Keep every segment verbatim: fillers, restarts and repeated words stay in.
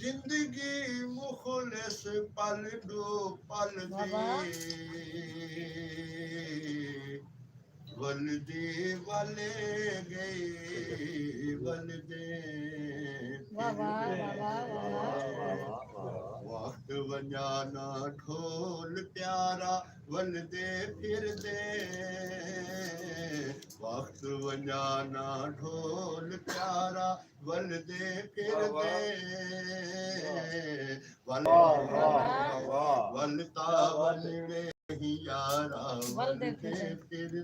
زندگی مخلص پل ݙو پل دی، ولدی ولے ڳئی، ولدے پھردے۔ وقت ونڄانا ڈھول پیارا، ولدے پھردے۔ وقت ونڄانا ڈھول پیارا، ولدے پھردے۔ ول ول تا ونڄڑے یارا، ولدے پھردے۔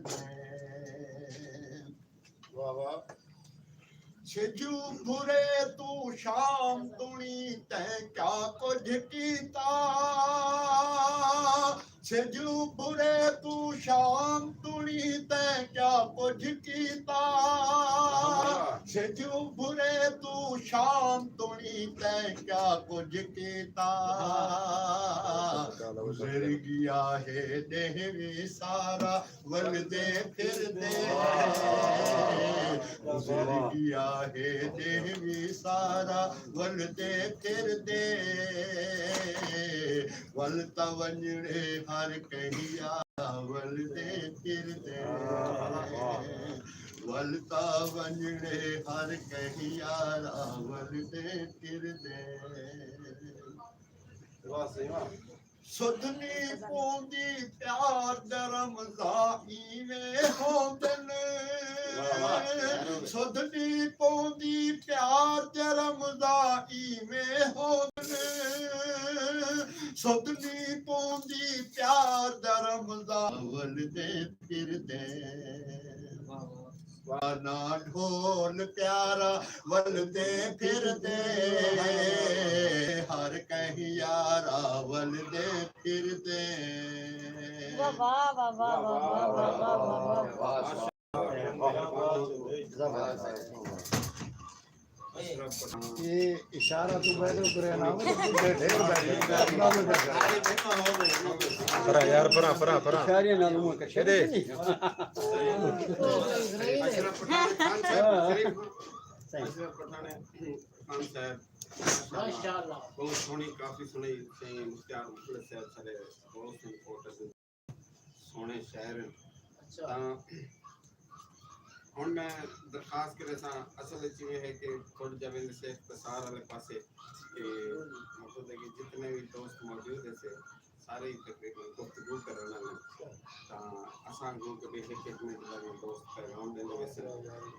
واہ واہ۔ سجھ ابھرے توں شام تݨی، تیں کیا کجھ کیتا؟ سجھ ابھرے توں شام تݨی، تیں کیا کجھ کیتا؟ سجھ ابھرے توں شام تݨی، تیں کیا کجھ کیتا؟ گزر ڳیا ہے ݙینہہ وی سارا، ولدے پھردے۔ گزر ڳیا ہے ݙینہہ وی سارا، ولدے پھردے۔ ول تا ونڄڑے ہر کہیں یارا، ولدے پھردے۔ ول تا ونڄڑے ہر کہیں یارا، ولدے پھردے۔ واہ سئیں واہ۔ سدھ نی پوندی پیار دے رمضاں ایویں ہوندن۔ سدھ نی پوندی پیار دے رمضاں ایویں ہوندن۔ سدھ نی پوندی پیار دے رمضاں، ولدے پھردے۔ وانا ڈھول پیارا، ولدے پھردے۔ ہر کہیں یارا، ولدے پھردے۔ واہ، واہ، واہ۔ اے اشارہ تو پہلے کرے نا، وہ تو ڈھیر بیٹھے۔ پرا یار، پرا، پرا، پرا۔ اشارے نال منہ کشے۔ اشرف پٹھان خان صاحب، ہاں۔ اشرف پٹھان خان صاحب، ماشاءاللہ۔ بہت سوہݨی، کافی سوہݨی سئیں مختیار مخلص صاحب سارے دوست ہیں، فوٹو سوہݨے شاعر ہیں۔ اچھا۔ تاں ہݨ میں درخواست کریساں، اصل وچ ایویں ہے کہ تھوڑا جیہا ویندے سے اختصار والے پاسے، کہ مقصد ہے کہ جتنے بھی دوست موجود ہیں سے سارے ہی تقریباً گفتگو کرݨ والے ہیں۔ تاں اساں اڳوں کبھی ہک ہک منٹ دا دوست پیغام ݙیندے ویسن۔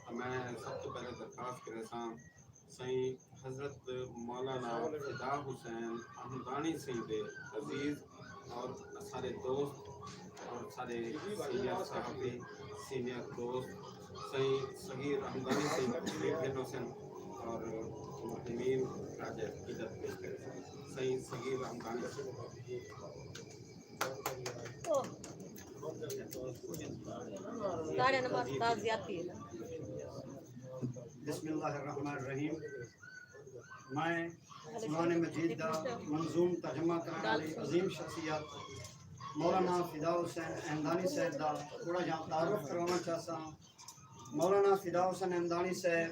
تاں میں سب توں پہلے درخواست کریساں سئیں حضرت مولانا فدا حسین احمدانی سئیں دے عزیز اور سارے دوست اور سارے سینئر صحافی، سینئر دوست سئیں صغیر احمدانی سئیں تشریف گھن ہوسن اور مہمین خراج عقیدت پیش کرسن۔ سئیں صغیر احمدانی سئیں۔ ساڑھے نماز تعزیتی۔ بسم اللہ الرحمن الرحیم۔ میں قرآن مجید دا منظوم ترجمہ کرݨ والی عظیم شخصیت مولانا فدا حسین احمدانی صاحب دا تھوڑا جہا تعارف کرواوݨ چاہساں۔ مولانا فدا حسین احمدانی صاحب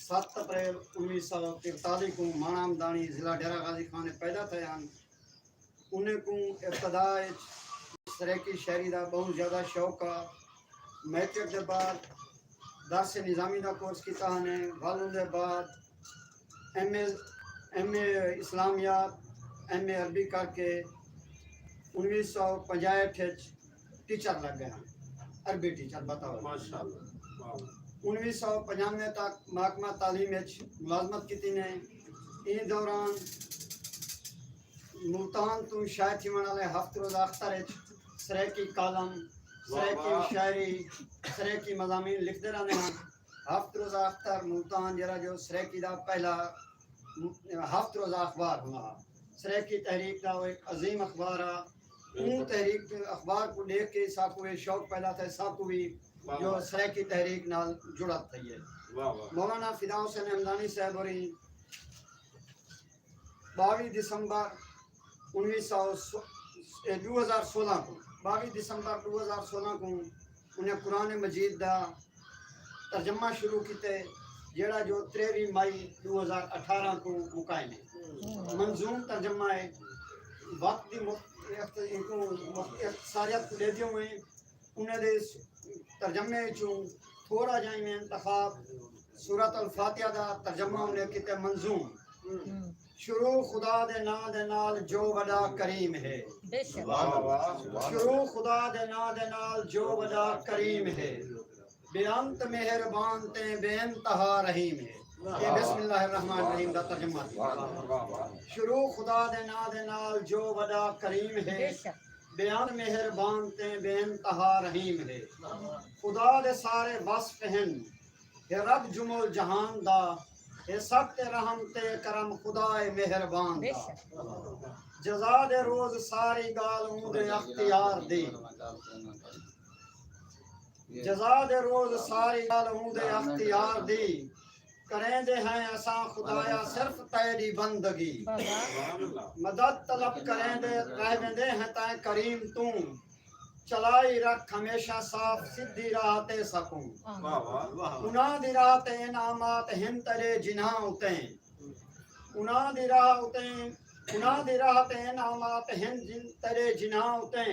ست اپریل انیس سو ترتالیس کوں ماݨا احمدانی، ضلع ڈیرہ غازی خان پیدا تھئے ہن۔ انہیں کوں ابتدا اچ سرائیکی شاعری دا ٻہوں زیادہ شوق ہا۔ میٹرک دے بعد درس نظامی دا کورس کیتا ہنے، ول اوندے بعد ایم اے، ایم اے اسلامیات، ایم اے عربی کر کے انیس سو پنجاہٹھ اچ ٹیچر لڳ ڳئے ہن، عربی ٹیچر بطور۔ ماشاءاللہ۔ واہ۔ انیس سو پنجانوے تک محکمہ تعلیم اچ ملازمت کیتی نے۔ ایں دوران ملتان توں شائع تھیوݨ والے ہفت روزہ اختر اچ سرائیکی کالم، واہ سرائیکی واہ۔ شاعری، سرائیکی مضامین لکھدے رہندے ہن۔ ہفت روزہ اختر ملتان جیڑھا جو سرائیکی دا پہلا ہفت روزہ اخبار ہوندا ہا۔ سرائیکی تحریک دا او ہک عظیم اخبار ہا۔ اوں تحریک، اخبار کوں ݙیکھ کے ساکوں اے شوق پیدا تھئے، ساکوں وی واہ جو واہ۔ سرائیکی تحریک نال جڑت تھئی ہے۔ واہ واہ۔ مولانا فدا حسین احمدانی صاحب ہوری ٻاویہہ دسمبر انیس سو سو-، اے، ݙو ہزار سولہ کوں، ٻاویہہ دسمبر ݙو ہزار سولہ کوں انہیں قرآن مجید دا ترجمہ شروع کیتے، جیڑھا جو تریوی مئی ݙو ہزار اٹھارہ کوں مکائے نے۔ منظوم ترجمہ ہے۔ وقت دی مخ-، اخت-، اینکوں مخ-، اختصاریت کوں ݙیہدے ہوئیں انہیں دے س-، ترجمے وچوں تھوڑا جہاں ایویں انتخاب، سورۃ الفاتحہ دا ترجمہ انہیں کیتے۔ منظوم۔ شروع خدا دے ناں دے نال جو وݙا کریم ہے۔ بے شک۔ شروع خدا دے ناں دے نال جو وݙا کریم ہے۔ بے انت مہربان تے بے انتہا رحیم ہے۔ اے بسم اللہ الرحمن الرحیم دا ترجمہ تھی۔ شروع خدا دے ناں دے نال جو وݙا کریم ہے۔ بے شک۔ بے انت مہربان تے بے انتہا رحیم ہے۔ خدا دے سارے وصف ہن، ہے رب جمل جہان دا، ہے سب تے رحم تے کرم خدا ہے مہربان دا۔ بے شک۔ جزا دے روز ساری ڳالھ اوں دے اختیار دی۔ جزا دے روز ساری ڳالھ اوں دے اختیار دی۔ کریندے ہیں اساں خدایا صرف تیݙی بندگی۔ واہ واہ۔ مدد طلب کریندے رہ ویندے ہیں تیں کریم توں۔ چلائی رکھ ہمیشہ صاف سدھی راہ تے سکوں۔ واہ واہ۔ انہاں دی راہ تے انعامات ہن تیݙے جنہاں اتے۔ انہاں دی راہ اتے، انہاں دی راہ تے انعامات ہن جن-، تیݙے جنہاں اتے۔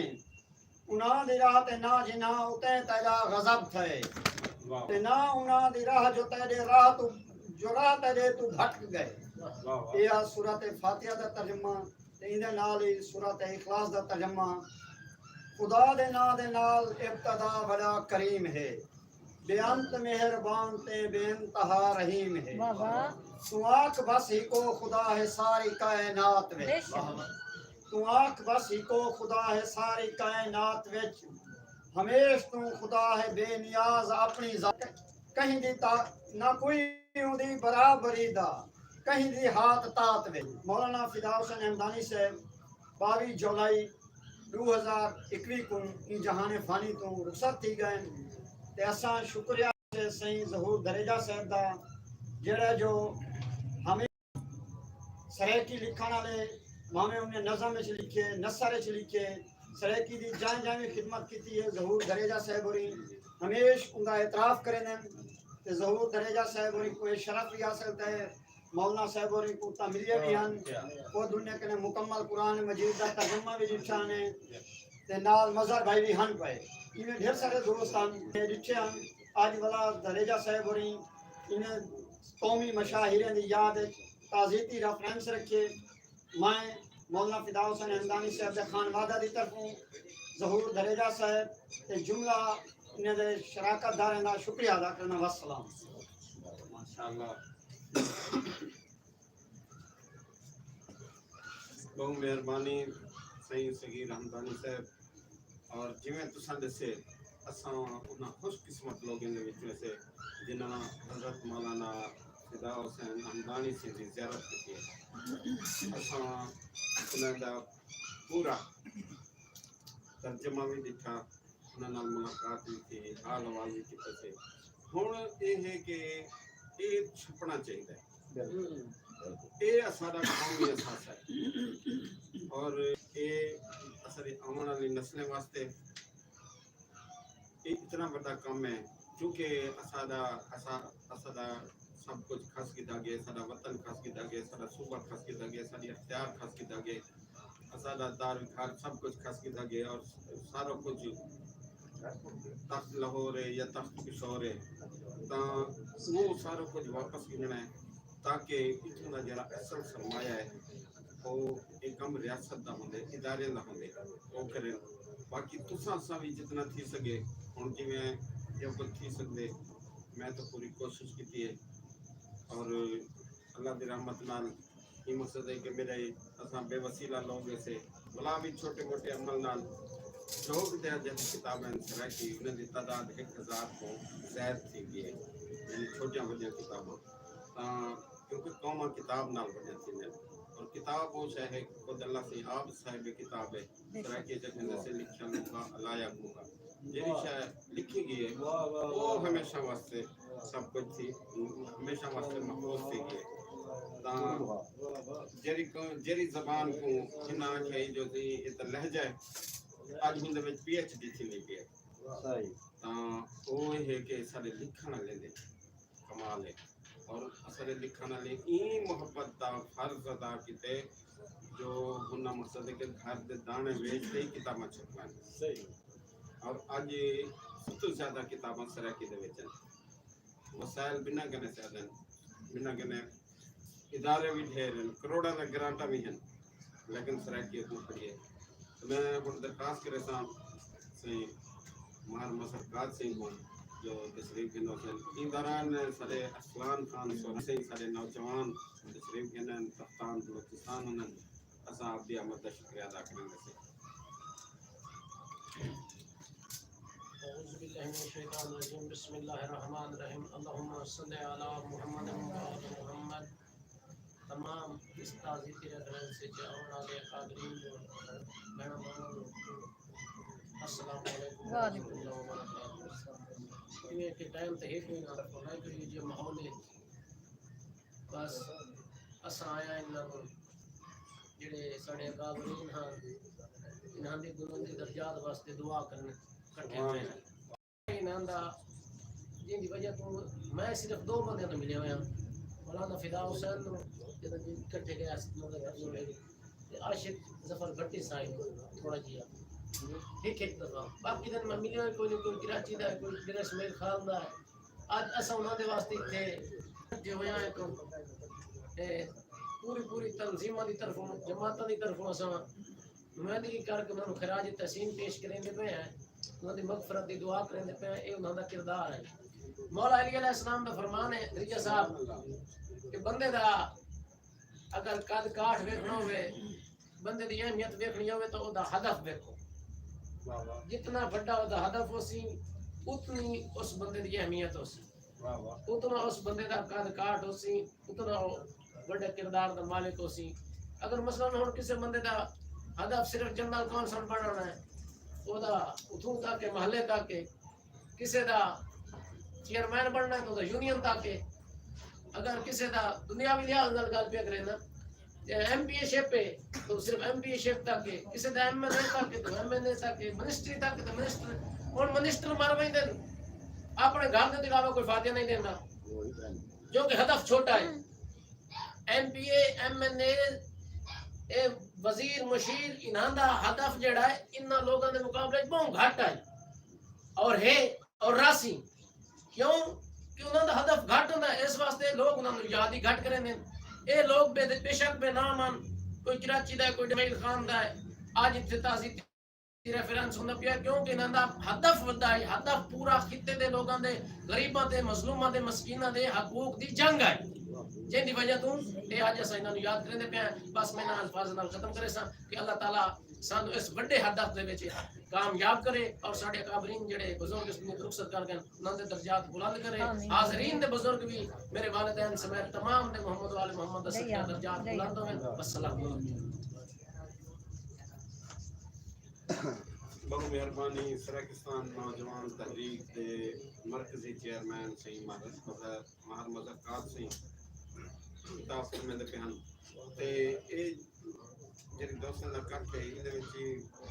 انہاں دی راہ تے نہ جنہاں اتے تیݙا غضب تھئے۔ واہ۔ تے نہ انہاں دی راہ جو تیݙے راہ توں، جو راہ تیݙے توں بھٹک ڳئے۔ واہ واہ۔ اے آ سورۃ فاتحہ دا ترجمہ تے ایندے نال ہی سورۃ اخلاص دا ترجمہ۔ خدا دے ناں دے نال ابتدا وݙا کریم ہے۔ بے انت مہربان تے بے انتہا رحیم ہے۔ واہ واہ۔ توں آکھ بس ہکو خدا ہے ساری کائنات وچ۔ بے شک۔ توں آکھ بس ہکو خدا ہے ساری کائنات وچ۔ ہمیش توں خدا ہے بے نیاز اپݨی ذات۔ کہیں دی تا-، نہ کوئی اوندی برابری دا، کہیں دی ہات تات وچ۔ مولانا فدا حسین ہمدانی صاحب ٻاویہہ جولائی ݙو ہزار اکویہہ کوں ایں جہان فانی توں رخصت تھی ڳئن تے اساں شکریہ ہے سئیں ظہور دھریجہ صاحب دا، جیڑھا جو ہمیں سرائیکی لکھݨ آلے، بھانویں انہیں نظم وچ لکھے، نثر وچ لکھے، سرائیکی دی جائیں جائیں خدمت کیتی ہے۔ ظہور دھریجہ صاحب ہوری ہمیش اوندا اعتراف کریندن تے ظہور دھریجہ صاحب ہوری کوں اے شرف وی حاصل تھئے۔ مولانا صاحب ہوری کوں تاں ملے وی ہن۔ او دنیا کنے مکمل قرآن مجید دا ترجمہ وی ݙٹھا نے تے نال مظہر بھائی وی ہن پئے۔ ایویں ڈھیر سارے دوست ہن، میں ݙٹھے ہن۔ اڄ ولا دھریجہ صاحب ہوری انہیں قومی مشاہیریں دی یاد وچ تعزیتی ریفرنس رکھے۔ میں مولانا فدا حسین ہمدانی صاحب دے خانوادہ دی طرفوں ظہور دھریجہ صاحب تے جملہ انہیں دے شراکت داریں دا شکریہ ادا کرنا۔ والسلام۔ ماشاءاللہ۔ ٻہوں مہربانی سئیں صغیر ہمدانی صاحب۔ اور جیویں تساں ݙسے، اساں انہاں خوش قسمت لوگیں دے وچوں ہیسے جنہاں حضرت مولانا فدا حسین ہمدانی سئیں دی زیارت کیتی ہے۔ اساں انہاں دا پورا ترجمہ وی ݙٹھا، انہاں نال ملاقات وی تھی، حال احوال وی کیتے سے۔ ہݨ اے ہے کہ اے چھپݨا چاہیدا ہے۔ بالکل۔ اے اساݙا قومی اثاثہ ہے اور اے اساݙی آوݨ والی نسلیں واسطے اے اتنا وݙا کم ہے، کیونکہ اساݙا، اسا-، اساݙا سب کجھ کھس گھدا ڳئے، ساݙا وطن کھس گھدا ڳئے، ساݙا صوبہ کھس گھدا ڳئے، ساݙی اختیار کھس گھدا ڳئے، اساݙا دار گھر سب کجھ کھس گھدا ڳئے اور سارا کجھ تخت لاہور ہے یا تخت پشور ہے، تاں وہ سارا کجھ واپس گھننا ہے تاکہ اتھوں دا جڑا اصل سرمایہ ہے، او اے کم ریاست دا ہوندے، ادارے دا ہوندے، او کرن۔ باقی تساں اساں وی جتنا تھی سڳے، ہݨ جیویں جو کجھ تھی سڳدے، میں تاں پوری کوشش کیتی ہے اور اللہ دی رحمت نال ایں مقصد ہے کہ میݙے اساں بے وسیلہ لوگ ہیسے، ولا وی چھوٹے موٹے عمل نال جو وی دے جیڑھی کتاباں ہن سرائیکی، انہاں دی تعداد ہک ہزار توں زائد تھی ڳئی ہے، یعنی چھوٹیاں وݙیاں کتاباں۔ تاں کیونکہ قوماں کتاب نال وݙیاں تھیندین۔ اور کتاب او شے ہے، خود اللہ سئیں آپ صاحب کتاب ہے، سرائیکی چ اکھیندے سے لکھیاں لوکاں الایہ کوہا۔ جیڑھی شے لکھی ڳئی ہے، او ہمیشہ واسطے سب کجھ تھی، ہمیشہ واسطے محفوظ تھی ڳئی ہے۔ تاں جیڑھی ک-، جیڑھی زبان کوں انہاں آکھیا جو تھی اے تاں لہجہ ہے، اڄ ہوندے وچ پی ایچ ڈی تھیندی پئی ہے۔ صحیح۔ تاں او اے ہے کہ ساݙے لکھݨ والے دے کمال ہے۔ اساݙے لکھݨ والے ایں محبت دا فرض ادا کیتے جو ہناں مقصد ہے کہ گھر دے داݨے ویچ تے ہی کتاباں چھپوائن۔ صحیح۔ اور اڄ سب توں زیادہ کتاباں سرائیکی دے وچ ہن۔ وسائل بنھاں کنے زیادہ ہن، بنھاں کنے ادارے وی ڈھیر ہن، کروڑاں دے گرانٹاں وی ہن، لیکن سرائیکی اڳوں کھڑی ہے۔ میں ہݨ درخواست کریساں سئیں ماہر مظہر قادری سئیں کوں جو تشریف گھن وسن۔ ایں دوران ساݙے ارسلان خان سوہرا سئیں ساݙے نوجوان تشریف گھنن، کپتان بلوچستان ہن، اساں آپ دی آمد دا شکریہ ادا کریندے سئیں۔ اعوذ باللہ من الشیطان الرجیم۔ بسم اللہ الرحمن الرحیم۔ اللہم صل علی محمد و آل محمد۔ تمام اس تعزیتی ریفرنس وچ آوݨ والے حاضرین نوں، بھیناں بھراواں نوں السلام علیکم ورحمۃ اللہ وبرکاتہ۔ کیونکہ ٹائم تے ہک وی نہ رکھو، نہ کوئی جو ماحول ہے۔ بس اساں آیا انہاں کوں، جڑے ساݙے اکابرین ہن، انہاں دی بلندی درجات واسطے دعا کرن کٹھے تھئے۔ انہاں دا، جن دی وجہ توں میں صرف دو بندیاں نال ملیا ہویا، مولانا فدا حسین نوں، جدوں جی کٹھے گئے اس نوں، تے عاشق ظفر بھٹی صاحب نوں تھوڑا جیا، ہک ہک دفعہ۔ باقی دن میں ملیا کوئی نہ کوئی، کراچی دا ہے، کوئی ڈیرہ اسماعیل خان دا ہے۔ اڄ اساں انہاں دے واسطے اتھے اکٹھے ہوئے ہیں، تے پوری پوری تنظیماں دی طرفوں، جماعتاں دی طرفوں اساں نمائندگی کر کے انہاں نوں خراج تحسین پیش کریندے پئے ہیں، انہاں دی مغفرت دی دعا کریندے پئے ہیں۔ اے انہاں دا کردار ہے۔ مولا علی علیہ السلام دا فرمان ہے، رضا صاحب، کہ بندے دا اگر قد کاٹھ ویکھݨا ہووے، بندے دی اہمیت ویکھݨی ہووے تاں اوہدا ہدف ویکھو۔ واہ واہ۔ جتنا وݙا اوہدا ہدف ہوسی، اتنی اس بندے دی اہمیت ہوسی۔ واہ واہ۔ اتنا اس بندے دا قد کاٹھ ہوسی، اتنا او وݙے کردار دا مالک ہوسی۔ اگر مثلاً ہݨ کسے بندے دا ہدف صرف جنرل کونسل بݨݨا ہے، اوہدا اتھوں تک ہے، محلے تک ہے، کسے دا چیئرمین بݨݨا ہے تاں اوہدا یونین تک ہے۔ اگر کسے دا دنیاوی لحاظ نال ڳالھ پیا کرے نا، جے ایم پی اے شپ ہے تاں صرف ایم پی اے شپ تک ہے، کسے دا ایم این اے تک ہے تاں ایم این اے تک ہے، منسٹری تک ہے تاں منسٹر۔ ہݨ منسٹر مر ویندن، اپݨے گھر دے علاوہ کوئی فاتحہ نہیں ݙیندا، جو کہ ہدف چھوٹا ہے۔ ایم پی اے، ایم این اے، اے وزیر مشیر، انہاں دا ہدف جیڑھا ہے، انہاں لوکاں دے مقابلے وچ ٻہوں گھٹ ہے۔ اور ہے، اور راہسی۔ کیوں؟ کہ انہاں دا ہدف گھٹ ہوندا ہے، اس واسطے لوک انہاں نوں یاد ہی گھٹ کریندے ہن۔ اے لوک بے، بے شک بے نام ہن، کوئی کراچی دا ہے، کوئی جمیل خان دا ہے۔ اڄ اتھے تازی ریفرنس ہوندا پیا، کیونکہ انہاں دا ہدف وݙا ہے، ہدف پورا خطے دے لوکاں دے، غریباں دے، مظلوماں دے، مسکیناں دے حقوق دی جنگ ہے، جن دی وجہ توں اے اڄ اساں انہاں نوں یاد کریندے پئے ہیں۔ بس میں انہاں الفاظ نال ختم کریساں کہ اللہ تعالیٰ سانوں اس وݙے ہدف دے وچ کامیاب کرے اور ساݙے اکابرین جڑے بزرگ اس دنیا توں رخصت کر ڳئے انہاں دے درجات بلند کرے۔ آمین۔ حاضرین دے بزرگ بھی، میرے والدین سمیت تمام دے محمد و آل محمد دا صدقہ درجات بلند ہوون۔ السلام علیکم۔ ٻہوں مہربانی۔ سرائیکستان نوجوان تحریک دے مرکزی چیئرمین سئیں ماہر مظہر، ماہر مظہر قادری سئیں خطاب فرمیندے پئے ہن۔ تے اے جیڑھی دوستاں دا اکٹھ ہے، ایندے وچ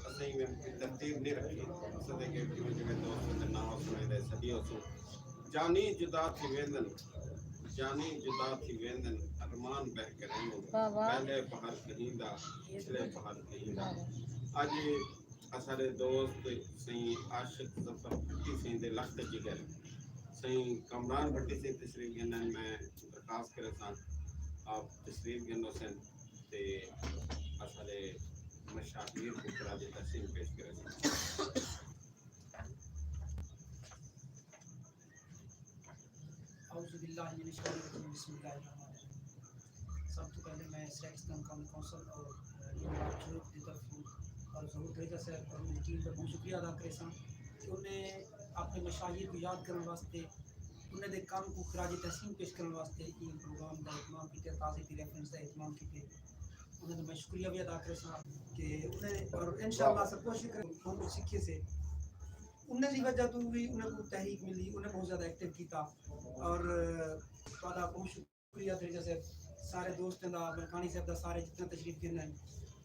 اساں ایویں کوئی ترتیب نہیں رکھی۔ اساں دے کہ جیویں جیویں دوستاں دے ناں سݨیندے سݙی ہوسوں۔ جانی جدا تھی ویندن، جانی جدا تھی ویندن، ارمان بہہ کریندن۔ واہ واہ۔ پہلے بحر کہیں دا، پچھلے بحر کہیں دا۔ واہ واہ۔ اڄ اساݙے دوست سئیں عاشق ظفر بھٹی سئیں دے لخت جگر سئیں کامران بھٹی سئیں تشریف گھنن۔ میں درخواست کریساں آپ تشریف گھن وسن تے اساݙے مشاہیر کوں خراج تحسین پیش کریسن۔ اعوذ باللہ من الشیطان الرجیم، بسم اللہ الرحمن الرحیم۔ سب توں پہلے میں سرائیکستان قومی کونسل اور یونیورسٹی دی طرفوں اور ظہور دھریجہ صاحب اور انہاں دی ٹیم دا بہت شکریہ ادا کریساں کہ انہیں اپݨے مشاہیر کوں یاد کرݨ واسطے، انہیں دے کم کوں خراج تحسین پیش کرݨ واسطے ایں پروگرام دا اہتمام کیتے، تعزیتی ریفرنس دا اہتمام کیتے۔ انہیں دا میں شکریہ بھی ادا کریساں کہ انہیں، اور انشاءاللہ اساں کوشش کریں ہݨ کوں سکھیے سے۔ انہیں دی وجہ توں بھی انہیں کوں تحریک ملی، انہیں بہت زیادہ ایکٹیو کیتا۔ اور تہاݙا بہت شکریہ دھریجہ صاحب، سارے دوستاں دا، برکانی صاحب دا، سارے جتنے تشریف گھن آئے۔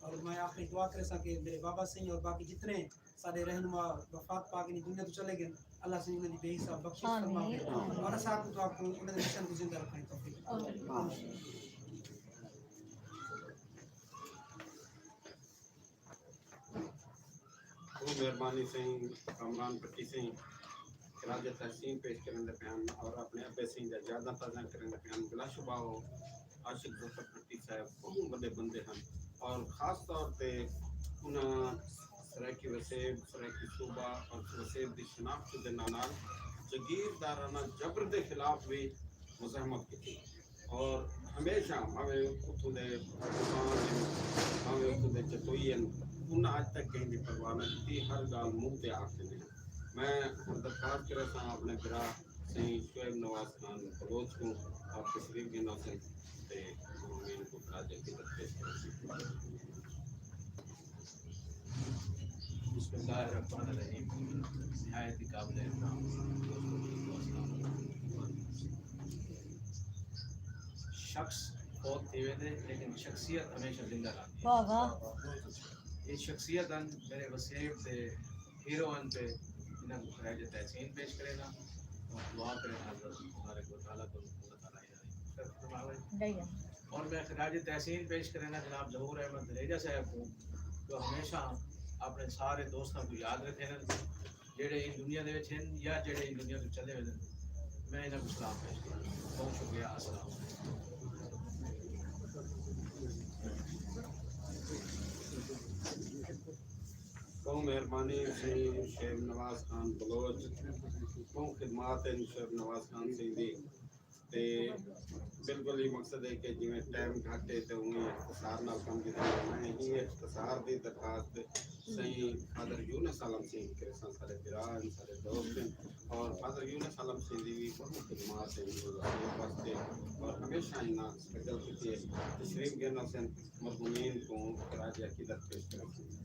اور میں آخری دعا کریساں کہ میرے بابا سئیں اور باقی جتنے سارے رہنما وفات پا کے دنیا توں چلے ڳئے، اللہ سئیں انہاں دی بے حساب بخشش فرماوے۔ آمین۔ اور اساں کوں تہاکوں انہاں دے مشن کوں زندہ رکھݨ دی توفیق۔ بہت مہربانی سئیں کامران پٹی سئیں، خراج تحسین پیش کرݨ دے پئے ہن اور اپݨے ابے سئیں دا یاداں تازہ کرݨ دے پئے ہن۔ بلا شبہ او عاشق ظفر پٹی صاحب بہت وݙے بندے ہن اور خاص طور تے انہاں سرائیکی وسیب، سرائیکی صوبہ اور وسیب دی شناخت دے نال نال جگیردارانہ جبر دے خلاف وی مزاحمت کیتی اور ہمیشہ بھاویں اتھوں دے طوفان ہن، بھاویں اتھوں دے جتوئی ہن، انہاں اڄ تک کہیں دی پرواہ نہ کیتی، ہر ڳالھ منہ تے آکھ ݙیندے ہن۔ میں ہݨ درخواست کریساں اپݨے بھرا سئیں شعیب نواز خان بلوچ کوں آپ تشریف گھن آسن تے مہمانین کوں خراج عقیدت پیش کرسن۔ بسم اللہ الرحمن الرحیم۔ نہایت ہی قابل احترام دوستو، بزرگو، السلام علیکم۔ شخص فوت تھی ویندے لیکن شخصیت ہمیشہ زندہ رہندی ہے۔ واہ واہ۔ یہ شخصیت ہن میرے وسیب دے ہیرو ہن تے انہاں کوں خراج تحسین پیش کرینداں اور دعا کرینداں اللہ تبارک و تعالیٰ کوں اللہ تعالیٰ انہاں دی مغفرت فرماوے۔ اور میں خراج تحسین پیش کرینداں جناب ظہور احمد دھریجہ صاحب کوں جو ہمیشہ اپݨے سارے دوستاں کوں یاد رکھیندن، جیڑھے ایں دنیا دے وچ ہن یا جیڑھے ایں دنیا توں چلے ویندن۔ میں انہاں کوں سلام پیش کرینداں۔ بہت شکریہ۔ السلام علیکم۔ بہت مہربانی سئیں شعیب نواز خان بلوچ، بہت خدمات ہن شعیب نواز خان سئیں دی۔ تے بالکل ہی مقصد ہے کہ جویں ٹائم گھٹ ہے تے اونویں اختصار نال کم کیتا وے۔ میں ہی اختصار دی درخواست سئیں فادر یونس عالم سئیں کریساں، سارے بھرا ہن، سارے دوست ہن، اور فادر یونس عالم سئیں دی وی بہت خدمات ہن وسیب واسطے، اور ہمیشہ انہاں سٹرگل کیتی ہے۔ تشریف گھن آسن، مرحومین کوں خراج عقیدت پیش کرسن۔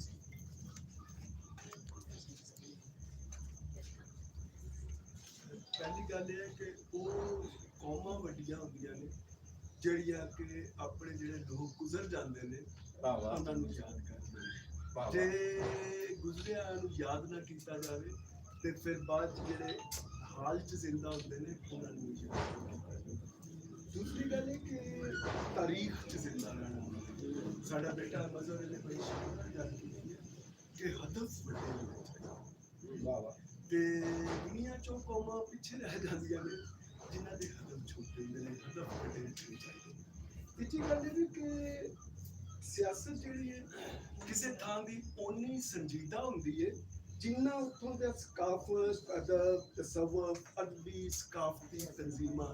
پہلی گل یہ ہے کہ وہ قوماں وڈیاں ہوندیاں نے جڑیاں کہ اپنے جڑے لوگ گزر جاندے نے، واہ واہ۔ انہاں نوں یاد کردے نے۔ واہ واہ۔ تے گزریا نوں یاد نہ کیتا جاوے تے پھر بعد چ جڑے حال چ زندہ ہوندے نے، انہاں نوں یاد نہ کیتا جاوے۔ دوسری گل ہے کہ تاریخ چ زندہ رہنا۔ ساڈا بیٹا مظہر نے بڑی شاندار گل کیتی ہے کہ ہدف وڈے ہونے چاہیے۔ واہ واہ۔ تے دنیا چوں قوماں پچھے رہ جاندیاں نے جنہاں دے ہدف چھوٹے ہوندے نے، ہدف وڈے رکھنے چاہیے۔ تیجی گل یہ بھی کہ سیاست جڑی ہے کسے تھاں دی اونی سنجیدہ ہوندی ہے جنہ اتھوں دا ثقافت، ادب، تصوف، ادبی ثقافتی تنظیماں،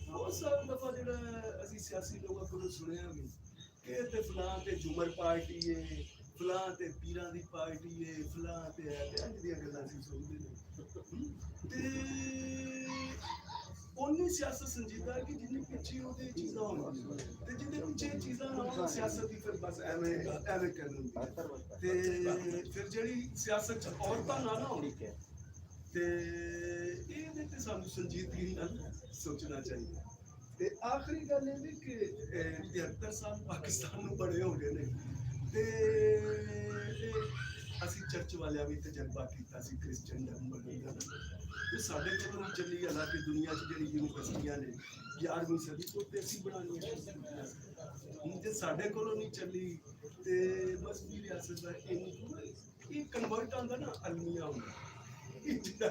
بہت سارا دفعہ جڑا اسی سیاسی لوگاں کولوں سنیا بھی کہ تے فلاں تے جھمر پارٹی ہے، فلاں تے پیراں دی پارٹی ہے، فلاں تے ہے، تے انج دیاں گلاں اسی سنیندے نے۔ تے اونی سیاست سنجیدہ ہے کہ جنی پچھے او تے چیزاں ہوندیاں۔ تے جدے پچھے چیزاں نہ ہون، سیاست دی پھر بس ایویں، ایویں کرن ہوندی ہے۔ تے پھر جڑی سیاست چ عورتاں نہ نہ ہون، تے اے دے تے سانوں سنجیدگی نال سوچنا چاہیے۔ تے آخری گل اے وی کہ، اے، تہتر سال پاکستان نوں بݨے ہو ڳئے نے۔ تے، تے اسی چرچ والیاں وی تجربہ کیتا سی کرسچن دھرم بݨن دا نا۔ تے ساݙے کولوں نی چلی، حالانکہ دنیا چ جڑی یونیورسٹیاں نے، گیارہویں صدی توں تے اسی بݨاݨیاں شروع کیتیاں سی۔ ہݨ تے ساݙے کولوں نی چلی، تے مذہبی ریاست دا اے نی، اے کنورٹ آندا نا، المیہ ہوندا۔ اے جڑا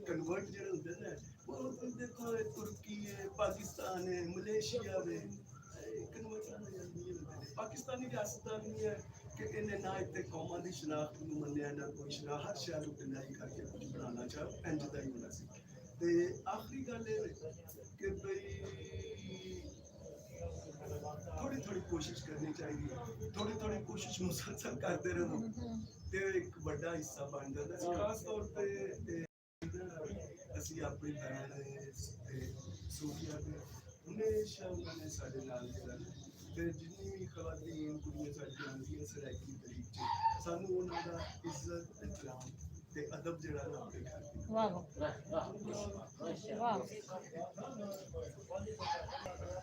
کنورٹ جڑے ہوندے نا، وہ تم دیکھو، ترکی ہے، پاکستان ہے، ملیشیا ہے، کنورٹ آنا جلدی نہیں ہوندے۔ پاکستانی ریاست دا نہیں ہے کہ انہیں نہ اتنے قوماں دی شناخت نوں منیا، نہ کوئی شناخت، ہر شہر نوں ڈینائی کر کے کچھ بنانا چاہو، انج دا ہی ہونا سی۔ تے آخری گل اے کہ بھئی تھوڑی تھوڑی کوشش کرنی چاہیے، تھوڑی تھوڑی کوشش مسلسل کرتے رہو تے ایک وڈا حصہ بن جاتا ہے۔ خاص طور تے اسی اپݨے گھراں دے تے سوکھیاں تے ہمیشہ انہاں نے ساݙے نال جڑا نا۔ تے جتنی وی خواتین، کڑیاں ساݙیاں آندیاں سرائیکی تحریک چ، سانوں انہاں دا عزت، احترام تے ادب جڑا نا اپݨے گھر دی۔ واہ واہ۔ واہ۔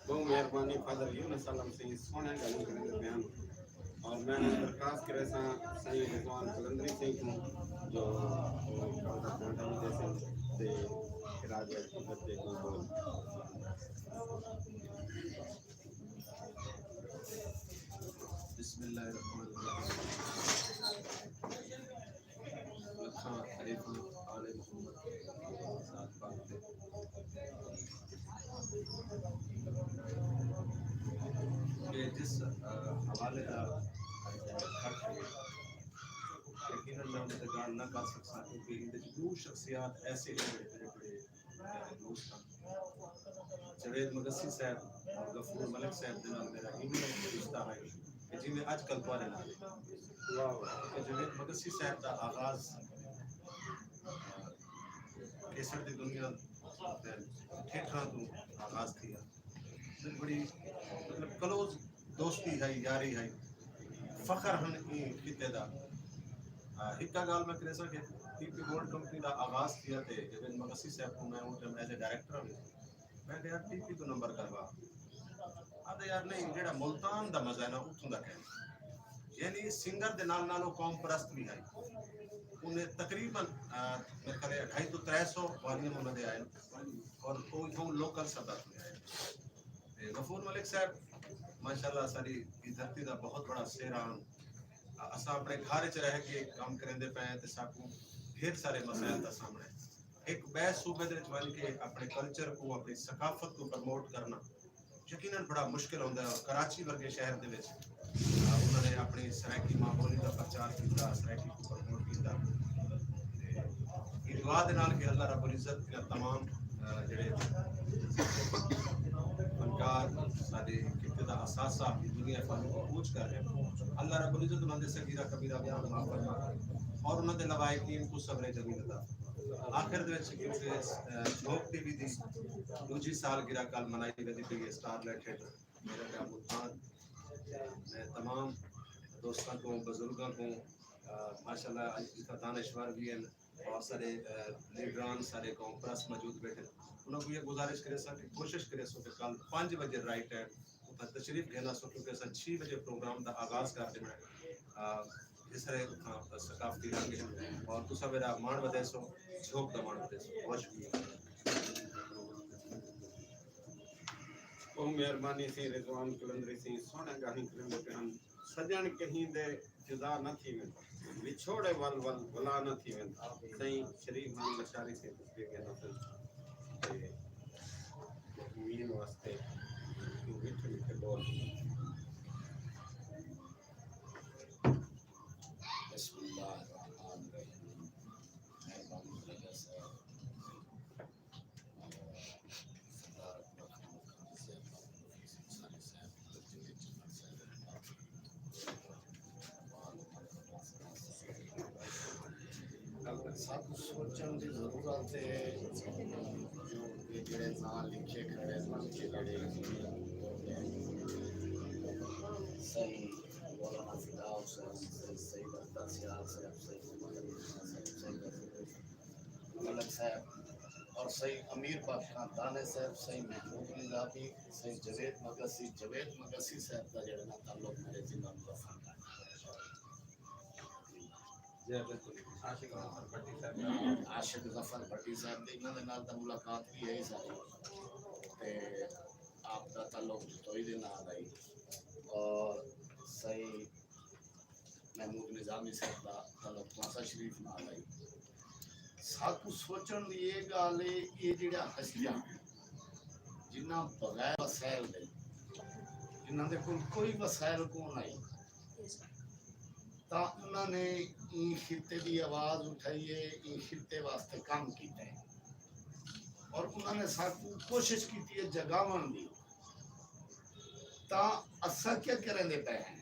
بہت مہربانی فادر یونس عالم سئیں، سوہݨے گالھیں کریندے پئے ہن۔ اور میں درخواست کریساں سائیں رضوان قلندری سئیں کوں جو کھاندہ کھاندہ وی ݙیسن تے خراج عقیدت دے کوں بول۔ یقیناً میں انہاں تے ڳالھ نہ کر سڳساں، کیونکہ ایندے وچ ݙو شخصیات ایسے ہن جیڑھے بڑے بڑے میرے دوست ہن۔ جاوید مگسی صاحب اور غفور ملک صاحب دے نال میرا ایویں رشتہ ہے کہ جیویں اڄ کل تہاݙے نال ہے۔ کہ جاوید مگسی صاحب دا آغاز کیسٹ دی دنیا دے ٹھیٹھاں توں آغاز تھیا۔ بڑی، مطلب، کلوز دوستی ہئی، یاری ہئی، فخر ہن ایں خطے دا۔ آ، ہکا ڳالھ میں کریساں کہ پی پی گولڈ کمپنی دا آغاز تھیا تے جاوید مگسی صاحب کوں میں اوں ٹائم ایز اے ڈائریکٹر ہم، میں کہیا، "پی پی توں نمبر کروا۔" آہدا، "یار نہیں، جیڑھا ملتان دا مزہ ہے نا، اتھوں دا کائنی۔" یعنی سنگر دے نال نال او قوم پرست وی ہئی۔ انہیں تقریباً، آ، میرے خیال ہے اڑھائی توں ترے سو والیوم انہاں دے آئے اور او اتھوں لوکل سطح تے آئے۔ تے غفور ملک صاحب، ماشاءاللہ، ساݙی ایں دھرتی دا بہت بڑا سہرا ہن۔ اساں اپݨے گھر وچ رہ کے کم کریندے پئے ہیں تے ساکوں ڈھیر سارے مسائل دا سامݨا ہے۔ ہک ٻئے صوبے دے وچ ونڄ کے اپݨے کلچر کوں، اپݨی ثقافت کوں پروموٹ کرݨا یقیناً بڑا مشکل ہوندا ہے۔ اور کراچی ورگے شہر دے وچ، آ، انہاں نے اپݨی سرائیکی ماں ٻولی دا پرچار کیتا، سرائیکی کوں پروموٹ کیتا۔ تے ایں دعا دے نال کہ اللہ رب العزت انہاں تمام، آ، جڑے فنکار، ساݙے خطے دا اثاثہ دنیا فن کوں کوچ کر رہے ہیں، اللہ رب العزت انہاں دے صغیرہ کبیرہ گناہ معاف فرماوے اور انہاں دے لوائقین کوں صبر جمیل عطا۔ آخر دے وچ کیونکہ، آ، جھوک ٹی وی دی ݙوجھی سالگرہ کل منائی ویندی پئی ہے، اسٹار لائٹ تھیٹر میرا کیا ملتان۔ میں تمام دوستاں کو، بزرگاں کو، آ، ماشاءاللہ اڄ جتھاں دانشور وی ہن اور سارے، آ، لیڈران، سارے قوم پرست موجود بیٹھے، انہاں کو یہ گزارش کریساں کہ کوشش کریسو کہ کل پنج بجے رائٹ ٹائم اتھاں تشریف گھن آسو، کیونکہ اساں چھی بجے پروگرام دا آغاز کر ݙیوݨا ہے۔ آ، اس طرح اتھاں ثقافتی رنگ ہے اور تساں میرا ماݨ ودیسو، جھوک دا ماݨ ودیسو۔ بہت شکریہ۔ ٻہوں مہربانی سئیں رضوان قلندری سئیں، سوہݨے ڳالھیں کریندے پئے ہن۔ سڄݨ کہیں دے جدا نہ تھیون، وچھوڑے ول ول ولا نہ تھیون۔ سئیں شریف خان لشاری سئیں تشریف گھن آسن تے مین واسطے ݙو مٹھے مٹھے ٻول۔ بسم اللہ الرحمن الرحیم۔ مہربانی خواجہ صاحب۔ سب سوچن دی ضرورت ہے جو یہ جڑے نام لکھے کھڑے من کے جڑے سہی مولانا فدا حسین، سہی سید اختر سیال صاحب، سہی محمد علی خان صاحب، سہی ملک صاحب اور سئیں امیر بخش خان دانے صاحب، سئیں محمود نظامی، سئیں جاوید مگسی، جاوید مگسی صاحب دا جیڑھا نا تعلق میرے ضلع مظفر نال ہے۔ جی بالکل، عاشق ظفر بھٹی صاحب نال۔ عاشق ظفر بھٹی صاحب دی انہاں دے نال تاں ملاقات وی ہے ساری، تے آپ دا تعلق جتوئی دے نال ہے اور سئیں محمود نظامی صاحب دا تعلق تونسہ شریف نال ہئی۔ ساکوں سوچݨ دی اے ڳالھ اے، اے جیڑھا ہستیاں جنہاں بغیر وسائل دے، جنہاں دے کول کوئی وسائل کون ہئی، تاں انہاں نے ایں خطے دی آواز اٹھائی ہے، ایں خطے واسطے کم کیتا ہے اور انہاں نے ساکوں کوشش کیتی ہے جگاوݨ دی۔ تاں اساں کیا کریندے پئے ہیں؟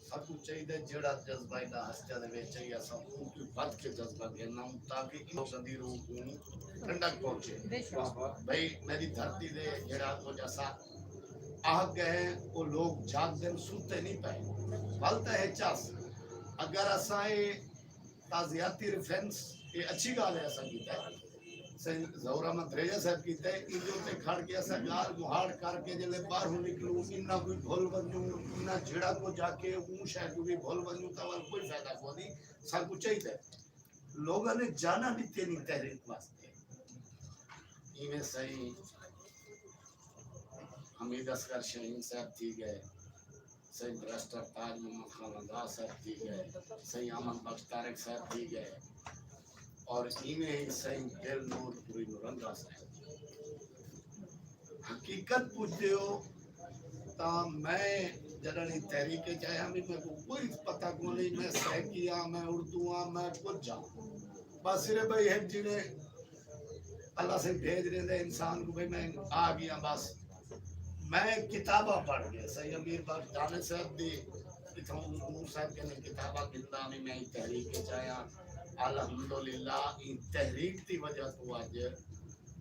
ساکوں چاہیدا ہے جیڑھا جذبہ انہاں ہستیاں دے وچ ہے، اساں اوں توں ودھ کے جذبہ گھن آؤں تاکہ انہاں دی روح کوں ٹھنڈک پہنچے۔ بھئی میری دھرتی دے جیڑھا کجھ اساں آہک گئے ہیں، او لوگ جاگدن، ستے نہیں پئے۔ ول تاں ہے چس، اگر اساں اے تعزیتی ریفرنس، اے اچھی ڳالھ ہے اساں کیتا ہے۔ سئیں ظہور احمد دھریجہ صاحب کیتا ہے، ایندے اتے کھڑ کے اساں ڳالھ مہاڑ کر کے جلے ٻاہروں نکلوں، انہاں کوئی بھل ونڄوں، انہاں جھڑا کو جا کے اوں شے کوں وی بھل ونڄوں تاں ول کوئی فائدہ کونی۔ ساکوں چاہیدا ہے لوگاں نے جاناں ݙتیاں نی تحریک واسطے۔ ایویں سئیں حمید اصغر شاہین صاحب تھی ڳئے، سئیں بیرسٹر تاج محمد خان انداز صاحب تھی ڳئے، سئیں احمد بخش طارق صاحب تھی ڳئے، اور ایویں ہی سئیں دل نور پوری نورنگا صاحب۔ حقیقت پچھدے ہو تاں میں جݙݨ ہی تحریک اچ آیا، میں میکوں کوئی پتہ کونی، میں سرائیکی ہاں، میں اردو ہاں، میں کجھ ہاں۔ بس صرف بھئی ہک جیڑھے اللہ سئیں بھیج ݙیندے انسان کوں، بھئی میں آ ڳیاں بس۔ میں کتاباں پڑھ ڳیا، سئیں امیر بخش دانے صاحب دی، اتھوں نور صاحب کنے کتاباں گھندا ہاں، میں تحریک اچ آیا۔ الحمدللہ ایں تحریک دی وجہ توں اڄ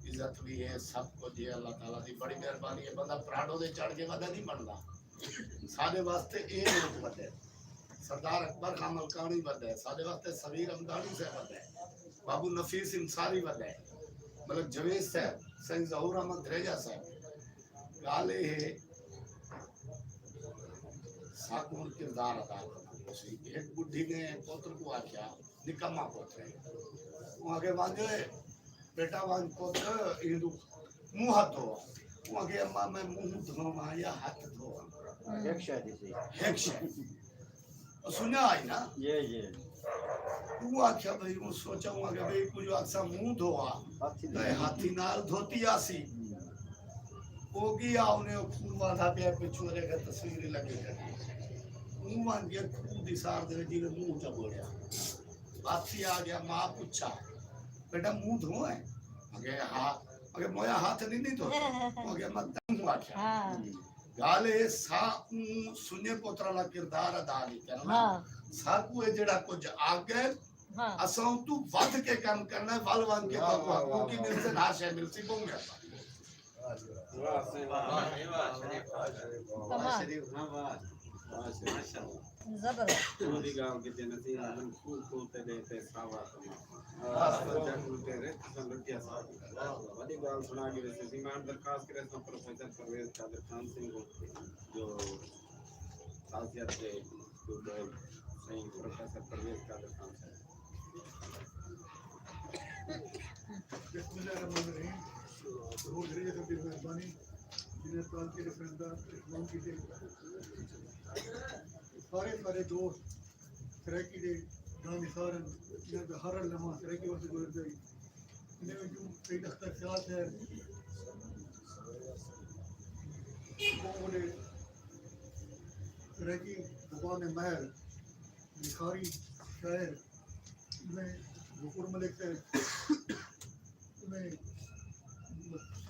عزت وی ہے، سب کجھ ہے، اللہ تعالیٰ دی بڑی مہربانی ہے۔ بندہ پراڈو تے چڑھ کے ودا نہیں بݨدا۔ ساݙے واسطے اے لوک وݙے، سردار اکبر خان ملکانی وݙے، ساݙے واسطے سمیر ہمدانی صاحب وݙے، بابو نفیس انصاری وݙے، ملک جاوید صاحب، سئیں ظہور احمد دھریجہ صاحب۔ ڳالھ اے ہے، ساکوں ہݨ کردار ادا کرݨا پوسی۔ ہک ٻڈھی نے پتر کوں آکھیا، نکما پتر ہے۔ اوں آکھے، ونڄ اوئے، بیٹا ونڄ پتر، ایندوں منہ ہتھ دھو۔ اوں آکھے، اماں میں منہ دھوواں یا ہتھ دھوواں؟ ہک شے دی سی۔ ہک شے۔ او سنیا آئی نا؟ جی، جی۔ اوں آکھیا بھئی، اوں سوچا، اوں آکھیا بھئی، کجھ آکھساں منہ دھووا، ہتھ ہی تے ہتھ ہی نال دھوتی آسی۔ ہوں۔ او ڳیا، انہیں او کھوہ وہندا پیا، پچھوں ݙیکھا تصویر لڳی کھڑی۔ اوں ونڄ ڳیا کھوہ دی ساڑ دے وچ جیویں منہ چا ٻوڑیا۔ واپسی آ ڳیا، ماں پچھا، "بیٹا منہ دھوئے؟" اڳے ہا، اڳے مویا ہتھ نہیں، نہیں دھوتے۔ اڳے میں تینوں آکھیا۔ ہاں۔ ڳالھ اے سا اوں سنڄے پوترا دا کردار ادا نہیں کرݨا۔ ہاں۔ ساکوں اے جیڑھا کجھ آ ڳئے، ہاں۔ اساں اوں توں ودھ کے کم کرݨا ہے، ول ونڄ کے واہ، تہاکوں واہ، آکھوں واہ، کہ واہ۔ ملسن ہر شے ملسی، ٻہوں مہربانی۔ واہ سئیں، واہ۔ واہ، واہ، واہ، شریف، واہ، واہ۔ کمال۔ شریف، ہاں، واہ۔ واہ، شریف۔ ماشاءاللہ۔ زبردست۔ انہاں دی ڳالھ کیتے نسیم اعظم کھوہ کھوہ تے ݙے تے ساوا تماکو۔ واہ۔ جگ لٹے رت سن لٹیا ساکوں۔ واہ۔ وݙی ڳالھ سݨا کے ویسے سئیں، میں درخواست کریساں پروفیسر پرویز قادر خان سئیں کوں جو تعزیت دے ݙو ٻول سئیں پروفیسر پرویز قادر خان صاحب۔ بسم اللہ الرحمن الرحیم۔ ظہور دھریجہ صاحب دی مہربانی، جنہیں تازگی دے سائنسدان اہتمام کیتے۔ سارے سارے دوست سرائیکی دے جانثار ہن، انہاں دا ہر لمحہ سرائیکی واسطے گزردا ہے۔ انہاں وچوں سید اختر سیال صاحب، ٻہوں وݙے سرائیکی زبان دے ماہر، لکھاری، شاعر، انہیں ظہور ملک صاحب، انہیں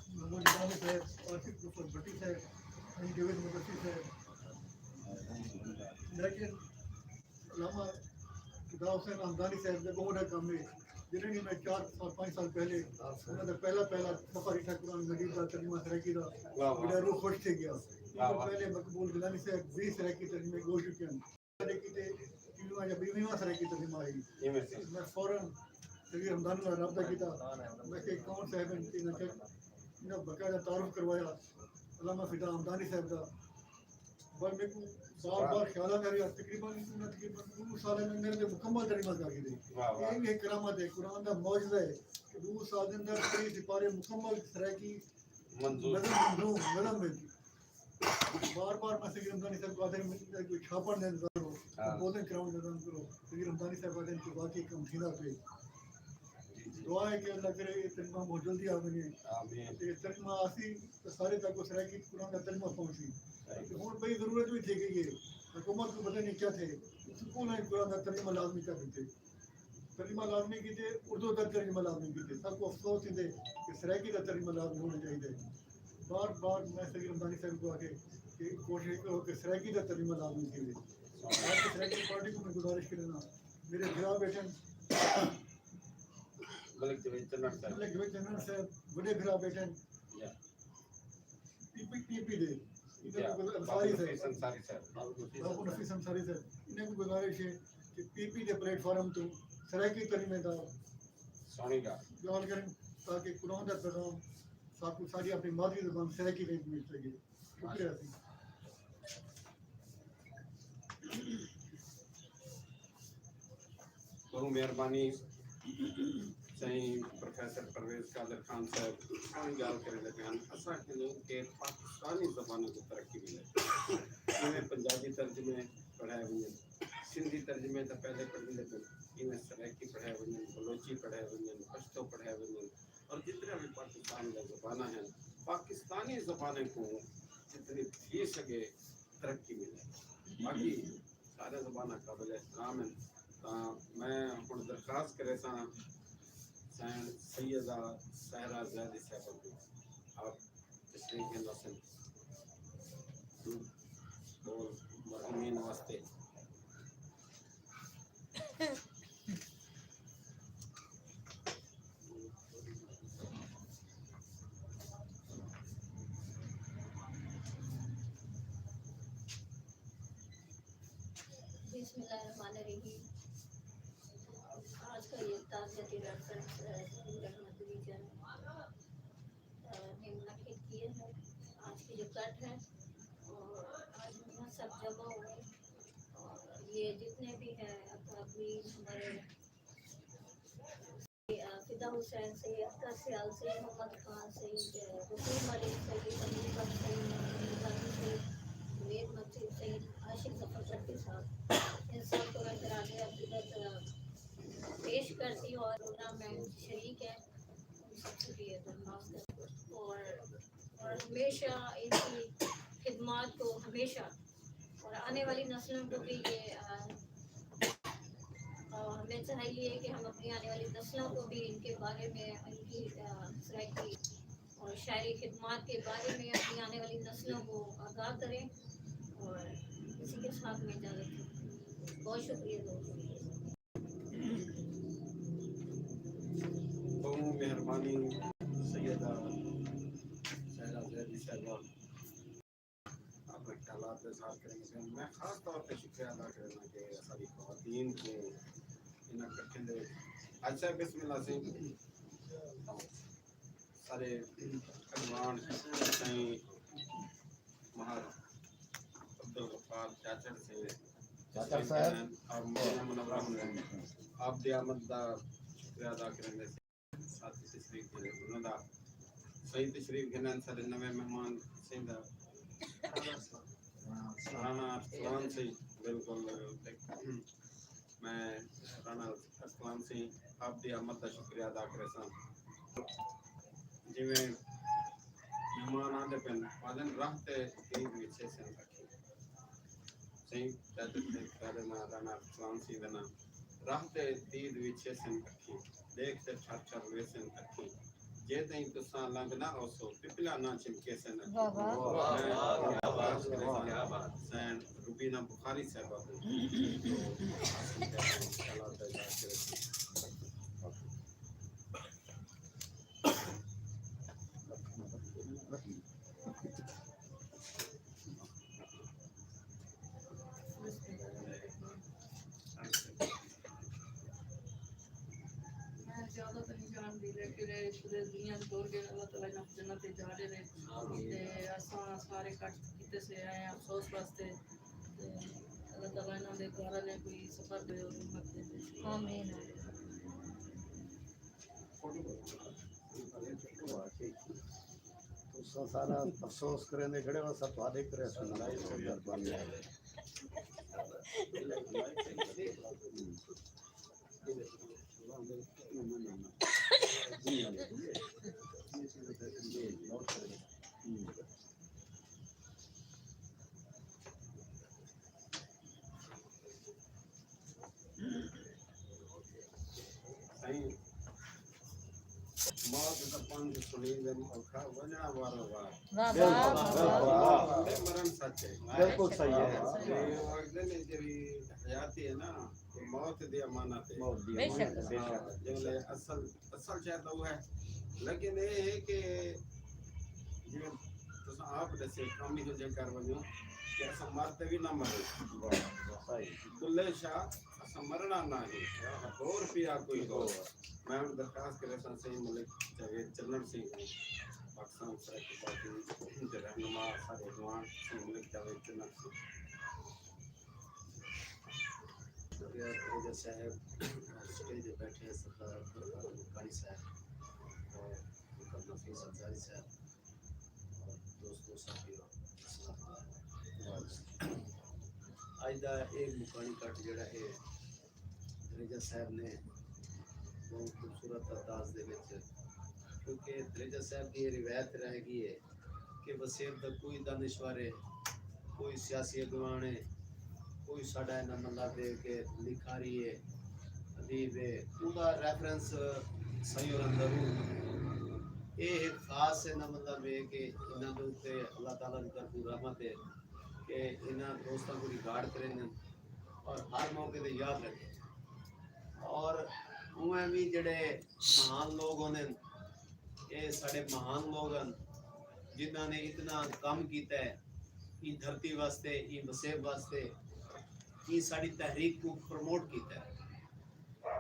محمود نظامی صاحب، آصف ظفر بھٹی صاحب، سئیں جاوید مدثر صاحب۔ لیکن علامہ خدا حسین ہمدانی صاحب دا ٻہوں وݙا کم ہے، جنہیں میں چار سال، پنج سال پہلے انہاں دا پہلا، پہلا صفحہ ݙٹھا قرآن مجید دا ترجمہ سرائیکی دا، واہ، واہ۔ میݙا روح خوش تھی ڳیا۔ واہ، واہ۔ پہلے مقبول گیلانی صاحب ویہہ سرائیکی ترجمے ڳول چکے ہن۔ ساݙے کیتے ٹیویاں یا ٻیویہواں سرائیکی ترجمہ آئی۔ ایویں سی۔ میں فوراً سید ہمدانی نال رابطہ کیتا۔ میں کہ کون صاحب ہن، انہاں چا، انہاں باقاعدہ تعارف کروایا علامہ فدا ہمدانی صاحب دا۔ بس میکوں بار بار خیال آندا رہیا، تقریباً، تقریباً ݙو سال میں میݙے تے مکمل ترجمہ کر گھدے۔ واہ، واہ۔ اے وی ہک کرامت ہے، قرآن دا معجزہ ہے کہ ݙو سال دے اندر تریہہ سپارے مکمل سرائیکی منظوم۔ نظم، منظوم، نظم وچ۔ بار بار میں سید ہمدانی صاحب کوں آہدے، کوئی چھاپݨ دا انتظام کرو، ہاں۔ کمپوزنگ کراوݨ دا انتظام کرو۔ سید ہمدانی صاحب آہدے کہ واقعی کم تھیندا پئے۔ جی، جی۔ دعا ہے کہ اللہ کرے اے ترجمہ بہوں جلدی آ ونڄے۔ آمین۔ تے ترجمہ آسی تے سارے تک او سرائیکی قرآن دا ترجمہ پہنچسی۔ صحیح۔ تے ہݨ ٻئی ضرورت وی تھی ڳئی ہے، حکومت کوں پتہ نہیں کیا تھئے، سکولاں اچ قرآن دا ترجمہ لازمی کر ݙتے۔ ترجمہ لازمی کیتے، اردو دا ترجمہ لازمی کیتے۔ ساکوں افسوس تھیندے کہ سرائیکی دا ترجمہ لازمی ہونا چاہیدا ہے۔ بار بار میں سید ہمدانی صاحب کوں آکھے کہ کوشش کرو کہ سرائیکی دا ترجمہ لازمی تھیوے۔ آج سرائیکی پارٹی کوں میں گزارش کرینداں، میݙے بھرا ٻیٹھن، ملک جاوید چنڑ صاحب۔ ملک جاوید چنڑ صاحب، وݙے بھرا ٻیٹھن۔ جی۔ پی پی، پی پی دے، انہاں کوں گزار-، انصاری صاحب۔ بابو نفیس انصاری صاحب۔ بابو نفیس انصاری صاحب، انہاں کوں گزارش ہے کہ پی پی دے پلیٹ فارم توں سرائیکی ترجمے دا سوہݨی ڳالھ۔ ڳالھ کرن تاکہ قرآن دا پیغام ساکوں ساݙی اپݨی مادری زبان سرائیکی وچ مل سڳے۔ شکریہ سی۔ ٻہوں مہربانی سئیں پروفیسر پرویز قادر خان صاحب، سوہݨی ڳالھ کریندے پئے ہن۔ اساں کنوں کہ پاکستانی زباناں کوں ترقی ملے، جیویں پنجابی ترجمے پڑھائے ونڄن، سندھی ترجمے تاں پہلے پڑھیندے پئے، ایویں سرائیکی پڑھائے ونڄن، بلوچی پڑھائے ونڄن، پشتو پڑھائے ونڄن، اور جتنے بھی پاکستان دا زباناں ہن، پاکستانی زبانیں کوں جتنی تھی سڳے ترقی ملے۔ باقی سارے زباناں قابل احترام ہیں۔ تاں میں ہݨ درخواست کریساں سائیں سیدہ صحرا زیدی صاحبہ کوں، آپ تشریف گھن وسن۔ ٻول مرحومین واسطے۔ بسم اللہ الرحمن الرحیم۔ آج کا یہ تعزیتی ریفرنس، اے، ظہور احمد ریجن، اے، نے منعقد کیے ہیں۔ آج کی جو کٹ ہے، اور آج ہم یہاں سب جمع ہوئے، اور یہ جتنے بھی ہیں اکابرین ہمارے، فدا حسین سئیں، اختر سیال سئیں، محمد خان سئیں، وسیم ملک سئیں، علی بخش سئیں، محمد نظامی سئیں، جنید مقصد سئیں، عاشق ظفر بھٹی صاحب، ان سب کو میں خراج عقیدت پیش کرتی ہوں اور ٹورنامنٹ شریک ہیں، ان سب سے بھی یہ درخواست کرتی ہوں۔ اور، اور ہمیشہ ان کی خدمات کو ہمیشہ اور آنے والی نسلوں کو بھی یہ، آ، آ، ہمیں چاہیے کہ ہم اپنی آنے والی نسلوں کو بھی ان کے بارے میں، ان کی، آ، سرائیکی اور شاعری خدمات کے بارے میں اپنی آنے والی نسلوں کو آگاہ کریں۔ اور اسی کے ساتھ میں اجازت چاہتی ہوں۔ بہت شکریہ دوستو۔ ٻہوں مہربانی سیدہ صحرا زیدی صاحبہ۔ اپݨے خیالات دے اظہار کرݨ دے۔ میں خاص طور تے شکریہ ادا کرݨا کہ اساݙی خواتین کوں انہاں کٹھیں دے وچ، اچھا، بسم اللہ سئیں، سارے اڳواݨ سئیں ماہر عبدالغفار چاچڑ سئیں، چاچڑ صاحب۔ آپ مدینہ منورہ ہوندے، آپ دی آمد دا شکریہ ادا کرݨ دے۔ ساتھی تشریف گھن، انہاں دا سئیں تشریف گھنن، ساݙے نویں مہمان سئیں دا رانا ارسلان سئیں، بالکل۔ میں رانا ارسلان سئیں آپ دی آمد دا شکریہ ادا کریساں۔ جیویں مہمان آندے پن، آہدن راہ تے دید وچھیسن اکھیں۔ سئیں چاچڑ سئیں، ساݙے ناں رانا ارسلان سئیں دا ناں۔ راہ تے دید وچھیسن اکھیں، ݙیکھ تے ٹھر ٹھر ویسن اکھیں۔ جے تئیں تساں لنگھ نہ اوسو، پپلا نہ چمکیسن اکھیں۔ واہ واہ۔ میں واہ، کیا بات، کیا بات۔ سئیں روبینہ بخاری صاحبہ کوں میں زیادہ تاں نہیں جانڑدی، لیکن اے شدے دنیا توں ٹر گئے، اللہ تعالیٰ انہاں کوں جنت اچ جا ڈیوے۔ تے اساں سارے کٹھ کیتے سے آئے ہیں افسوس واسطے۔ تے اللہ تعالیٰ انہاں دے گھر آلیاں کوں وی صبر دے اور ہمت دے۔ آمین۔ تساں سارا افسوس کریندے کھڑے ہو، اساں تہاڈے کرے سننا۔ مہربانی۔ سائیں، موت دا پندھ سنیندن اوکھا، ونڄݨا وارا وار۔ واہ، واہ، واہ، واہ۔ تے مرݨ سچ ہے۔ بالکل صحیح ہے۔ تے او آکھدے نے جیڑھی حیاتی ہے نا، او موت دی امانت ہے۔ موت دی امانت ہے۔ بے شک۔ ہاں، جیڑھے اصل اصل شے تاں او ہے، لیکن اے ہے کہ جیویں تساں آپ ݙسے، کم ایہو جے کر ونڄو کہ اساں مر تے وی نہ مروں۔ واہ، صحیح۔ بلے شاہ، اساں مرݨا نہ ہے، ہور پیا کوئی ہور۔ میں ہݨ درخواست کریساں سئیں ملک جاوید چنڑ سئیں کوں، پاکستان سرائیکی پارٹی دے رہنما، ساݙے اڳواݨ سئیں ملک جاوید چنڑ سئیں۔ شکریہ خواجہ صاحب، سٹیج تے بیٹھے سردار عبدالقادر مکانی صاحب اور مکرم حفیظ انصاری صاحب اور دوستو ساتھیو، السلام علیکم۔ اڄ دا اے مکانی کٹ جیڑھا ہے، دریجہ صاحب نے بہت خوبصورت انداز دے وچ، کیونکہ دریجہ صاحب دی اے روایت رہ ڳئی ہے کہ وسیب دا کوئی دانشور ہے، کوئی سیاسی اگوان ہے، کوئی ساڈا انہاں مطلب ہے کہ لکھاری ہے، ادیب ہے، اوندا ریفرنس سائیں ہوراں ضرور۔ اے ہک خاص انہاں مطلب ہے کہ انہاں دے اتے اللہ تعالیٰ دی طرفوں رحمت ہے کہ انہاں دوستاں کوں ریکارڈ کریندن اور ہر موقع تے یاد رکھے۔ اور اوویں وی جڑے مہان لوگ ہوندن، اے ساڈے مہان لوگ ہن جنہاں نے اتنا کم کیتا ہے ایں دھرتی واسطے، ایں وسیب واسطے، ایں ساڈی تحریک کوں پروموٹ کیتا ہے۔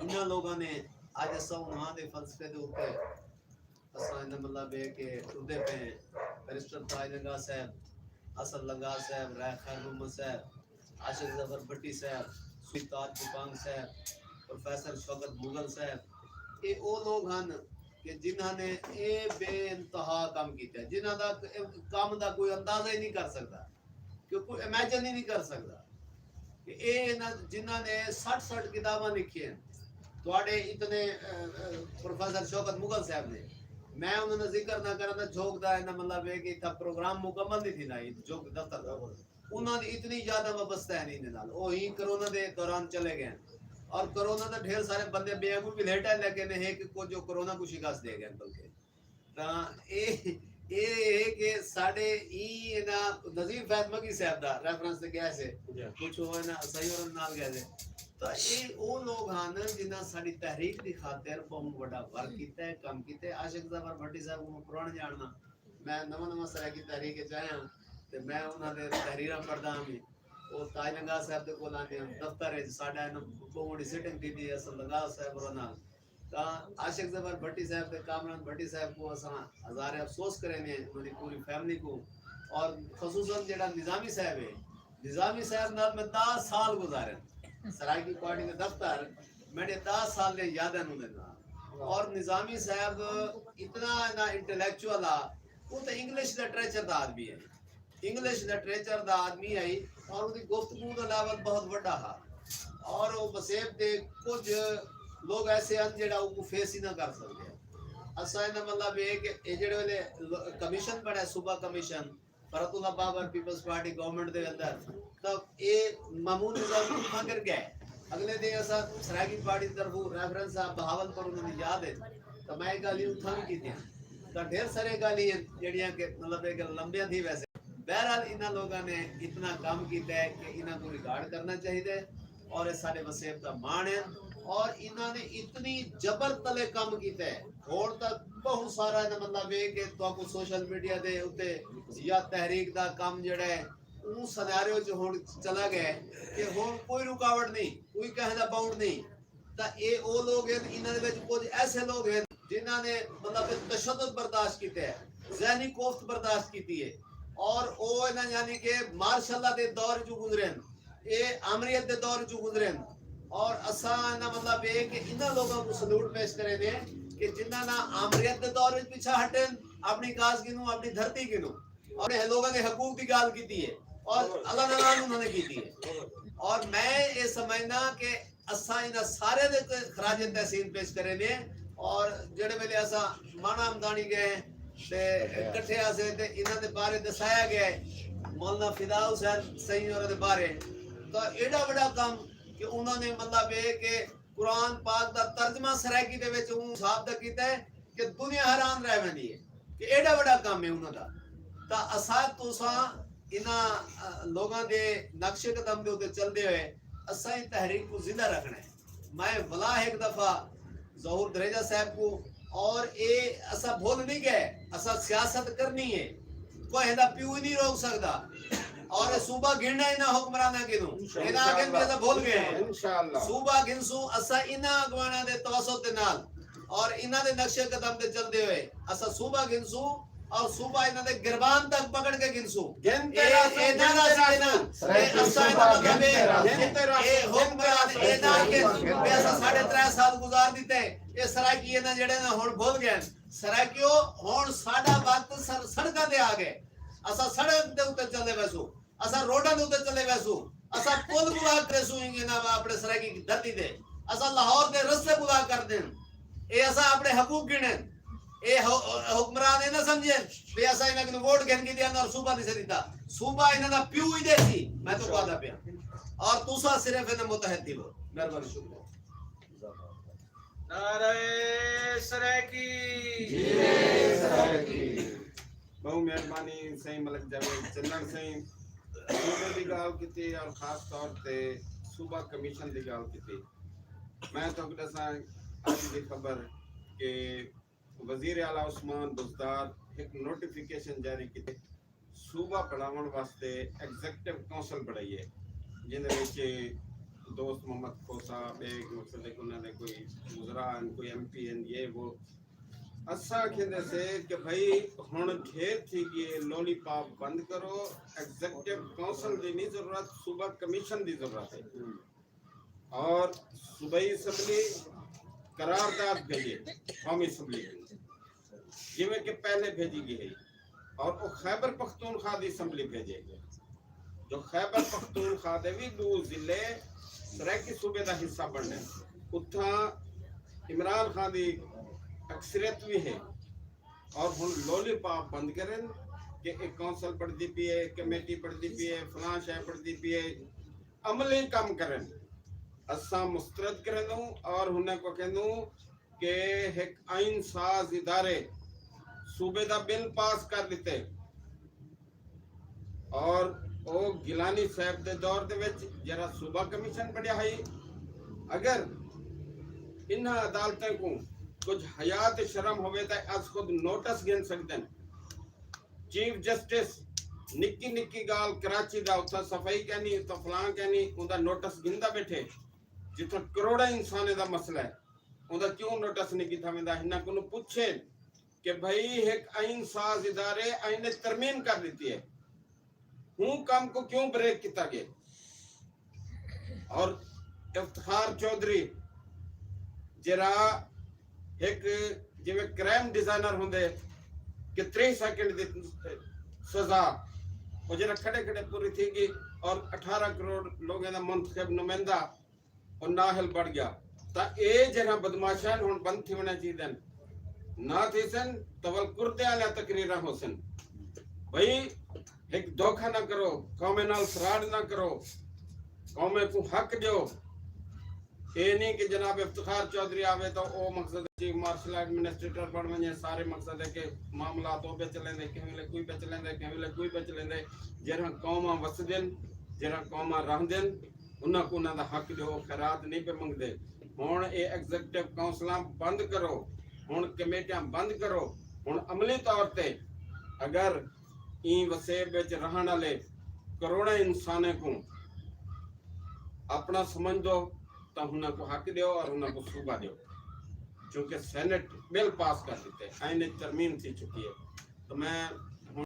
انہاں لوگاں نے اج اساں انہاں دے فلسفے دے اتے اساں انہاں مطلب ہے کہ ٹردے پئے ہیں۔ بیرسٹر تاج لنگاہ صاحب، اسد لنگاہ صاحب، رائے خیر محمد صاحب، عاشق ظفر بھٹی صاحب، سوئی تاج بھٹانگ صاحب، پروفیسر شوکت مغل صاحب، اے او لوگ ہن کہ جنہاں نے اے بے انتہا کم کیتا ہے، جنہاں دا کم دا کوئی اندازہ ہی نہیں کر سکدا، کہ کوئی امیجن ہی نہیں کر سکدا کہ اے انہاں، جنہاں نے سٹھ سٹھ کتاباں لکھیاں ہیں، تہاڈے اتنے، اے، اے، پروفیسر شوکت مغل صاحب نے، میں انہاں دا ذکر نہ کراں تاں جھوک دا انہاں مطلب ہے کہ اتھاں پروگرام مکمل نہیں تھیندا، جھوک دفتر دا۔ انہاں دی اتنی زیادہ وابستہ ہن ایندے نال، او ہی کرونا دے دوران چلے گئے ہن۔ اور کرونا دے ڈھیر سارے بندے ٻئے کوں وی گھلیٹا، لیکن اے کہ کجھ او کرونا کوں شکست ݙے ڳئے ہن۔ بلکہ تاں اے، اے ہے کہ ساݙے ایں انہاں نذیر فیض مگی صاحب دا ریفرنس تے ڳئے سے، جی۔ کجھ او انہاں سائیں ہوراں نال ڳئے سے۔ تاں اے او لوگ ہن جنہاں ساݙی تحریک دی خاطر ٻہوں وݙا ورک کیتا ہے، کم کیتا ہے۔ عاشق ظفر بھٹی صاحب کوں میں پراݨا ڄاݨداں، میں نواں نواں سرائیکی تحریک اچ آیا ہاں تے میں انہاں دے تحریراں پڑھدا ہاں وی۔ او تاج لنگاہ صاحب دے کول آندے ہن، دفتر اچ ساݙا انہاں ٻہوں وݙی سٹنگ تھیندی ہے اسد لنگاہ صاحب ہوراں نال۔ تاں عاشق ظفر بھٹی صاحب تے کامران بھٹی صاحب کوں اساں ہزار افسوس کریندے ہیں، انہاں دی پوری فیملی کوں، اور خصوصاً جیڑھا نظامی صاحب ہے، نظامی صاحب نال میں دس سال گزارے۔ سرائیکی پارٹی دے دفتر میݙے دس سال دے یاداں نوں دے نال۔ اور نظامی صاحب اتنا انہاں انٹلیکچوئل آ، او تے انگلش لٹریچر دا آدمی ہے۔ انگلش لٹریچر دا آدمی ہئی اور اوندی گفتگو دا لیول بہت وݙا ہا۔ اور او وسیب دے کجھ لوگ ایسے ہن جیڑھا اوکوں فیس ہی نہ کر سڳدے۔ اساں انہاں مطلب اے کہ اے جیڑھے ویلے ل-، کمیشن بݨے، صوبہ کمیشن، فرحت اللہ بابر پیپلز پارٹی گورنمنٹ دے اندر، تاں اے مامون نظام اتھاں کر ڳئے۔ اڳلے ݙینہہ اساں سرائیکی پارٹی دی طرفوں ریفرنس صاحب بہاول پر انہاں دی یاد ہے، تاں میں اے ڳالھیں اتھاں وی کیتیاں۔ تاں ڈھیر سارے ڳالھیں ہن جیڑھیاں کہ مطلب ہے کہ لمبیاں تھی ویسے۔ بہرحال انہاں لوگاں نے اتنا کم کیتا ہے کہ انہاں کوں ریکارڈ کرنا چاہیدا ہے۔ اور اے ساݙے وسیب دا ماݨ ہن۔ اور انہاں نے اتنی جبر تلے کم کیتا ہے، ہݨ تاں ٻہوں سارا انہاں مطلب ہے کہ تہاکوں سوشل میڈیا دے اتے یا تحریک دا کم جیڑھا ہے اوں سنیریو چ ہݨ چلا ڳئے کہ ہݨ کوئی رکاوٹ نہیں، کوئی کہیں دا باؤنڈ نہیں۔ تاں اے او لوگ ہن، انہاں دے وچ کجھ ایسے لوگ ہن جنہاں نے مطلب تشدد برداشت کیتے ہے، ذہنی کوفت برداشت کیتی ہے، اور او انہاں یعنی کہ مارشل لا دے دور چوں گزرے ہن، اے آمریت دے دور چوں گزرے ہن، اور اساں انہاں مطلب اے کہ انہاں لوگاں کوں سلوٹ پیش کریندے ہیں کہ جنہاں نہ آمریت دے دور وچ پچھا ہٹن، اپݨی کاز گھنوں، اپݨی دھرتی گھنوں۔ اور انہیں لوگاں دے حقوق دی ڳالھ کیتی ہے اور اللہ ناراض انہاں نے کیتی ہے۔ اور میں اے سمجھنا کہ اساں انہاں سارے دے تے خراج تحسین پیش کریندے ہیں۔ اور جڑے ویلے اساں مانا ہمدانی گئے تے کٹھے آسے تے انہاں دے بارے دسایا گیا ہے، مولانا فدا حسین سئیں اور دے بارے۔ تو ایڈا وڈا کم کہ انہاں نے مطلب اے کہ قرآن پاک دا ترجمہ سرائیکی دے وچ اوں صاحب دا کیتا ہے کہ دنیا حیران رہ ویندی ہے کہ ایڈا وڈا کم ہے انہاں دا۔ تاں اساں تساں انہاں، آ، لوگاں دے نقش قدم دے اتے چلدے ہوئے اساں ایں تحریک کوں زندہ رکھنا ہے۔ میں ولا ہک دفعہ ظہور دھریجہ صاحب کوں، اور اے اساں بھل نہیں گئے، اساں سیاست کرنی ہے، کوئی ہندا پیو ہی نہیں روک سکدا۔ اور صوبہ گھننا انہاں حکمراناں کنوں، انہاں آکھیا کہ اساں بھل گئے ہیں۔ انشاءاللہ۔ صوبہ گھنسوں اساں انہاں اگواناں دے توسط دے نال اور انہاں دے نقش قدم تے چلدے ہوئے اساں صوبہ گھنسوں اور صوبہ انہاں دے گربان تک پکڑ کے گھنسوں۔ گھن تے اے، رہسوں، اے نہ گھن تے رہسوں، رہسوں۔ اے اساں انہاں مطلب اے، گھن تے رہسوں، اے حکمران اے نہ کہ بے اساں ساڑھے ترے سال گزار دیتے، اے سرائیکی انہاں جڑے نا ہن بھل گئے۔ سرائیکیو، ہن ساڈا وقت سر-، سڑکاں تے آ گئے۔ اساں سڑک دے اتے چلے ویسوں، اساں روڈاں دے اتے چلے ویسوں، اساں پل بلا کریسوں انہاں اپنے سرائیکی دھرتی تے، اساں لاہور دے رستے بلا کر دین۔ اے اساں اپنے حقوق گھنن۔ اے حو-، حکمران اے نہ سمجھن بھئی اساں انہاں کوں ووٹ گھن کے دیاں اور صوبہ نہیں سے دیتا۔ صوبہ انہاں دا پیو ہی ݙیسی، میں تہاکوں آہدا پیاں۔ اور تساں صرف انہاں دے متحد تھیوو۔ مہربانی، شکریہ۔ نعرہ سرائیکی۔ جی سرائیکی۔ ٻہوں مہربانی سئیں ملک جاوید چنڑ سئیں، صوبے دی ڳالھ کیتی اور خاص طور تے صوبہ کمیشن دی ڳالھ کیتی۔ میں تہاکوں ݙساں اڄ دی خبر کہ وزیر اعلیٰ عثمان بزدار ہک نوٹیفکیشن جاری کیتے صوبہ بݨاوݨ واسطے ایگزیکٹو کونسل بݨائی ہے، جیندے وچ دوست محمد کھوسہ، ٻئے مقصد ہے کہ انہاں دے کوئی وزراء ہن، کوئی ایم پی ہن، یہ وہ۔ اساں آکھیندے سے کہ بھئی ہݨ ڈھیر تھی ڳئے، لولی پاپ بند کرو، ایگزیکٹو کونسل دی نہیں ضرورت، صوبہ کمیشن دی ضرورت ہے۔ اور صوبائی اسمبلی قرارداد بھیجے قومی اسمبلی کوں، جیویں کہ پہلے بھیجی ڳئی ہے، اور او خیبر پختونخوا دی اسمبلی بھیجے، جو خیبر پختونخوا دے وی ݙو ضلع سرائیکی صوبے دا حصہ بݨن۔ اتھاں عمران خان دی اکثریت وی ہے۔ اور ہݨ لولی پاپ بند کرن کہ ایک کونسل بݨدی پئی ہے، کمیٹی بݨدی پئی ہے، فلاں شے بݨدی پئی ہے، عملی کم کرن۔ اساں مسترد کریندوں اور انہاں کوں کہندوں کہ ہک آئین ساز ادارے صوبے دا بل پاس کر ݙتے۔ اور او گیلانی صاحب دے دور دے وچ جیڑھا صوبہ کمیشن بݨیا ہئی، اگر انہاں عدالتیں کوں کجھ حیا تے شرم ہووے تاں از خود نوٹس گھن سڳدن۔ چیف جسٹس نکی نکی ڳالھ کراچی دا، اتھاں صفائی کینی، اتھاں فلاں کینی، اوندا نوٹس گھندا ٻیٹھے، جتھاں کروڑاں انسانیں دا مسئلہ ہے، اوندا کیوں نوٹس نہیں گھدا ویندا؟ انہاں کوں پچھے کہ بھئی ہک آئین ساز ادارے آئین اچ ترمیم کر ݙتی ہے، ہوں کم کوں کیوں بریک کیتا ڳئے؟ اور افتخار چوہدری جیڑھا ہک جیویں کرائم ڈیزائنر ہوندے کہ تریہہ سیکنڈ دی سزا، او جیڑھا کھڑے کھڑے پوری تھی ڳئی اور اٹھارہ کروڑ لوگیں دا منتخب نمائندہ او نااہل بݨ ڳیا۔ تاں اے جیڑھا بدمعاشاں ہݨ بند تھیوݨا چاہیدن، نہ تھیسن تاں ول کردے آلیاں تقریراں ہوسن۔ بھئی ہک دھوکا نہ کرو، قومیں نال فراڈ نہ کرو، قومیں کوں حق ݙیو۔ اے نہیں کہ جناب افتخار چوہدری آوے تاں او مقصد چیف مارشل ایڈمنسٹریٹر بݨ ونڄے، سارے مقصد ہے کہ معاملات او پئے چلیندے، کہیں ویلے کوئی پئے چلیندے، کہیں ویلے کوئی پئے چلیندے۔ جیڑھا قوماں وسدن، جیڑھا قوماں رہندن، انہاں کوں انہاں دا حق ݙیو، خیرات نہیں پئے منگدے۔ ہݨ اے ایگزیکٹو کونسلاں بند کرو، ہݨ کمیٹیاں بند کرو، ہݨ عملی طور تے اگر ایں وسیب وچ رہݨ آلے کروڑاں انسانیں کوں اپݨا سمجھدو تاں انہاں کوں حق ݙیو اور انہاں کوں صوبہ ݙیو، کیونکہ سینٹ بل پاس کر ݙتے، آئین وچ ترمیم تھی چکی ہے۔ تو میں ہݨ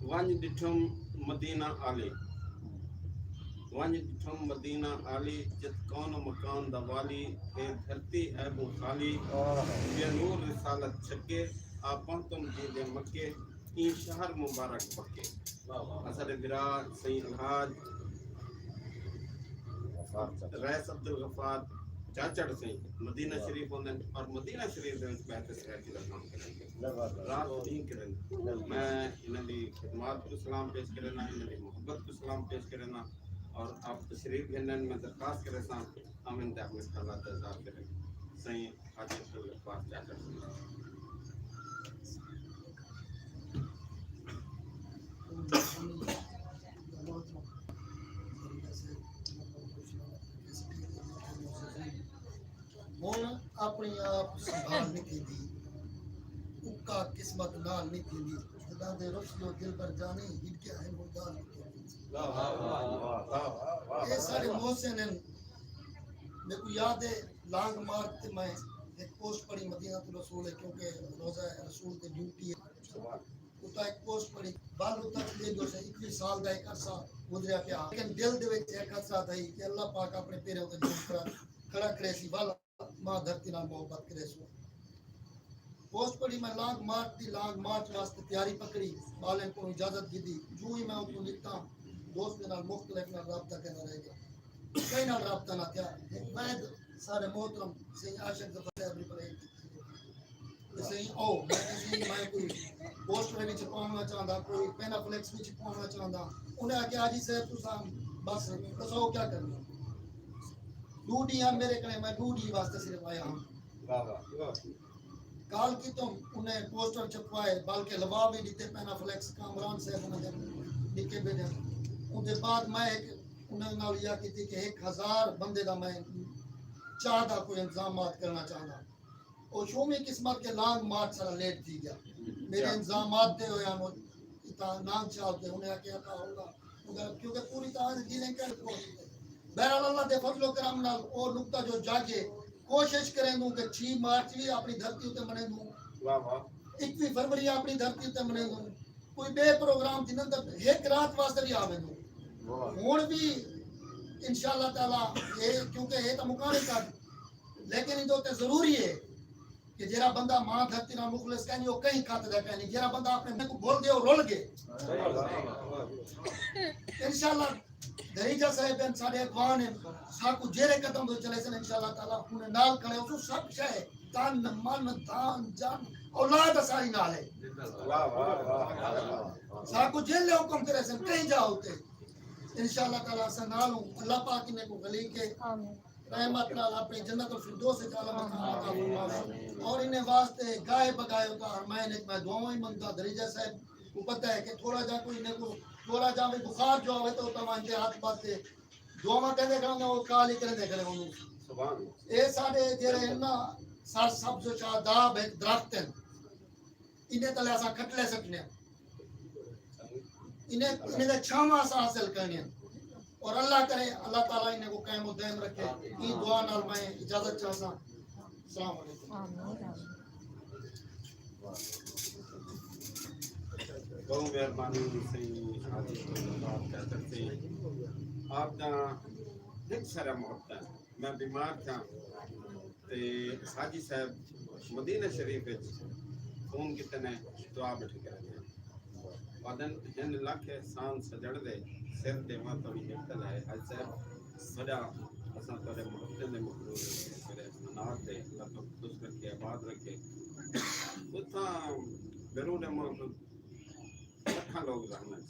ونڄ ݙٹھم مدینہ عالی، ونڄ ݙٹھم مدینہ عالی، جت کون و مکان دا والی، اے دھرتی ہے بو خالی، یہ نور رسالت چھکے، آ پہنتم جیندے مکے، ایں شہر مبارک پکے۔ اساݙے بھرا سئیں الحاج رئیس عبدالغفار چاچڑ سئیں مدینہ شریف ہوندن، اور مدینہ شریف دے وچ بیت سرائیکی دا کام کرن، رات و ݙینہہ کرن۔ میں انہاں دی خدمات کوں سلام پیش کرنا، انہاں دی محبت کوں سلام پیش کرنا، اور آپ تشریف گھنن، میں درخواست کریساں آون تے اپݨے خیالات دا اظہار کرن۔ سئیں حاجی عبدالغفار چاچڑ سئیں۔ ہݨ اپݨے آپ سنبھال نہیں تھیندی، اکا قسمت نال نہیں تھیندی۔ جݙاں دے رخ جو دلبر جانی، ہݙکے ہن ہݨ ڳالھ نہیں تھیندی۔ اے ساݙے محسن ہن، میکوں یاد ہے لانگ مارچ تے میں ہک پوسٹ پڑھی مدینہ الرسول ہے، کیونکہ روضہ رسول تے ڈیوٹی ہے۔ اتھاں ہک پوسٹ پڑھی، ول اتھاں ݙیکھ جو سئیں، اکویہہ سال دا ہک عرصہ گزریا پیا، لیکن دل دے وچ ہک حسرت ہئی کہ اللہ پاک اپݨے پیریں اتے جھک کر کھڑا کریسی، ول ماں دھرتی نال محبت کریسوں۔ پوسٹ پڑھی، میں لانگ مارچ دی، لانگ مارچ واسطے تیاری پکڑی، ٻالیں کولوں اجازت گھدی، جوں ہی میں اتھوں نکتاں، دوستیں نال مختلف نال رابطہ کیندا رہ ڳیا، کہیں نال رابطہ نہ تھیا۔ ہک وحد ساݙے محترم سئیں عاشق ظفر صاحب دی پڑھائی کیتی۔ سائیں او میں کہیں میں کوئی پوسٹر بھی چھپاونا چاہندا، کوئی پینافلیکس بھی چھپاونا چاہندا۔ انہیں آکھیا حاجی صاحب تساں بس ݙساؤ کیا کرنا؟ ݙو ݙینہہ میرے کنے، میں ݙو ݙینہہ واسطے صرف آیا ہاں۔ کال کیتم، انہیں پوسٹر چھپوائے، بلکہ لوا بھی ݙتے، پینافلیکس کامران صاحب انہاں دے ݙکھے بھیجے۔ اون دے بعد میں ہک انہاں نال یا کیتی کہ ہک ہزار بندے دا میں چاہ دا کوئی انتظامات کرنا چاہندا۔ او شومی قسمت کہ لانگ مارچ سارا لیٹ تھی گیا۔ میرے انتظامات تے ہویا نو اتنا نام چاہ تے انہیں آکھیا تھا ہوگا۔ کیونکہ پوری طرح سے ڈیلنگ کر کو بہرحال اللہ دے فضل و کرم نال او نقطہ جو جاگے، کوشش کریں دوں کہ چھ مارچ بھی اپنی دھرتی اتے منے دوں، واہ واہ۔ اکوی فروری اپنی دھرتی اتے منے دوں، کوئی بے پروگرام تھی نہ تے ایک رات واسطے بھی آویں دوں۔ واہ۔ ہن بھی انشاءاللہ تعالی اے، کیونکہ اے تاں مکانے کر، لیکن ایندے تے ضروری ہے کہ جیڑھا بندہ ماں دھرتی نال مخلص کائنی، او کہیں کھت دا کائنی۔ جیڑھا بندہ اپݨے میں کوں بھل ڳئے، او رل ڳئے۔ انشاءاللہ دھریجہ صاحب ہن، ساݙے اڳواݨ ہن، ساکوں جیڑھے قدم تے چلے سن، انشاءاللہ تعالی انہیں نال کھڑے ہوسوں۔ سب شے، تن، من، دھن، جن، اولاد اساݙی نال ہے۔ ساکوں جیلے حکم کرے سن، کہیں جا ہوتے۔ انشاءاللہ تعالی اساں نال ہوں۔ اللہ پاک انہیں کوں غلی کے رحمت نال اپݨی جنت الفردوس وچ اعلیٰ مقام عطا فرماوے۔ اور انہیں واسطے گاہے بگاہے اتھاں حرمین وچ میں دعاواں ہی منگدا۔ دھریجہ صاحب کوں پتہ ہے کہ تھوڑا جا کوئی انہیں کوں تھوڑا جا وی بخار جو آوے تے اتھاں ونڄ تے ہتھ ٻدھ تے دعاواں کریندے کھڑے ہوندے، او کال ہی کریندے کھڑے ہوندے۔ سبحان اللہ۔ اے ساݙے جیڑھے ہن نا، سر سبز و شاداب ہک درخت ہن، انہیں تلے اساں کھٹلے سٹنے ہن۔ انہیں، انہیں دا چھاواں اساں حاصل کرݨے ہن۔ اور اللہ کرے، اللہ تعالیٰ انہیں کوں قائم و دائم رکھے۔ ایں دعا نال میں اجازت چاہساں۔ السلام علیکم۔ بہت مہربانی سائیں حاجی عبدالغفار قیصر سائیں، آپ دا ہک سارا محبت ہے۔ میں بیمار تھا تے حاجی صاحب مدینہ شریف وچ فون کیتے نے، دعا بیٹھے کرے نے۔ آہدن ہن لکھ احسان سڄݨ دے، سر ݙیواں تاں وی ہک تل ہے۔ حاجی صاحب وݙا اساں تہاݙے محبتیں دے مقبول ہیں، تیرے احسانات دے، اللہ تہاکوں خوش رکھے، آباد رکھے۔ اتھاں بیرون ملک لکھاں لوگ رہندے،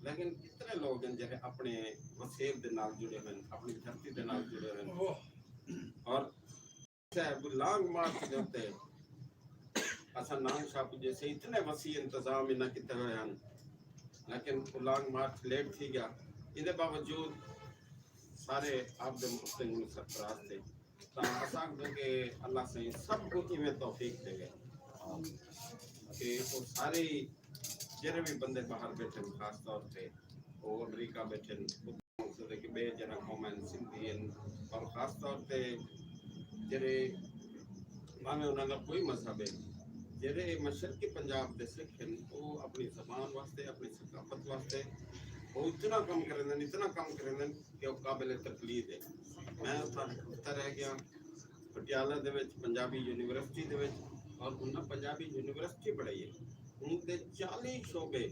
لیکن کتنے لوگ ہیں جڑے اپنے وسیب دے نال جڑے ہوئے ہیں، اپنی دھرتی دے نال جڑے ہوئے ہیں۔ اور صاحب لانگ مارچ دے اتے اساں نام شاہ پجے سے، اتنے وسیع انتظام انہاں کیتے ہوئے ہیں، لیکن وہ لانگ مارچ لیٹ تھی گیا۔ ایں دے باوجود سارے آپ دے محسن سرفراز تھے۔ تاں اساں آکھدوں کہ اللہ سائیں سب کوں ایویں توفیق ݙیوے کہ او سارے جیڑھے وی بندے باہر ٻیٹھن، خاص طور تے او امریکہ ٻیٹھن، مقصد ہے کہ ٻئے جیڑھا قوم ہن، سندھی ہن، اور خاص طور تے جیڑھے بھاویں انہاں دا کوئی مذہب ہے، جیڑھے مشرقی پنجاب دے سکھ ہن، او اپݨی زبان واسطے، اپݨی ثقافت واسطے او اتنا کم کریندن، اتنا کم کریندن کہ او قابل تقلید ہے۔ میں اتھاں ہک ہفتہ رہ ڳیا پٹیالہ دے وچ، پنجابی یونیورسٹی دے وچ، اور انہاں پنجابی یونیورسٹی بݨائی ہے۔ ہݨ دے چالیہہ شعبے،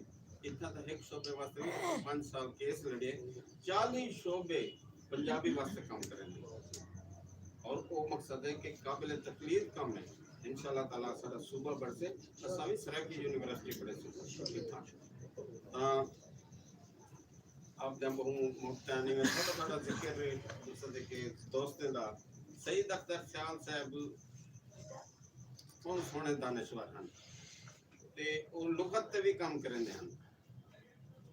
اتھاں تاں ہک شعبے واسطے وی پنج سال کیس لڑے، چالیہہ شعبے پنجابی واسطے کم کریندے۔ اور او مقصد ہے کہ قابل تقلید کم ہے۔ انشاءاللہ تعالیٰ ساݙا صوبہ بݨسے، اساں وی سرائیکی یونیورسٹی بݨیسوں اتھاں۔ تاں آپ دے بہوں مختانی میں چھوٹا چھوٹا ذکر ہے، مقصد ہے کہ دوستیں دا۔ سید اختر سیال صاحب بہوں سوہݨے دانشور ہن تے او لغت تے وی کم کریندے ہن۔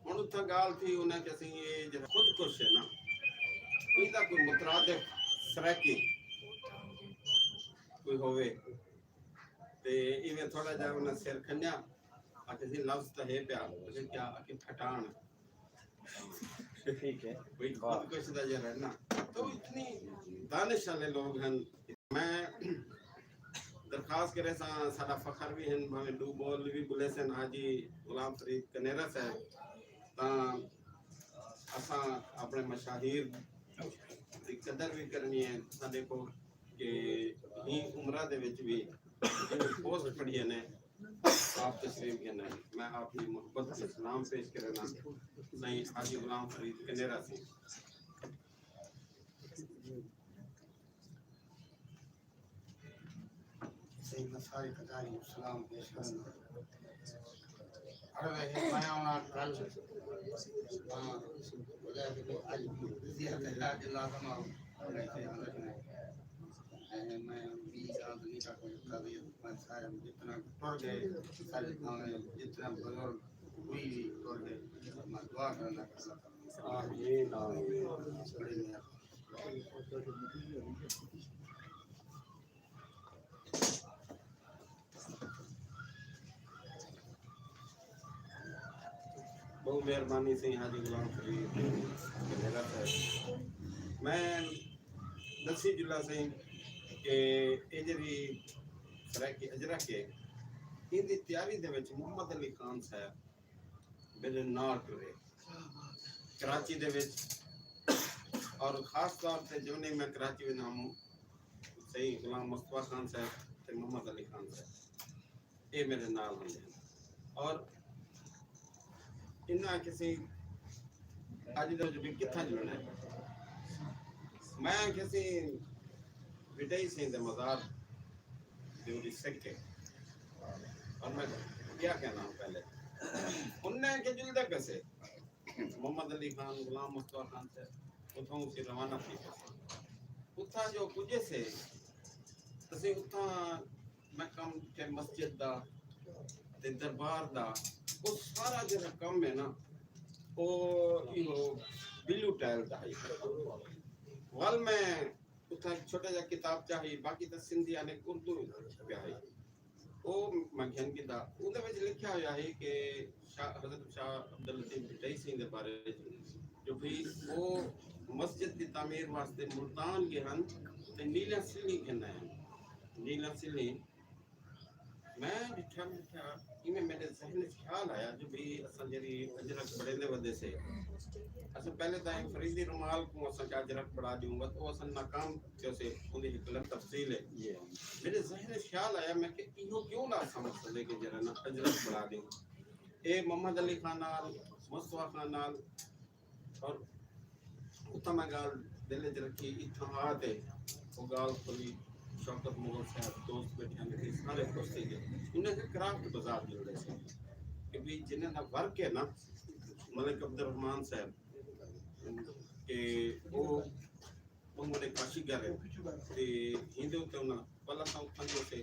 ہݨ اتھاں ڳالھ تھی انہاں کہ اسیں اے جیڑھا خود کش ہے نا، ایندا کوئی مترادف سرائیکی کوئی ہووے۔ تے ایویں تھوڑا جیہا انہاں سر کھنیا، آکھیا سی لفظ تاں ہے پیا، اسیں کیا آکھے پھٹاݨ۔ ٹھیک ہے۔ بھئی خود کش دا جیہڑا ہے نا، تو اتنی دانش والے لوگ ہن۔ میں درخواست کرے ساں، ساݙا فخر وی ہن، بھاویں ݙو ٻول وی ٻولیسن حاجی غلام فرید کنیرا صاحب، تاں اساں اپݨے مشاہیر دی قدر وی کرݨی ہے۔ تساں ݙیکھو کہ ایں عمراں دے وچ وی جیڑھے پوسٹ پڑھیے نے، آپ تشریف گھن آئے۔ میں آپ دی محبت تے سلام پیش کرینداں سائیں حاجی غلام فرید کنیرا سئیں۔ میں سارے قطاری سلام پیش کرنا۔ عرض ہے، میں آنا کل، ہاں، خدا کے اج صحت ہے، اللہ تمام۔ میں بھی اجازت نہیں کر سکتا، میں سارے جتنا ٹر گئے، سارے جتنا بزرگ ہوئی بھی ٹر گئے، میں دعا کرنا۔ آمین، آمین۔ بڑی مہربانی۔ بہت مہربانی سائیں حاجی غلام فرید بنیرا صاحب۔ میں دسی جلا سائیں کہ اے جڑی سرائیکی اجرک ہے، ان دی تیاری دے وچ محمد علی خان صاحب میرے نال ٹرے کراچی دے وچ، اور خاص طور تے جو نہیں میں کراچی وچ ہم سائیں غلام مصطفی خان صاحب تے محمد علی خان صاحب، اے میرے نال ہوندے ہیں۔ اور انہاں کسی اج دا جو بھی کتھاں جلنا ہے، میں کسی بٹائی سائیں دے مزار جو بھی سکھ ہے، اور میں کیا کہنا ہوں پہلے، انہیں کے جلدے پیسے محمد علی خان، غلام مصطفی خان سے اتھوں اسی روانہ تھی پیسے۔ اتھاں جو کجھ سے، اسی اتھاں میں کم کے مسجد دا تے دربار دا، او سارا جڑا کم ہے نا، او ایہو بلیو ٹائل دا ہے۔ ول میں اتھاں ہک چھوٹا جہا کتاب چاہی، باقی تاں سندھی آنے اردو وچ چھپیا ہے۔ او میں گھن گھدا، اوندے وچ لکھیا ہویا ہے کہ شاہ، حضرت شاہ عبداللطیف بھٹائی سئیں دے بارے وچ جو بھئی او مسجد دی تعمیر واسطے ملتان گئے ہن تے نیلاں سلھیں گھن آئے ہن۔ نیلاں سلھیں میں ݙٹھا، ݙٹھا، ایویں میݙے ذہن وچ خیال آیا جو بھئی اساں جیڑھی اجرک بݨیندے ودے سے، اساں پہلے تاں ایں فریدی رومال کوں اساں کیا اجرک بݨا ݙیوں، بس او اساں ناکام تھیوسے، اوندی ہک الڳ تفصیل ہے۔ میݙے ذہن وچ خیال آیا، میں کہ ایہو کیوں نہ اساں مقصد ہے کہ جیڑھا نا اجرک بݨا ݙیوں۔ اے محمد علی خان نال، مصطفی خان نال، اور اتھاں میں ڳالھ دل وچ رکھی، اتھاں آ تے او ڳالھ کھلی، شوکت مغل صاحب دوست بیٹھے ہن، اے سارے خوش تھی ڳئے۔ انہیں کے کرافٹ بازار جلدے سے کہ بھئی جنہیں دا ورک ہے نا، ملک عبدالرحمان صاحب، کہ او انہوں نے کاشی گھر ہے تے ہیندے اتے انہاں پہلا تاں اتھاں جو سے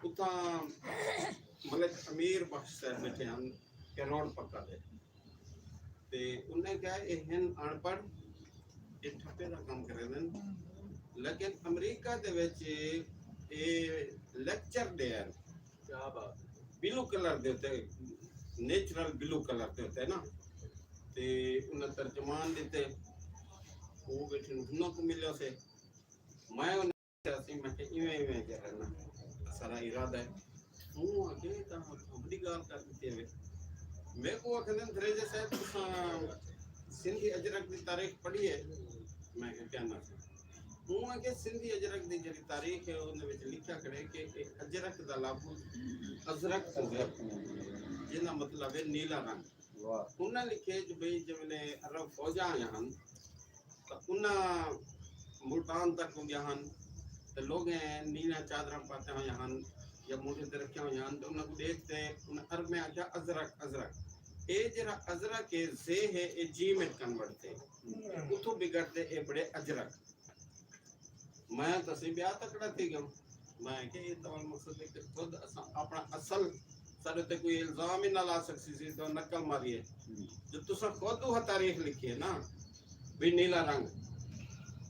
اتھاں ملک امیر بخش صاحب بیٹھے ہن کہ روڈ پکا دے۔ تے انہیں کہا اے ہن اݨ پڑھ، اے ٹھپے دا کم کریندن، لیکن امریکہ دے وچ اے لیکچر ݙیئن۔ کیا بات ہے۔ بلو کلر دے اتے، نیچرل بلو کلر دے اتے نا۔ تے انہاں ترجمان ݙتے، او بیٹھے انہاں کوں ملیا سے۔ میں انہاں سی میں کہ ایویں ایویں جیڑھا نا سارا ارادہ ہے۔ ہوں آکھیا اے تاں وݙی ڳالھ کر ݙتی ہے۔ میکوں آکھدن دھریجے صاحب تساں سندھی اجرک دی تاریخ پڑھی ہے؟ میں کہ کیا نہ سی۔ ہوں آکھیا سندھی اجرک دی جیڑھی تاریخ ہے اوندے وچ لکھیا کھڑے کہ اے اجرک دا لفظ ازرق توں ہے، جیندا مطلب ہے نیلا رنگ۔ انہاں لکھے جو بھئی جیویں عرب فوجاں آیاں ہن تاں انہاں ملتان تک ڳیا ہن تے لوگیں نیلاں چادراں پاتیاں ہویاں ہن یا مونڈھے تے رکھیاں ہویاں ہن تے انہاں کوں ݙیکھ تے انہاں عربیں آکھیا ازرق ازرق۔ اے جیڑھا ازرق ہے زے ہے اے جیم اچ کنورٹ تھے، اتھوں بگڑ تے اے بݨے اجرک۔ میں تاں سئیں ٻیا تکڑا تھی ڳیاں۔ میں کہ اے تاں مقصد ہے کہ خود اساں اپݨا اصل ساݙے تے کوئی الزام ہی نہ لا سڳسی سی تاں نقل ماری ہے۔ جو تساں خود اوہا تاریخ لکھی ہے نا بھئی نیلا رنگ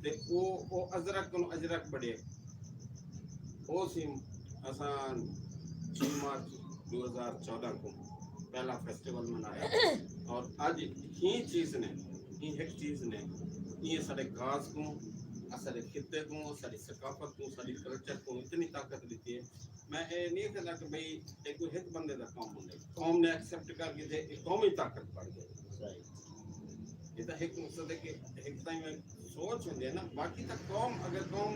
تے او او ازرق کنوں اجرک بݨے۔ او سی اساں چھ مارچ ݙو ہزار چوݙاں کوں پہلا فیسٹیول منایا اور اڄ ہی چیز نے، ہی ہک چیز نے، ایں ساݙے کاز کوں، اساݙے خطے کوں، ساݙی ثقافت کوں، ساݙی کلچر کوں اتنی طاقت ݙتی ہے۔ میں اے نہیں کہندا کہ بھئی اے کوئی ہک بندے دا کم ہوندے، قوم نے ایکسپٹ کر گھدے، اے قومی طاقت بݨ ڳئی۔ اے تاں ہک مقصد ہے کہ ہک تاں ایویں سوچ ہوندی ہے نا، باقی تاں قوم اگر قوم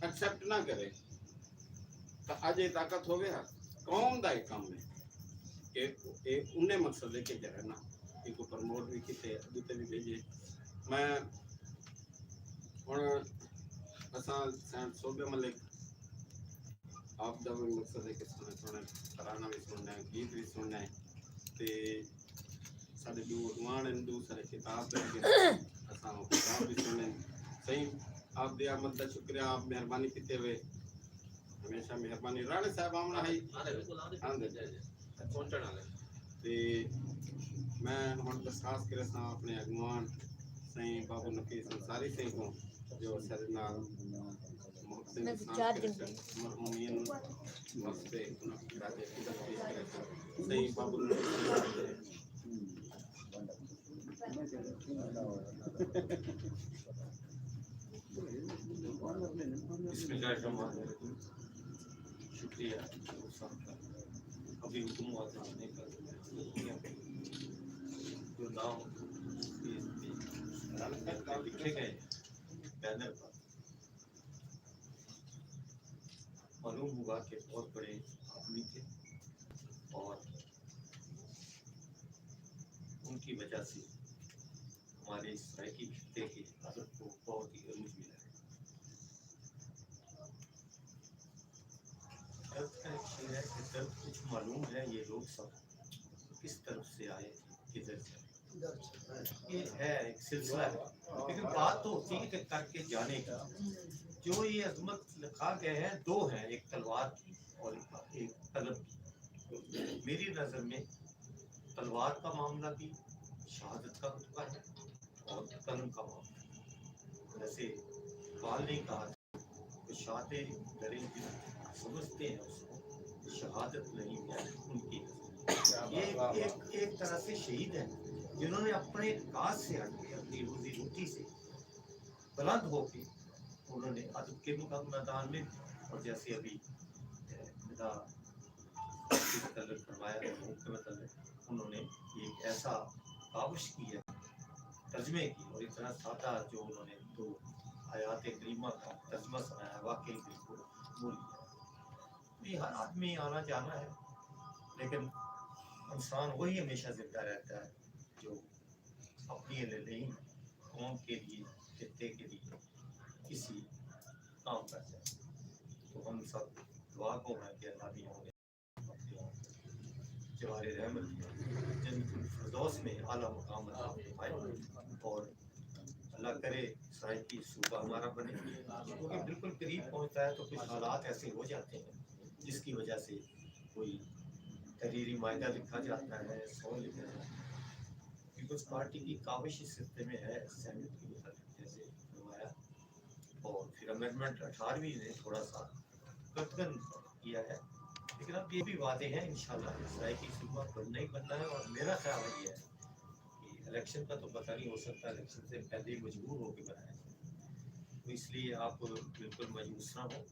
ایکسپٹ نہ کرے، تاں اڄ اے طاقت ہووے ہا، قوم دا اے کم ہے کہ اے انہیں مقصد ہے کہ جیڑھا نا ایکوں پروموٹ وی کیتے، اڳوں تے وی بھیڄے۔ میں ہݨ اساں سائیں صوبے ملک آپ دا وی مقصد ہے کہ سوہݨے سوہݨے ترانہ وی سݨݨا ہے، گیت وی سݨݨا ہے۔ تے ساݙے ݙو اڳواݨ ہن، ݙو سارے خطاب کر کے اساں او خطاب وی سݨے۔ سئیں، آپ دی آمد دا شکریہ، آپ مہربانی کیتے ہوئے۔ ہمیشہ مہربانی۔ راݨے صاحب آوݨا ہے؟ آندے، بالکل آندے۔ آندے۔ جی، جی۔ پہنچݨ والے۔ تے میں ہݨ درخواست کریساں اپݨے اڳواݨ سئیں بابو نفیس انصاری سئیں کوں، جو ساݙے نال محبتیں دی سانجھ کریسن، مرحومین واسطے انہاں کوں خراج عقیدت پیش کریسن۔ سئیں بابو نفیس انصاری۔ بسم اللہ الرحمن الرحیم۔ شکریہ۔ ابھی حکم ہوا تھا، آپ نے کہا جو نام لکھے گئے بینر پر، معلوم ہوا کہ بہت بڑے آدمی تھے اور ان کی وجہ سے ہمارے سرائیکی خطے کے ادب کو بہت ہی عروج ملا ہے۔ درد کا ایک شعر ہے کہ درد کچھ معلوم ہے، یہ لوگ سب کس طرف سے آئے تھے، کدھر سے آئے۔ یہ ہے، ایک سلسلہ ہے، لیکن بات تو ہوتی ہے کہ کر کے جانے کی۔ جو یہ عظمت لکھا گیا ہے، دو ہیں، ایک تلوار کی اور ایک قلم کی۔ میری نظر میں تلوار کا معاملہ بھی شہادت کا رتبہ ہے اور قلم کا معاملہ۔ جیسے اقبال نے کہا تھا، کشادِ دریں دل سمجھتے ہیں اس کو، شہادت نہیں ہے ان کی نظر۔ یہ ایک، ایک طرح سے شہید ہیں، جنہوں نے اپنے کاز سے ہٹ کے، اپنی روزی روٹی سے بلند ہو کے انہوں نے ادب کے مقام میدان میں، اور جیسے ابھی، اے، ندا کے متعلق فرمایا، مرحوم کے متعلق، انہوں نے ایک ایسا کاوش کی ہے، ترجمے کی، اور اتنا سادہ جو انہوں نے دو آیات کریمہ کا ترجمہ سنایا، واقعی دل کو موہ لیا۔ یہ ہر آدمی آنا جانا ہے، لیکن انسان وہی ہمیشہ زندہ رہتا ہے جو اپنے لیے نہیں، قوم کے لیے، خطے کے لیے کسی کام کر جائے۔ تو ہم سب دعا گو ہیں کہ اللہ بھی ہوں گے جوار رحمت، جنت الفردوس میں اعلیٰ مقام عطا فرمائے، اور اللہ کرے سرائیکی صوبہ ہمارا بنے، کیونکہ بالکل قریب پہنچتا ہے تو کچھ حالات ایسے ہو جاتے ہیں جس کی وجہ سے کوئی تحریری معاہدہ لکھا جاتا ہے، سو لکھا جاتا ہے۔ پیپلز پارٹی کی کاوش اس خطے میں ہے، سینیٹ کی متعلق جیسے فرمایا، اور پھر امینڈمنٹ اٹھارہویں نے تھوڑا سا کٹکن کیا ہے، لیکن اب یہ بھی واضح ہے، انشاءاللہ سرائیکی صوبہ بننا ہی بننا ہے۔ اور میرا خیال یہ ہے کہ الیکشن کا تو پتہ نہیں، ہو سکتا ہے الیکشن سے پہلے ہی مجبور ہو کے بنایا جائے، تو اس لیے آپ بالکل مایوس نہ ہوں۔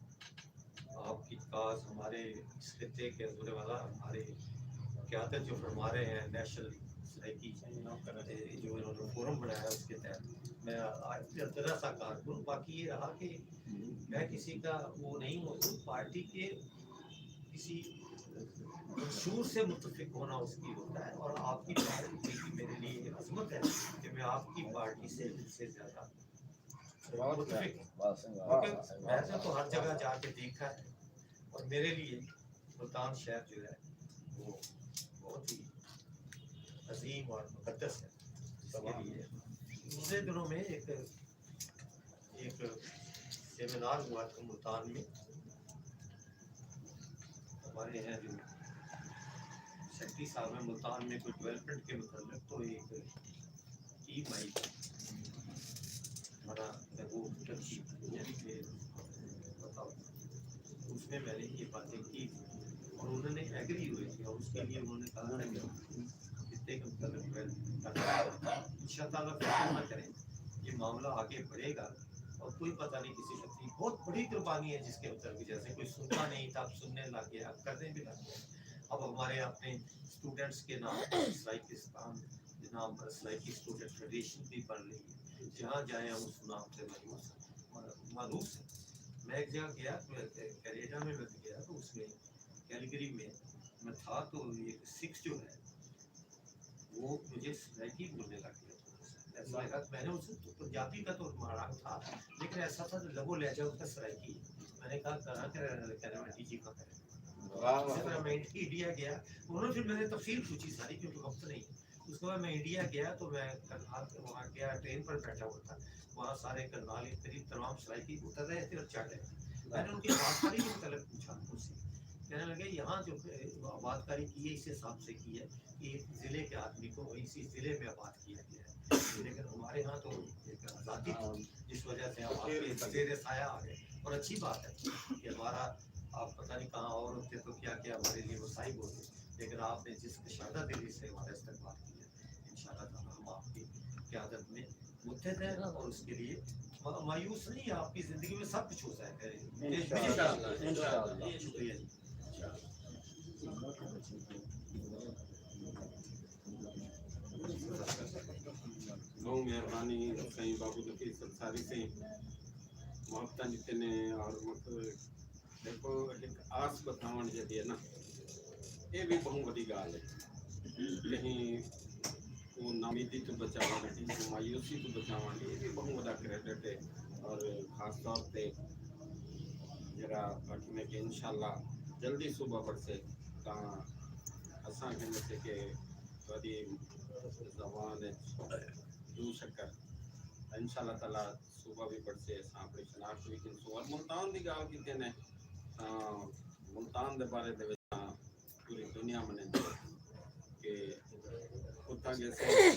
آپ کی کاز ہمارے اس خطے کے، حضور والا، ہمارے قیادت جو فرما رہے ہیں نیشنل سرائیکی، جو انہوں نے فورم بنایا ہے، اس کے تحت میں آج ذرا سا کار کروں۔ باقی یہ رہا کہ میں کسی کا وہ نہیں ہوں، پارٹی کے کسی منشور سے متفق ہونا اس کی ہوتا ہے، اور آپ کی پارٹی کی میرے لیے یہ عظمت ہے کہ میں آپ کی پارٹی سے، اس سے زیادہ متفق ہوں۔ کیونکہ میں نے تو ہر جگہ جا کے دیکھا ہے، اور میرے لیے ملتان شہر جو ہے وہ بہت ہی عظیم اور مقدس ہے۔ اس کے لیے گزشتہ دنوں میں ایک، ایک سیمینار ہوا تھا ملتان میں، ہمارے یہاں جو سیکرٹری صاحب ہیں ملتان میں کوئی ڈیولپمنٹ کے متعلق، تو ایک ٹیم آئی تھی، ہمارا محبوب تنقید، یعنی کہ بتاؤ، اس میں میں نے یہ باتیں کی تھی اور انہوں نے ایگری ہوئے تھے، اور اس کے لیے انہوں نے کہا تھا کہ خطے کے متعلق ان شاء تعالیٰ فکر نہ کریں، یہ معاملہ آگے بڑھے گا۔ اور کوئی پتہ نہیں، کسی شخص کی بہت بڑی قربانی ہے جس کے متعلق، جیسے کوئی سنتا نہیں تھا، اب سننے لگ گیا، اب کرنے بھی لگ گیا۔ اب ہمارے اپنے اسٹوڈنٹس کے نام پر سرائیکستان کے نام پر سرائیکی اسٹوڈنٹ فیڈریشن بھی بن رہی ہے، جہاں جائیں ہم اس نام سے مایوس، مایوس ہیں۔ میں ایک جگہ گیا، کینیڈا میں میں گیا تو اس میں کیلگری میں میں تھا، تو ایک سکھ جو ہے وہ مجھے سرائیکی بولنے لگ گیا۔ ایسا لگا، میں نے اسے تو پنجابی کا تو مارا تھا، لیکن ایسا تھا کہ لب و لہجہ اس کا سرائیکی ہے۔ میں نے کہا، "کہاں کرے؟" کہہ رہے، "میں ٹی جی کا کرے۔" واہ، واہ۔ اسی طرح میں انڈیا گیا، انہوں نے پھر میرے تفصیل پوچھی ساری، کیونکہ وقت نہیں۔ اس کے بعد میں انڈیا گیا تو میں کرنال، وہاں گیا، ٹرین پر بیٹھا ہوا تھا، وہاں سارے کرنال قریب تمام سرائیکی اتر رہے تھے اور چڑھ رہے تھے۔ میں نے ان کی آبادکاری کے متعلق پوچھا ان سے، کہنے لگے، "یہاں جو آبادکاری کی ہے، اس حساب سے کی ہے کہ ایک ضلع کے آدمی کو اسی ضلع میں آباد کیا گیا ہے، لیکن ہمارے ہاں تو ایک آزادی تھی، جس وجہ سے ہم آپ کے زیر سایہ آ گئے۔" اور اچھی بات ہے کہ ہمارا، آپ پتہ نہیں کہاں اور ہوتے تو کیا کیا ہمارے لیے مصائب ہوتے، لیکن آپ نے جس کشادہ دلی سے ہمارا استقبال کیا، انشاءاللہ تعالیٰ ہم آپ کی قیادت میں متحد ہیں اور اس کے لیے ما-، مایوس نہیں ہے۔ آپ کی زندگی میں سب کچھ ہو جائے گا۔ انشاءاللہ، انشاءاللہ۔ شکریہ جی۔ بہت مہربانی سائیں بابو نفیس انصاری سائیں، محبتاں ݙتے نے اور مطلب دیکھو، ہک آس ودھاوݨ جیڑھی ہے نا، اے وی ٻہوں وݙی ڳالھ ہے۔ کہیں کوں ناامیدی توں بچاوݨ، کہیں کوں مایوسی توں بچاوݨ، اے وی ٻہوں وݙا کریڈٹ ہے۔ اور خاص طور تے جیڑھا آکھیے کہ انشاءاللہ جلدی صوبہ بݨسے، تاں اساں کہندے سے کہ تہاݙی زبان وچ ݙو شکر، انشاءاللہ تعالیٰ صوبہ وی بݨسے، اساں اپݨی شناخت وی گھنسوں۔ اور ملتان دی ڳالھ کیتی نے، تاں ملتان دے بارے دے وچ تاں پوری دنیا منیندی ہے کہ اتھاں ڳئے سے،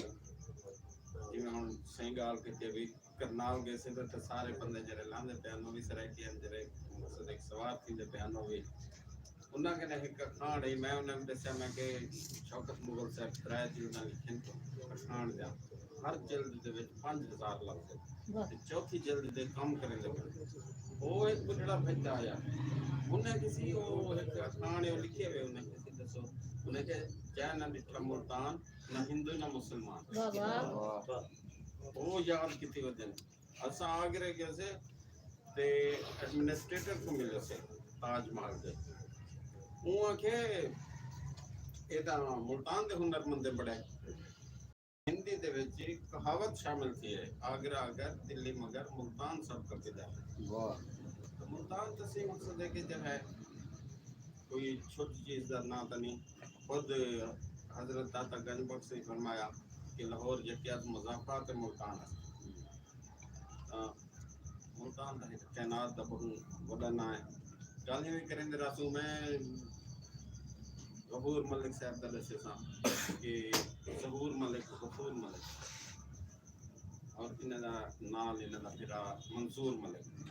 جیویں ہݨ سائیں ڳالھ کیتی وی کرنال ڳئے سے، تے سارے بندے جیڑھے لاندے پئے ہن، او وی سرائیکی ہن، جیڑھے مقصد ہک سوار تھیندے پئے ہن، او وی۔ انہاں کنے ہک اکھاݨ ہئی، میں انہاں کوں ݙسیا، میں کہ شوکت مغل صاحب ترائے جلداں لکھن، اکھاݨ دیاں، ہر جلد دے وچ پنج ہزار لفظ ہن۔ واہ۔ تے چوتھی جلد دے کم کریندے پئے۔ او ہک ٻڈھڑا بھڄدا آیا۔ انہاں کسی، او ہک اکھاݨ ہے، او لکھے ہوئے، انہاں کسی ݙسو۔ انہاں کہ جئیں نہ ݙٹھا ملتان، نہ ہندو نہ مسلمان۔ واہ، واہ۔ او یاد کیتی ودن۔ اساں آگرے ڳئے سے تے ایڈمنسٹریٹر کوں ملے سے تاج محل دے۔ اوں آکھے، "اے تاں ملتان دے ہنرمندے بݨے۔" ہندی دے وچ کہاوت شامل تھی ہے، "آگرہ اگر، دلی مگر، ملتان سب کا پدر ہے۔" واہ۔ تو ملتان تاں صحیح مقصد ہے کہ جو ہے کوئی چھوٹی چیز دا ناں تاں نہیں۔ خود حضرت داتا گنج بخش نے فرمایا کہ لاہور یکے از مضافات ملتان است۔ تاں ملتان دا ہک کائنات دا ٻہوں وݙا ناں ہے۔ ڳالھیں وی کریندے رہسوں۔ میں غفور ملک صاحب دا ݙسیساں کہ ظہور ملک، غفور ملک اور انہاں دا نال انہاں دا بھرا منظور ملک،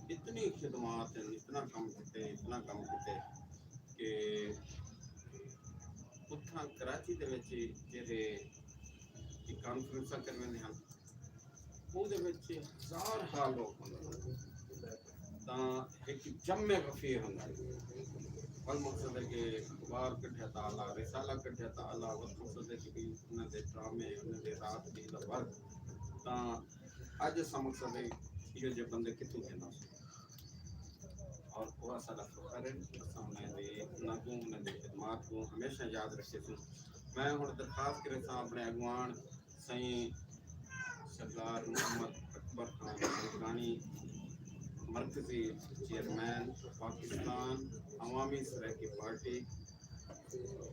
اتنی خدمات ہن، اتنا کم کیتے، اتنا کم کیتے کہ اتھاں کراچی دے وچ جیڑھے کانفرنساں کرویندے ہن، اوندے وچ ہزار ہا لوک ہوندے ہن، تاں ہک جمع غفیر ہوندا ہے۔ ول مقصد ہے کہ اخبار کڈھیا تاں اعلیٰ، رسالہ کڈھیا تاں اعلیٰ، ول مقصد ہے کہ بھئی انہاں دے ڈرامے، انہاں دے رات ݙینہہ دا ورک، تاں اڄ اساں مقصد ہے ایہو جہے بندے کتھوں گھن آسوں۔ اور او ساݙا فخر ہے، اساں انہاں دے، انہاں کوں، انہاں دی خدمات کوں ہمیشہ یاد رکھیسوں۔ میں ہݨ درخواست کریساں اپݨے اڳواݨ سائیں سردار محمد اکبر خان ملکانی، مرکزی چیئرمین پاکستان عوامی سرائیکی پارٹی،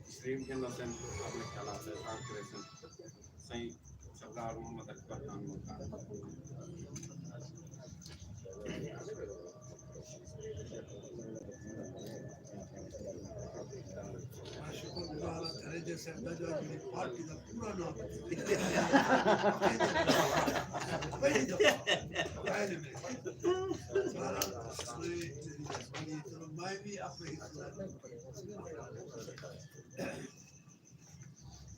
تشریف گھن آسن، اپݨے خیالات دا اظہار کریسن۔ سائیں سردار محمد اکبر خان ملکانی۔ میں شکر گزار ہاں تیرے جیسے بندے جو اپنی پارٹی دا پورا نام پہلی دفعہ، پہلے میں۔ بہرحال، میں، چلو، میں بھی اپنے حصے دا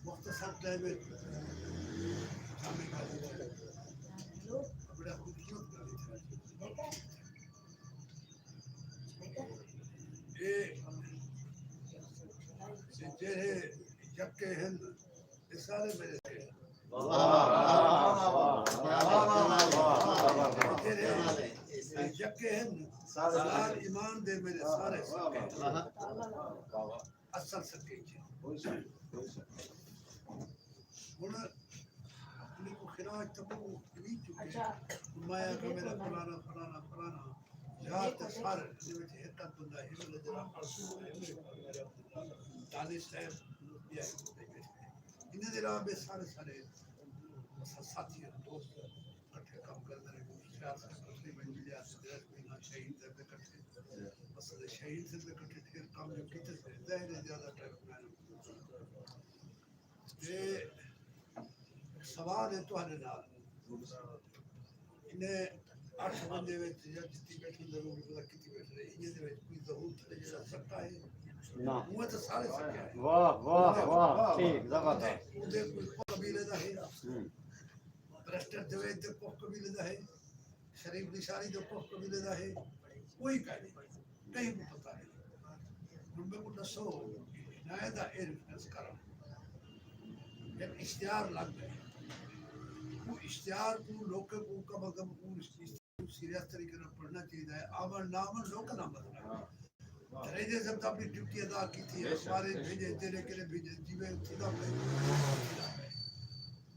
مختصر ٹائم وچ جامع کر ݙتا۔ بڑا خوبصورت کر ݙتا۔ اے جیڑھے یکے ہن، اے سارے میرے۔ جیڑھے یکے ہن، سارے ایمان دے میرے سارے سکے۔ اصل سکے جی۔ ہݨ اپݨے کوں خراج تاں ٻہوں ملی چکے۔ اچھا۔ میں آکھاں میرا فلانا، فلانا، فلانا۔ جا تے سارے دے وچ ہک ادھ بندہ ہک بندہ جڑا پڑھ سکدا ہے، دانش صاحب، ٻیا ہک بندہ بیٹھے۔ انہاں دے علاوہ ٻئے سارے سارے اساں ساتھی ہن، دوست ہن، کٹھے کم کریندے رہے۔ مفتی صاحب کٹھے میں ملیا، حضرت مینا شاہین صاحب دے کٹھے، مسئلے شاہین صاحب دے کٹھے ڈھیر کم جو کیتے سے، ظاہر ہے زیادہ ٹائم میں تے سوال ہے تہاݙے نال۔ انہیں اٹھ بندے وچ یا جتی بیٹھے، ضرور پتہ کتی بیٹھے، انہیں دے وچ کوئی ظہور تھلے جیڑھا سکا ہے؟ نہ۔ اونویں تاں سارے سکے ہیں۔ واہ، واہ، واہ، واہ، واہ۔ ٹھیک، زبردست۔ اوندے، اوندے کوئی قبیلے دا ہے؟ ہوں۔ بیرسٹر جاوید دے کوہ قبیلے دا ہے؟ شریف نشانی دے کوہ قبیلے دا ہے؟ کوئی کائے نہیں، کہیں کوں پتہ نہیں۔ ہݨ میکوں ݙسو، عنایت دا اے ریفرنس کرݨ، ہک اشتہار لڳ ڳئے۔ اوں اشتہار کوں لوکیں کوں کم از کم اوں اشتہار کوں سیریس طریقے نال پڑھݨا چاہیدا ہے۔ آوݨ نہ آوݨ لوکاں دا مسئلہ ہے۔ دھریجے صاحب تاں اپݨی ڈیوٹی ادا کیتی ہے، اخباریں بھیجے، جیڑھے کیڑھے بھیجے، جیویں تھیندا پئے، تھیندا پئے۔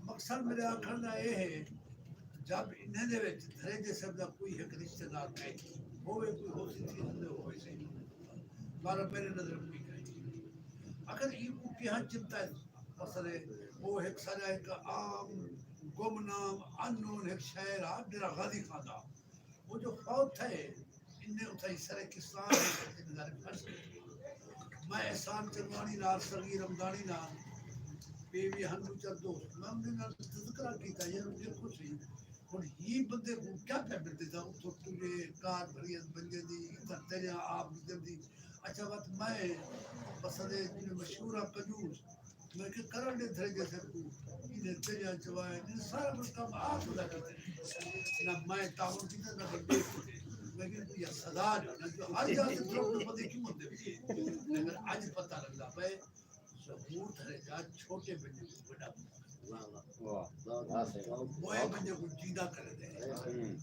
مقصد میرے آکھݨ دا اے ہے، جب انہیں دے وچ دھریجے صاحب دا کوئی ہک رشتہ دار کائنی، ہووے کوئی ہوسی تھی سڳدے، ہووے صحیح، پر میرے نظر کوئی کائنی۔ اگر ایں کوں کیہاں چمتا ہے، مسئلے، او ہک ساݙا ہک عام گمنام، ان نون ہک شاعر آ، ڈیرہ غازی خان دا۔ او جو فوت تھئے، انہیں اتھائیں سرائیکستان دے ذمہ داری فرض کیتی۔ میں احسان چنوانی نال، صغیر رمضانی نال، ٻئے وی ہن ݙو چار دوست، میں انہیں نال تذکرہ کیتا، یار ݙیکھو صحیح، ہݨ ہی بندے کوں کیا پیا ملدے، تاں اتھوں ٹرے، کار بھری بنجے دی، اتھاں دریا آپ نکلدی۔ اچھا وت میں مسئلے جیویں مشہور آ کنجوس، میں کہ کرݨ ݙے دھریجے صاحب کوں، انہیں دریا چوائے، انہیں سارا کجھ کم آپ خدا کیتے۔ نہ میں تعاون کیتے، نہ کوئی ٻئے کیتے۔ میں کہ کوئی سزا جو نہ جو ہر جا تے ترپ تے پتے کیوں ہوندے پئے۔ لیکن اڄ پتہ لڳدا پئے، ظہور دھریجہ چھوٹے بندے کوں وݙا بندہ۔ واہ، واہ۔ واہ، واہ، صحیح۔ موئے بندے کوں جیندا کریندے۔ ہوں۔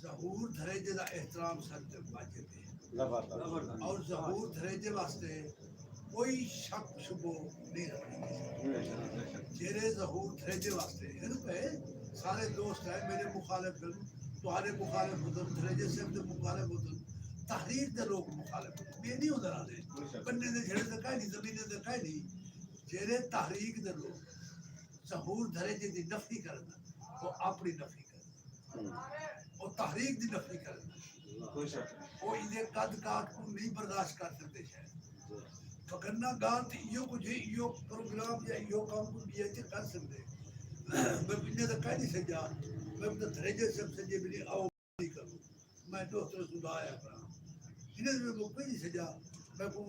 ظہور دھریجے دا احترام ساݙے تے واجب ہے۔ زبردست۔ اور ظہور دھریجے واسطے کوئی شک شبہ نہیں رکھݨا چاہیدا۔ جیڑھے ظہور دھریجے واسطے ہن پئے، سارے دوست ہیں، میرے مخالف ہن، تہاݙے مخالف ہوندن، دھریجے صاحب دے مخالف ہوندن، تحریک دے لوک مخالف ہوندن، ٻئے نہیں ہوندے رہندے۔ بنّے دے جھیڑے تے کائے نہیں، زمین دے کائے نہیں۔ جیڑھے تحریک دے لوک ظہور دھریجے دی نفی کریندن، او اپݨی نفی کریندن۔ ہوں۔ او تحریک دی نفی کریندن۔ کوئی شک نہیں۔ او ایندے قد کاٹ کوں نہیں برداشت کر سڳدے شاید۔ جی۔ وگرنہ ڳالھ تے ایہو کجھ ہے، ایہو پروگرام یا ایہو کم کوئی ٻیا تے کر سڳدے۔ میں انہیں دا کائے نہیں سݙیا، میں تاں دھریجے صاحب سݙیے، میݙی آؤ نہیں کروں۔ میں دوست رسول آیا کراں۔ انہیں میں کوئی نہیں سݙیا، میں کوں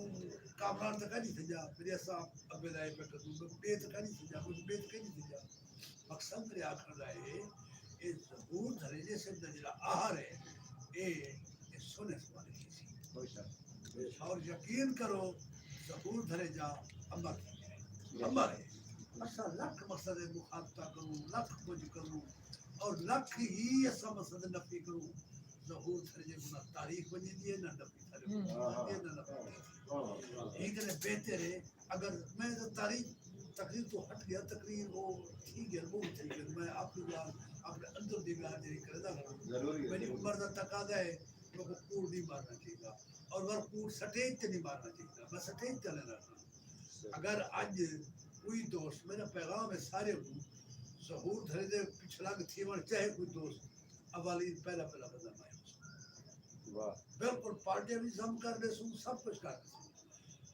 کامران تک نہیں سݙیا، میرے اساں ابے دائے پہ کدوں، میں ٻئے تک نہیں سݙیا، کجھ ٻئے تک نہیں سݙیا۔ مقصد میرے آکھݨ دا اے، اے ظہور دھریجے صاحب دا جیڑھا آہر ہے، اے، اے سونے سوالے کیسی۔ اور یقین کرو، ظہور دھریجہ امر تھی ڳئے۔ امر ہے۔ اساں لکھ مسئلے مخالفتاں کروں، لکھ کجھ کروں، اور لکھ ہی اساں مسئلے نفی کروں۔ ظہور دھریجے کوں نہ تعریف ونڄیندی ہے، نہ نفی۔ ہوں۔ ہی کنے بہتر ہے۔ اگر میں تاں تاریخ، تقریر توں ہٹ ڳیا، تقریر او تھی ڳیا، ٻہوں تھی ڳیا۔ میں اپݨی ڳالھ، اپݨے اندر دی ڳالھ جیڑھی کریندا ہاں، ضروری ہے، میݙی ضروری۔ عمر دا تقاضا ہے، میکوں کوڑ نہیں مارݨا چاہیدا۔ اور ور کوڑ سٹیج تے نہیں مارݨا چاہیدا، میں سٹیج تے نہیں رکھݨا۔ اگر اڄ کوئی دوست، میرا پیغام ہے سارے کوں، ظہور دھریجے پچھلا تھیوݨ چاہے کوئی دوست، اولین پہلا پہلا بندہ میں ہوں۔ واہ۔ بالکل پارٹیاں وی ضم کر ݙیسوں، سب کجھ کر ݙیسوں۔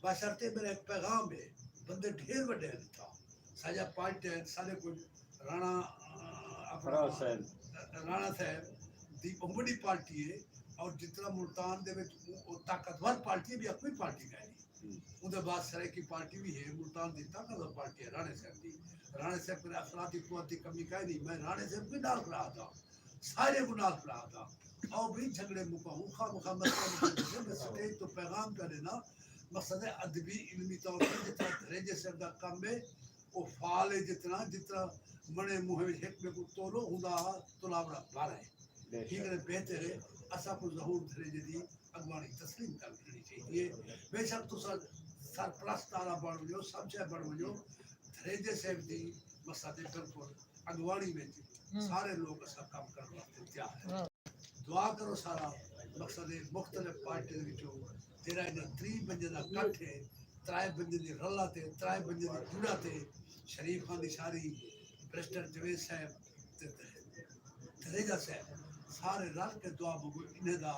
بشرطے میرا ہک پیغام ہے، بندے ڈھیر وݙے ہن اتھاں، ساݙیاں پارٹیاں ہن، سارے کجھ رانا، آ، اپݨا فراز صاحب۔ رانا صاحب دی بہوں وݙی پارٹی ہے، اور جتنا ملتان دے وچ او، او طاقتور پارٹی ہے، ٻیا کوئی پارٹی کائنی۔ ہوں۔ اوندے بعد سرائیکی پارٹی وی ہے، ملتان دی طاقتور پارٹی ہے رانے صاحب دی۔ رانے صاحب کنے افرادی قوت دی کمی کائنی، میں رانے صاحب کوں نال کھڑا ہاں، سارے کوں نال کھڑا ہاں۔ آؤ بھئی جھڳڑے مکاؤں، خواہ مخواہ مسئلہ مکاؤں۔ میں سٹیج توں پیغام پیا ݙینا، مقصد ہے ادبی علمی طور تے جتنا دھریجے صاحب دا کم ہے، او فعال ہے جتنا، جتنا مݨے منہ وچ ہک ٻئے کوں تولو ہوندا ہا، تلاوڑا بھر ہے۔ بے شک۔ ہی کنے بہتر ہے، اساں کوں ظہور دھریجے دی اڳواݨی تسلیم کر گھنݨی چاہیدی ہے۔ بے شک تساں سرپرست آلا بݨ ونڄو، سب شے بݨ ونڄو، دھریجے صاحب دی مسئلہ دے بالکل اڳواݨی وچ ہوں۔ سارے لوک اساں کم کرݨ واسطے تیار ہیں۔ ہاں۔ دعا کرو سارا، مقصد ہے مختلف پارٹیاں دے وچوں جیڑھا انہاں تریہہ بندیاں دا کٹھ ہے، ترائے بندیاں دی رلا تے، ترائے بندیاں دی جڑا تے، شریف خان دی شاعری، بیرسٹر جاوید صاحب تے دھریجہ صاحب، سارے رل کے دعا منگو، انہیں دا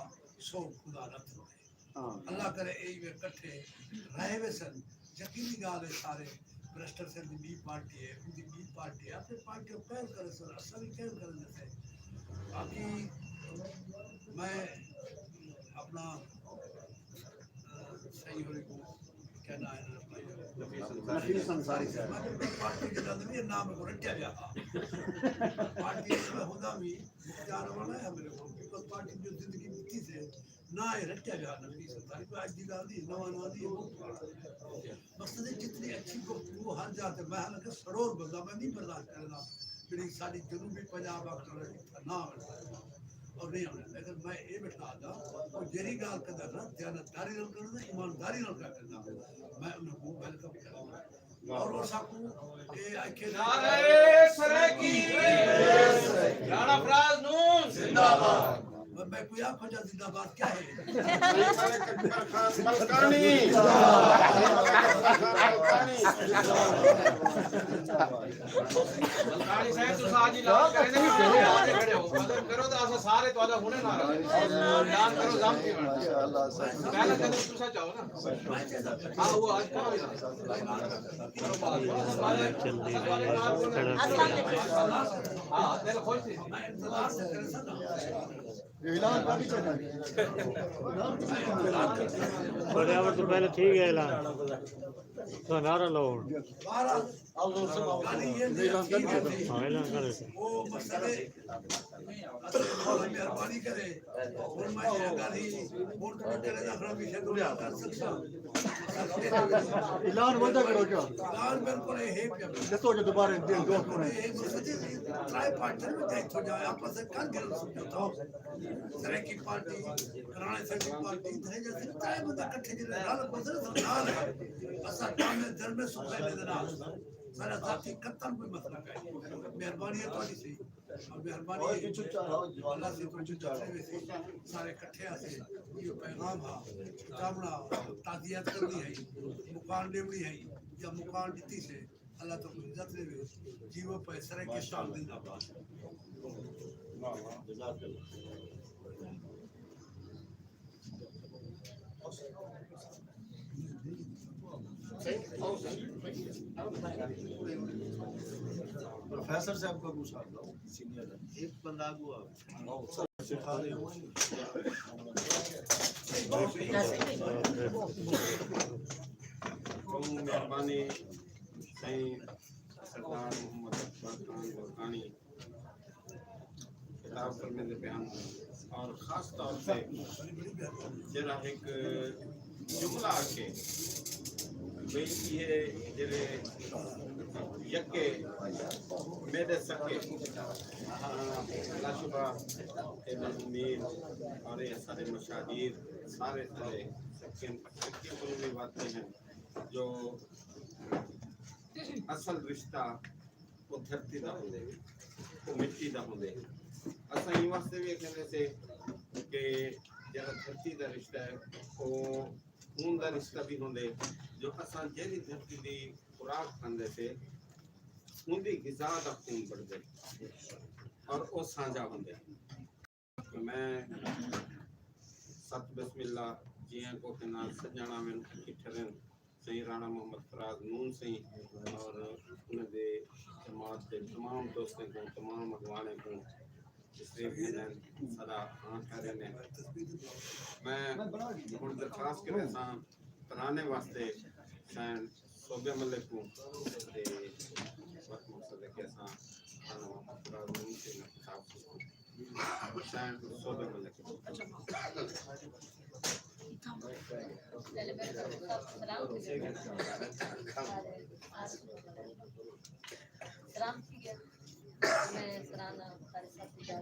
شوق خدا نہ تھوڑے۔ اللہ کرے اے ایویں کٹھے رہ ویسن۔ یقینی ڳالھ ہے، سارے برسٹر سر دی ٻی پارٹی ہے، اوندی ٻی پارٹی ہے، اپݨی پارٹی کوں قائم کرے سر، اساں وی قائم کرݨ دے سر۔ باقی میں اپݨا، آ، سئیں ہوری کوں کیا ناں ہے انہاں دا بھائی؟ نفیس انصاری صاحب۔ میں اپݨی پارٹی دے نال، اے ناں میکوں رٹیا ویا ہا۔ پارٹی اچ میں ہوندا وی مختیار ہونا ہے میرے کول، پیپلز پارٹی جو زندگی ݙتی سے، نہ اے رکھیا ویا نبی صلی اللہ علیہ وسلم، اڄ دی ڳالھ نہیں، نواں نواں نہیں، بہت پرانا ہے۔ مقصد ہے جتنی اچھی گفتگو ہر جا تے، میں حالانکہ سرور بندہ، میں نہیں برداشت کرنا جڑی ساری جنوبی پنجاب آکھنا نہ آوے اور نہیں آوے، لیکن میں اے بٹھا دا اور جیڑھی ڳالھ کردا نا، دیانتداری نال کردا، ایمانداری نال کردا، میں انہاں کو ویلکم کرنا۔ اور اساں کوں اے آکھے نعرہ سرائیکی، رانا فراز نون زندہ باد۔ میں کوئی آکھو جا زندہ باد کیا ہے؟ ملکانی۔ ملکانی صاحب، تساں اڄ اعلان کرے نہیں، کھڑے ہو، مدد کرو تو اساں سارے تہاݙا ہݨے نعرہ اعلان کرو، ضم تھی ویݨا۔ پہلے کدے تساں چاہو نا۔ بڑے آور تو پہلے تھی گیا اعلان۔ تو نعرہ لاؤ۔ ہاں، اعلان کر دے۔ مہربانی کرے۔ ہݨ میں اے ڳالھ ہی، ہݨ تاں کرے دا خرابی شے تو کر سکدا۔ اعلان وندا کرو کیا؟ اعلان بالکل اے ہے پیا۔ ݙسو جو دوبارہ دل دو کون ہے؟ اے مسجد دی ترائے پارٹی میں جائے تو جائے، آپس سے کر گرل سکتا تھا۔ سرائیکی پارٹی، رانا سنگھ پارٹی، تھے جیسے ترائے بندے اکٹھے جڑے رل گزرے سردار ہے۔ اساں دامے در میں سکھے دے نال۔ سارا ذاتی قتل کوئی مسئلہ کائے۔ مہربانی ہے تہاݙی سہی۔ اور مہربانی ہے۔ اللہ سے تم سارے اکٹھے آسے۔ یہ پیغام ہا۔ چاونا، تعزیت کرنی ہے۔ مکان ݙیوݨی ہے۔ یا مکان ݙتی سے۔ اللہ تو کوئی عزت ݙیوے۔ جیوو پئے سرائیکستان زندہ باد۔ جزاک اللہ۔ پروفیسر صاحب کو اڳوں سݙ لو، سینئر ہے۔ ایک بندہ اڳوں آ۔ مہربانی سائیں سردار محمد اکبر خان برکانی۔ خطاب فرمیندے پئے ہن اور خاص طور تے جیڑھا ہک جملہ آکھے بھئی ایہے جیڑھے یکے میݙے سکے، بلا شبہ اے مرحومین اور اے سارے مشاہیر سارے سارے سکے، سکے کنوں وی ودھ تے ہن جو اصل رشتہ او دھرتی دا ہوندے، او مٹی دا ہوندے۔ اساں ایں واسطے وی آکھیندے سے کہ جیڑھا دھرتی دا رشتہ ہے، او خون دا رشتہ وی ہوندے، جو اساں جیڑھی دھرتی دی خوراک کھاندے سے، اوندی غذا دا خون بݨدے اور او سانجھا ہوندے۔ میں ست بسم اللہ جیئاں کو کے نال سڄݨ آون، اکٹھے رہن۔ سئیں رانا محمد فراز نون سئیں اور انہاں دے جماعت دے تمام دوستیں کوں، تمام اڳواݨیں کوں تشریف گھنن، ساݙا آں کریندے۔ میں ہݨ درخواست کریساں ترانے واسطے سئیں صوبے ملک کوں تے وقت مقصد ہے کہ اساں رانا محمد فراز نون سئیں نال خطاب کیتے۔ سائیں صوبے ملک۔ سلام تھی ڳیا۔ میں سرانا سارے ساتھی جا۔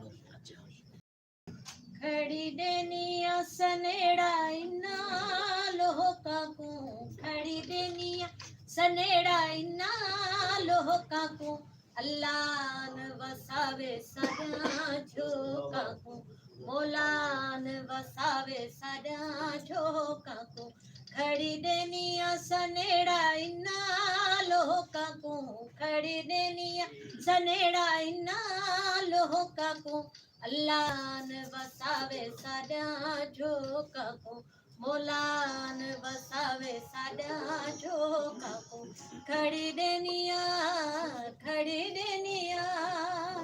کھڑی ݙینی آں سنیڑا انہاں لوکاں کوں، کھڑی ݙینی آں سنیڑا انہاں لوکاں کوں، اللہ آن وساوے ساݙیاں جھوکاں کوں، مولا آن وساوے ساݙیاں جھوکاں کوں۔ گھڑی ݙینی آں سنیڑا انہاں لوکاں کوں، گھڑی ݙینی آں سنیڑا انہاں لوکاں کوں۔ اللہ آن وساوے ساݙیاں جھوکاں کوں، مولا آن وساوے ساݙیاں جھوکاں کوں۔ گھڑی ݙینی آں، گھڑی ݙینی آں۔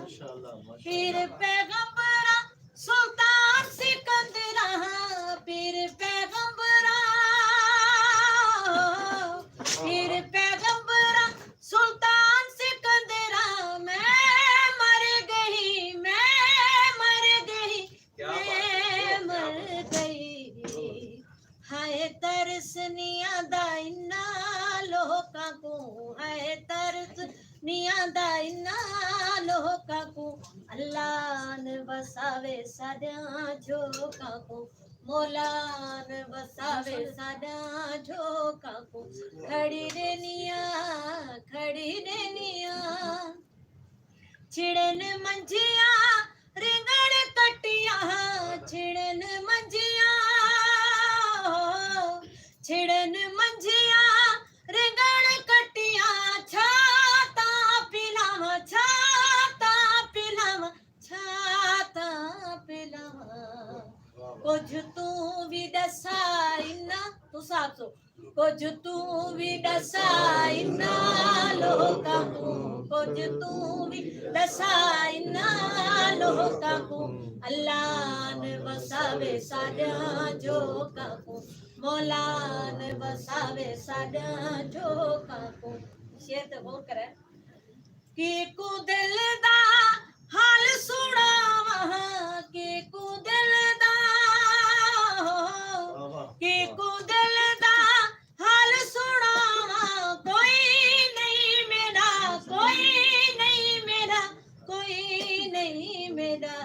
ماشاءاللہ، ماشاءاللہ۔ پیر پیغمبراں، سلطان سکندراں، پیر پیغمبراں، پیر پیغمبراں، سلطان سکندراں، میں مر ڳئی، میں مر ڳئی، کیا بات ہے، میں کیا بات ہے۔ مر ڳئی۔ ہائے ترس نی آندا انہاں لوکاں کوں، ہائے ترس نی آندا انہاں لوکاں کوں۔ اللہ آن وساوے ساݙیاں جھوکاں کوں، مولا آن وساوے ساݙیاں جھوکاں کوں۔ گھڑی ݙینی آں، گھڑی ݙینی آں۔ چھڑن منجھیاں رنگڑ کٹیاں، چھڑن منجھیاں، چھڑن منجھیاں رنگڑ کٹیاں، چھا تاں پلاواں، چھا تاں پلاواں، چھا تاں پلاواں۔ کجھ توں وی ݙسا انہاں، تساں آکھسو، کجھ توں وی ݙسا انہاں لوکاں کوں، کجھ توں وی ݙسا انہاں لوکاں کوں۔ اللہ آن وساوے ساݙیاں جھوکاں کوں، مولا آن وساوے ساݙیاں جھوکاں کوں۔ شعر تے غور کرے۔ کیکوں دل دا حال سݨاواں، کیکوں دل دا، کیکوں دل دا حال سݨاواں، کوئی نہیں میݙا، کوئی نہیں میݙا، کوئی نہیں میݙا۔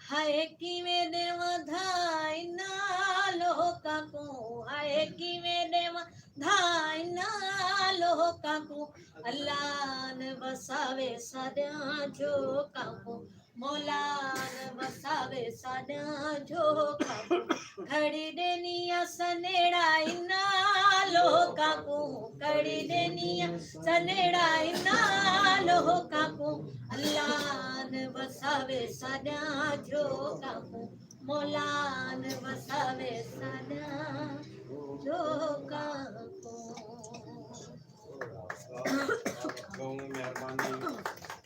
ہائے کیویں ݙیواں دھاں انہاں لوکاں کوں، ہائے کیویں ݙیواں دھاں انہاں لوکاں کوں۔ اللہ آن وساوے ساݙیاں جھوکاں کوں، مولا آن وساوے ساݙیاں جھوکاں کوں۔ گھڑی ݙینی آں سنیڑا انہاں لوکاں کوں، گھڑی ݙینی آں سنیڑا انہاں لوکاں کوں۔ اللہ آن وساوے ساݙیاں جھوکاں کوں، مولا آن وساوے ساݙیاں جھوکاں کوں۔ ٻہوں مہربانی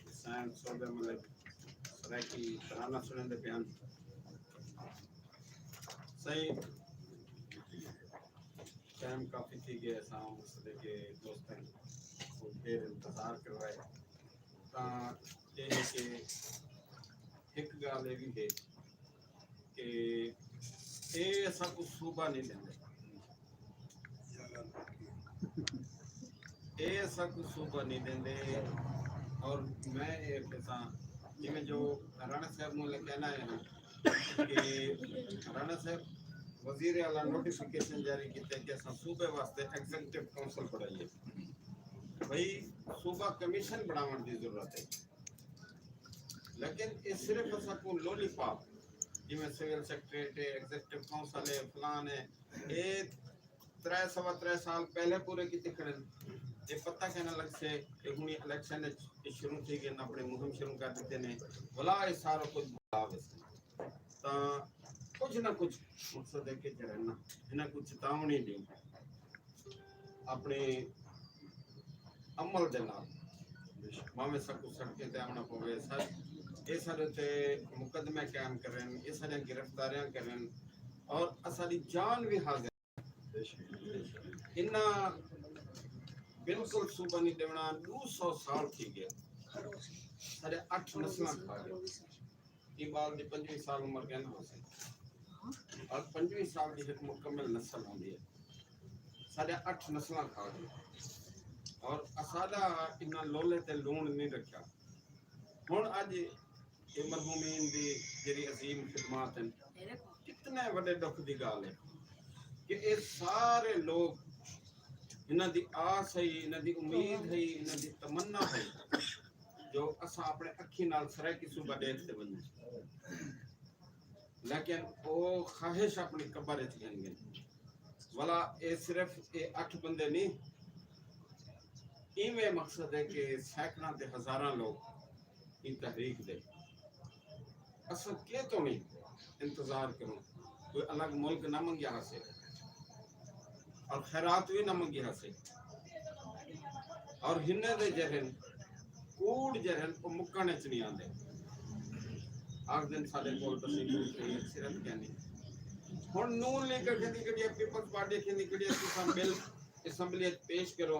حسین صوبے ملک سرائیکی ترانہ سݨیندے پئے ہن۔ سائیں، ٹائم کافی تھی ڳئے، اساں مقصد ہے کہ دوستاں کوں دیر انتظار کروائے۔ تاں اے ہے کہ ہک ڳالھ اے وی ہے کہ اے اساں کوں صوبہ نہیں ݙیندے، اے اساں کوں صوبہ نہیں ݙیندے۔ اور میں اے ݙساں، جیویں جو رانا صاحب موں لے کہنا ہے کہ رانا صاحب وزیر اعلیٰ نوٹیفکیشن جاری کیتے کہ اساں صوبے واسطے ایگزیکٹو کونسل بݨائیے۔ بھئی، صوبہ کمیشن بݨاوݨ دی ضرورت ہے، لیکن اے صرف اساں کوں لولی پاپ، جیویں سول سیکرٹریٹ ہے، ایگزیکٹو کونسل ہے، فلان ہے، اے ترے سوا ترے سال پہلے پورے کیتے کھڑن۔ اے پتہ کینا لڳسے کہ ہݨی الیکشن اچ اے شروع تھی ڳئن، اپݨے مہم شروع کر ݙتے نے، ولا اے سارا کجھ بھلا ویسے۔ تاں کجھ نہ کجھ مقصد ہے کہ جیڑھا نا انہاں کوں چتاوݨی ݙیوں اپݨے عمل دے نال، بھاویں ساکوں سڑکیں تے آوݨا پوے، سا-، اے ساݙے تے مقدمے قائم کرن، اے ساݙیاں گرفتاریاں کرن اور اساݙی جان وی حاضر۔ انہاں بالکل صوبہ نہیں ݙیوݨا، ݙو سو سال تھی ڳئے، ساݙے اٹھ نسلاں کھا ڳئے۔ اقبال دی پنجویں سال عمر کینا ہوسی؟ اور پنجویں سال دی ہک مکمل نسل ہوندی ہے۔ ساݙے اٹھ نسلاں کھا ڳئے اور اساݙا انہاں لولے تے لوݨ نہیں رکھیا۔ ہݨ اڄ اے مرحومین دی جیڑھی عظیم خدمات ہن، کتنے وݙے ݙکھ دی ڳالھ ہے کہ اے سارے لوگ، انہاں دی آس ہئی، انہاں دی امید ہئی، انہاں دی تمنا ہئی اساں اپݨے اکھیں نال سرائیکی صوبہ ݙیکھ تے ونڄوں، لیکن او خواہش اپݨی قبر اچ گھن ڳن۔ ولا اے صرف اے اٹھ بندے نی، ایویں مقصد ہے کہ سینکڑاں تے ہزاراں لوک ایں تحریک دے۔ اساں کے توڑیں انتظار کروں؟ کوئی الگ ملک نہ منگیا ہاسے اور خیرات وی نہ منگی ہاسے۔ اور ہنے دے جیڑھن کوڑ جیڑھن او مکݨ اچ نی آندے۔ آکھدن ساݙے کول تسیں کوئی صحیح اکثریت کینی۔ ہݨ نون لیگ کھیندی کھڑی ہے، پیپلز پارٹی کھیندی کھڑی ہے، تساں بل اسمبلی اچ پیش کرو،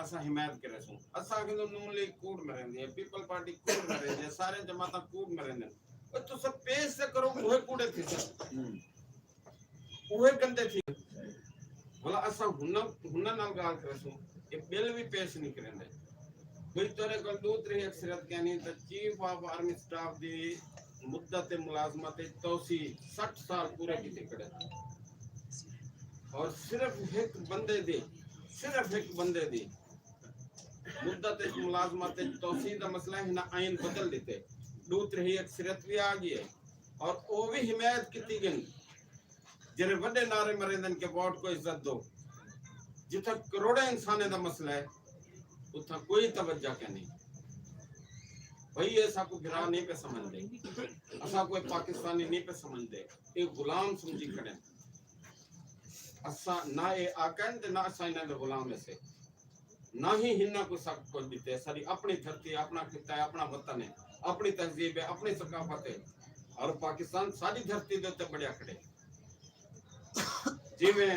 اساں حمایت کریسوں۔ اساں آکھیندوں نون لیگ کوڑ مریندی ہے، پیپلز پارٹی کوڑ مریندی ہے، سارے جماعتاں کوڑ مریندن۔ او تساں پیش تے کرو، اوہے کوڑے تھیسن۔ اوہے گندے تھی۔ ولا اساں ہناں، ہناں نال ڳالھ کریسوں، اے بل وی پیش نی کریندے۔ بھئی تیݙے کول ݙو تریہی اکثریت کینی تاں چیف آف آرمی سٹاف دی مدت ملازمت اچ توسیع، سٹھ سال پورے کیتے کھڑے۔ اور صرف ہک بندے دی، صرف ہک بندے دی مدت اچ ملازمت اچ توسیع دا مسئلہ ہے، ہناں آئین بدل ݙتے، ݙو تریہی اکثریت وی آ ڳئی ہے اور او وی حمایت کیتی ڳن۔ جیڑھے وݙے نعرے مریندن کہ ووٹ کو عزت دو، جتھاں کروڑیں انسانیں دا مسئلہ ہے، اتھاں کوئی توجہ کینی۔ بھئی اے ساکوں بھرا نی پئے سمجھدے، اساکوں اے پاکستانی نی پئے سمجھدے، اے غلام سمجھی کھڑن۔ اساں نہ اے آقا ہن تے نہ اساں انہاں دے غلام ہیسے۔ نہ ہی ہناں کوئی ساکوں کجھ ݙتے۔ ساݙی اپݨی دھرتی ہے، اپݨا خطہ ہے، اپݨا وطن ہے، اپݨی تہذیب ہے، اپݨی ثقافت ہے۔ اور پاکستان ساݙی دھرتی دے اتے بݨیا کھڑے۔ جیویں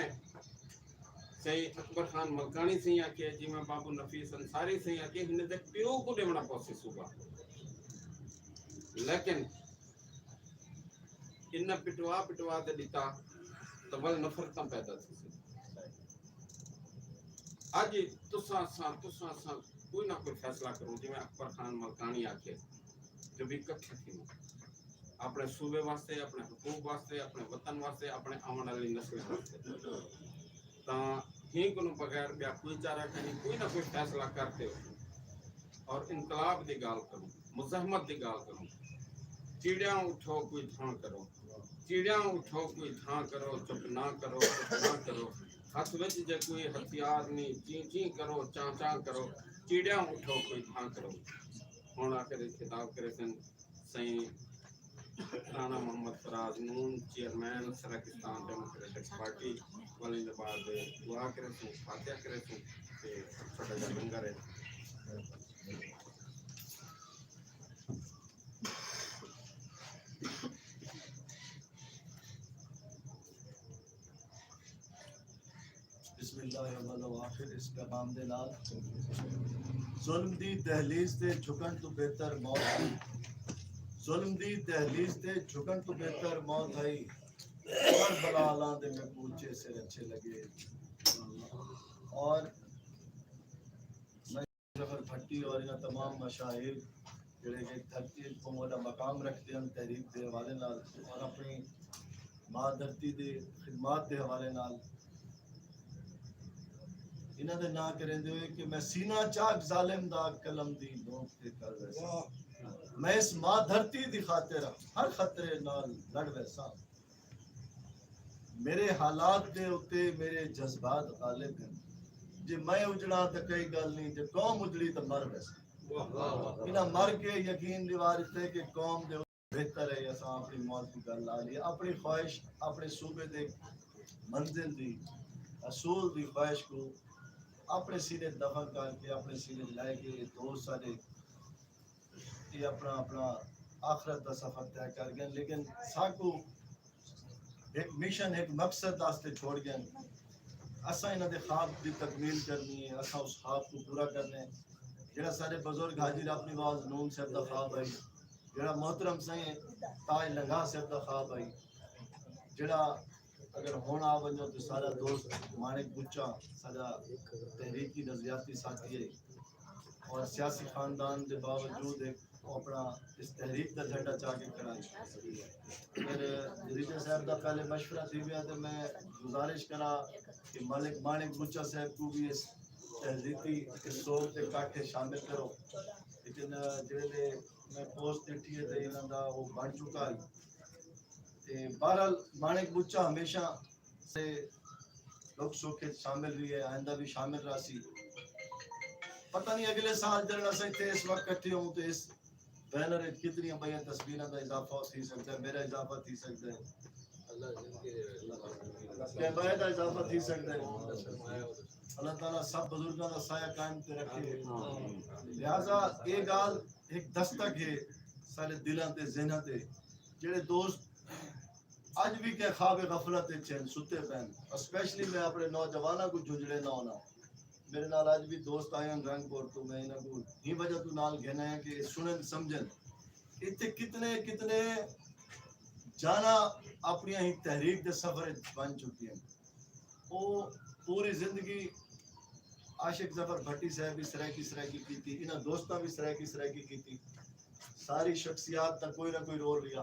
سئیں اکبر خان ملکاݨی سئیں آکھے، جیویں بابو نفیس انصاری سئیں آکھے، ہن دے پیو کوں ݙیوݨا پوسی صوبہ۔ لیکن انہاں پٹوا پٹوا تے ݙتا تاں ول نفرتاں پیدا تھیسن۔ اڄ تساں اساں، تساں اساں کوئی نہ کوئی فیصلہ کروں، جیویں اکبر خان ملکاݨی آکھے، جو بھی اکٹھے تھیوں اپݨے صوبے واسطے، اپݨے حقوق واسطے، اپݨے وطن واسطے، اپݨے آوݨ والی نسل واسطے۔ تاں ہی کنوں بغیر ٻیا کوئی چارہ کہیں، کوئی نہ کوئی فیصلہ کرتے ہو۔ اور انقلاب دی ڳالھ کروں، مزاحمت دی ڳالھ کروں۔ چیڑیاں اٹھو کوئی دھاں کرو، چیڑیاں اٹھو کوئی دھاں کرو، چپ نہ کرو، چپ نہ کرو۔ ہتھ وچ جے کوئی ہتھیار نی، چیں چیں کرو، چاں چاں کرو، چیڑیاں اٹھو کوئی دھاں کرو۔ ہݨ آخر وچ خطاب کریسن سئیں رانا محمد فراز نون، چیئرمین سرائیکستان ڈیموکریٹک پارٹی، ول ایندے بعد دعا کریسوں، فاتحہ کریسوں تے چھوٹا جیہا لنگر ہے۔ بسم اللہ اول و آخر اس پیغام دے نال۔ ظلم دی دہلیز تے جھکݨ توں بہتر موت ہئی۔ ظلم دی دہلیز تے جھکݨ توں بہتر موت ہئی۔ کربلا آلاں دے میکوں اچے سر اچھے لڳے۔ اور ظفر بھٹی اور انہاں تمام مشاہیر جڑے کہ دھرتی اچ بہوں وݙا مقام رکھدے ہن تحریک دے حوالے نال اور اپݨی ماں دھرتی دی خدمات دے حوالے نال، انہاں دے ناں کریندے ہوئے کہ میں سینہ چاک ظالم دا قلم دی نوک تے کر ویساں۔ میں اس ماں دھرتی دی خاطر ہر خطرے نال لڑ ویساں۔ میرے حالات دے اتے میرے جذبات غالب ہن۔ جے میں اجڑاں تاں کئی ڳالھ نی، جے قوم اجڑی تاں مر ویسے۔ انہاں مر کے یقین ݙیوا ݙتے کہ قوم دے بہتر ہے اساں اپݨی موت دی ڳالھ لا لیے۔ اپݨی خواہش، اپݨے صوبے دے منزل دی، حصول دی خواہش کوں اپݨے سینے دفن کر کے، اپݨے سینے لے کے، اے دوست ساݙے اے اپݨا، اپݨا آخرت دا سفر طے کر ڳئن، لیکن ساکوں ہک مشن، ہک مقصد واسطے چھوڑ ڳئن۔ اساں انہاں دے خواب دی تکمیل کرݨی ہے، اساں اس خواب کوں پورا کرݨے۔ جیڑھا ساݙے بزرگ حاجی رب نواز نون صاحب دا خواب ہئی، جیڑھا محترم سئیں تاج لنگاہ صاحب دا خواب ہئی، جیڑھا اگر ہݨ آ ونڄو تے ساݙا دوست ماݨک بچا، ساݙا تحریکی نظریاتی ساتھی ہے اور سیاسی خاندان دے باوجود ہک او اپݨا اس تحریک دا جھنڈا چا کے کھڑا ہے۔ پھر ریجہ صاحب دا پہلے مشورہ تھی ڳیا تے میں گزارش کراں کہ ملک ماݨک بچا صاحب کوں وی اس تحریکی اس سوچ دے کٹھ اچ شامل کرو۔ لیکن جڑے میں پوسٹ ڈٹھی ہے تے انہاں دا وہ بن چکا ہے۔ تے بہرحال مانک بچا ہمیشہ سے لوک سوکھ وچ شامل بھی ہے، آئندہ بھی شامل رہسی۔ پتہ نہیں اگلے سال جڑا اساں اتھے اس وقت کٹھے ہوں تو اس بینر وچ کتنی بڑیاں تصویراں دا اضافہ تھی سکدا ہے، میرا اضافہ تھی سکدا ہے، کیمرے دا اضافہ تھی سکدا ہے۔ اللہ تعالیٰ سب بزرگاں دا سایہ قائم تے رکھے۔ لہذا یہ گال ایک دستک ہے سارے دلاں تے ذہناں تے۔ جڑے دوست اج بھی کہ خواب غفلت وچ ہن، ستے پین، اسپیشلی میں اپنے نوجواناں کو جھجھڑے نہ ہونا۔ میرے نال اج بھی دوست آئے ہیں رنگ پور تو، میں انہاں کو ہی وجہ تو نال گھن آیا کہ سنن سمجھن۔ اتنے کتنے کتنے جانا اپنی ہی تحریک دے سفر وچ بن چکی ہیں۔ او پوری زندگی عاشق ظفر بھٹی صاحب بھی سرائیکی سرائیکی کیتی، انہاں دوستاں بھی سرائیکی سرائیکی کیتی۔ ساری شخصیات دا کوئی نہ کوئی رول رہیا۔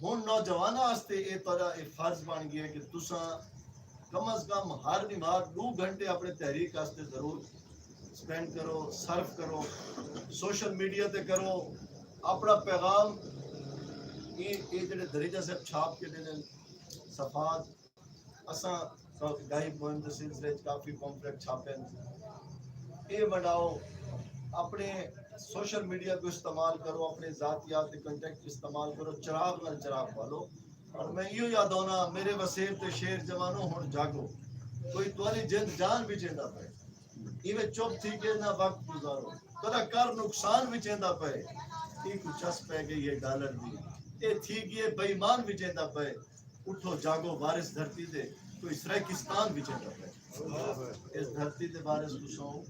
ہن نوجواناں واسطے اے تہاڈا اے فرض بن گیا کہ تساں کم از کم ہر نماز دو گھنٹے اپنے تحریک واسطے ضرور سپینڈ کرو، صرف کرو، سوشل میڈیا تے کرو، اپنا پیغام۔ اے اے جڑے دریجہ صاحب چھاپ کے ڈیندے صفحات، اساں گاہی مہم دے سلسلے وچ کافی پمفلٹ چھاپے ہن۔ اے ونڈاؤ، اپنے سوشل میڈیا کو استعمال کرو، اپنے ذاتیات تے کنٹیکٹ استعمال کرو، چراغ نال چراغ بالو۔ اور میں ایہو یاد آنا، میرے وسیب تے شیر جوانو، ہن جاگو، کوئی تہاݙی جند جان وچ ایندا پئے۔ ایویں چپ تھی کے نہ وقت گزارو، تہاݙا کر نقصان وچ ایندا پئے۔ اینکوں چس پئے ڳئی ہے ڈالر دی، اے تھی ڳئے بے ایمان وچ ایندا پئے۔ اٹھو جاگو وارث دھرتی دے، کوئی سرائیکستان وچ ایندا پئے۔ اس دھرتی دے وارث تساں ہو۔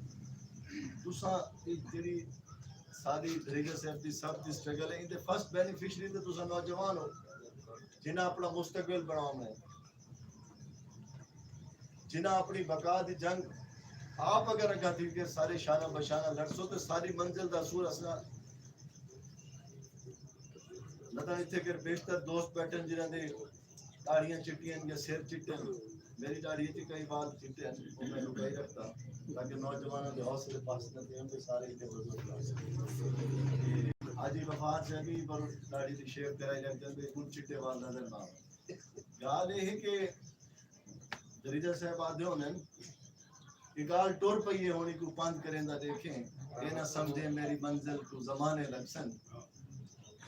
تساں اے جڑی ساری دریجہ صاحب دی سب دی سٹرگل ہے، ایندے فرسٹ بینیفیشری تے تساں نوجوان ہو، جنہاں اپنا مستقبل بناونا ہے، جنہاں اپنی بقا دی جنگ آپ اگر اگاں تھی کے سارے شانہ بشانہ لڑسو تے ساری منزل دا سور اساں لتاں۔ اتھے کر بیشتر دوست بیٹھن جنہاں دے ݙاڑھیاں چٹیاں ہن یا سر چٹے ہن۔ میری ݙاڑھی اچ کئی وال چٹے ہن، او میں لکائی رکھدا تاکہ نوجواناں دے حوصلے پست نہ تھین تے سارے اتھے بزرگ ہن۔ حاجی غفار صاحب وی پر ݙاڑھی دی شیو کرائی رکھدن تے ہن چٹے وال نظر نہ آون۔ ڳالھ اے ہے کہ دریجہ صاحب آہدے ہوندن، اے ڳالھ ٹر پئی ہے، ہݨ ایکوں پندھ کریندا ݙیکھیں، اے نہ سمجھیں میری منزل کوں زمانے لڳسن۔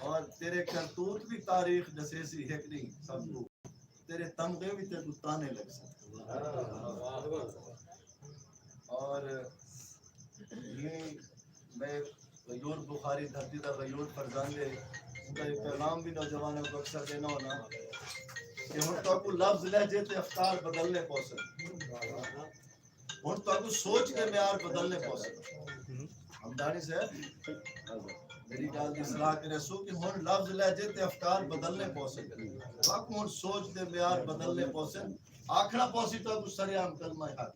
اور تیرے کرتوت وی تاریخ ݙسیسی ہک ݙینہہ سب کوں، تیرے تمغے وی تیکوں تانے لڳسن۔ اور میں غیور بخاری دھرتی دا غیور فرزند ہے، اوندا ایک پیغام بھی نوجواناں کو اکثر ݙینا ہونا کہ ہݨ تہاکوں لفظ لہجے تے افکار بدلنے پوسن۔ ہݨ تہاکوں سوچ دے معیار بدلنے پوسن۔ ہمدانی صاحب، میری ڳالھ دی اصلاح کریسو کہ ہݨ لفظ لہجے تے افکار بدلنے پوسن۔ تہاکوں ہݨ سوچ دے معیار بدلنے پوسن۔ آکھݨا پوسی تہاکوں سرعام کلمہ حق،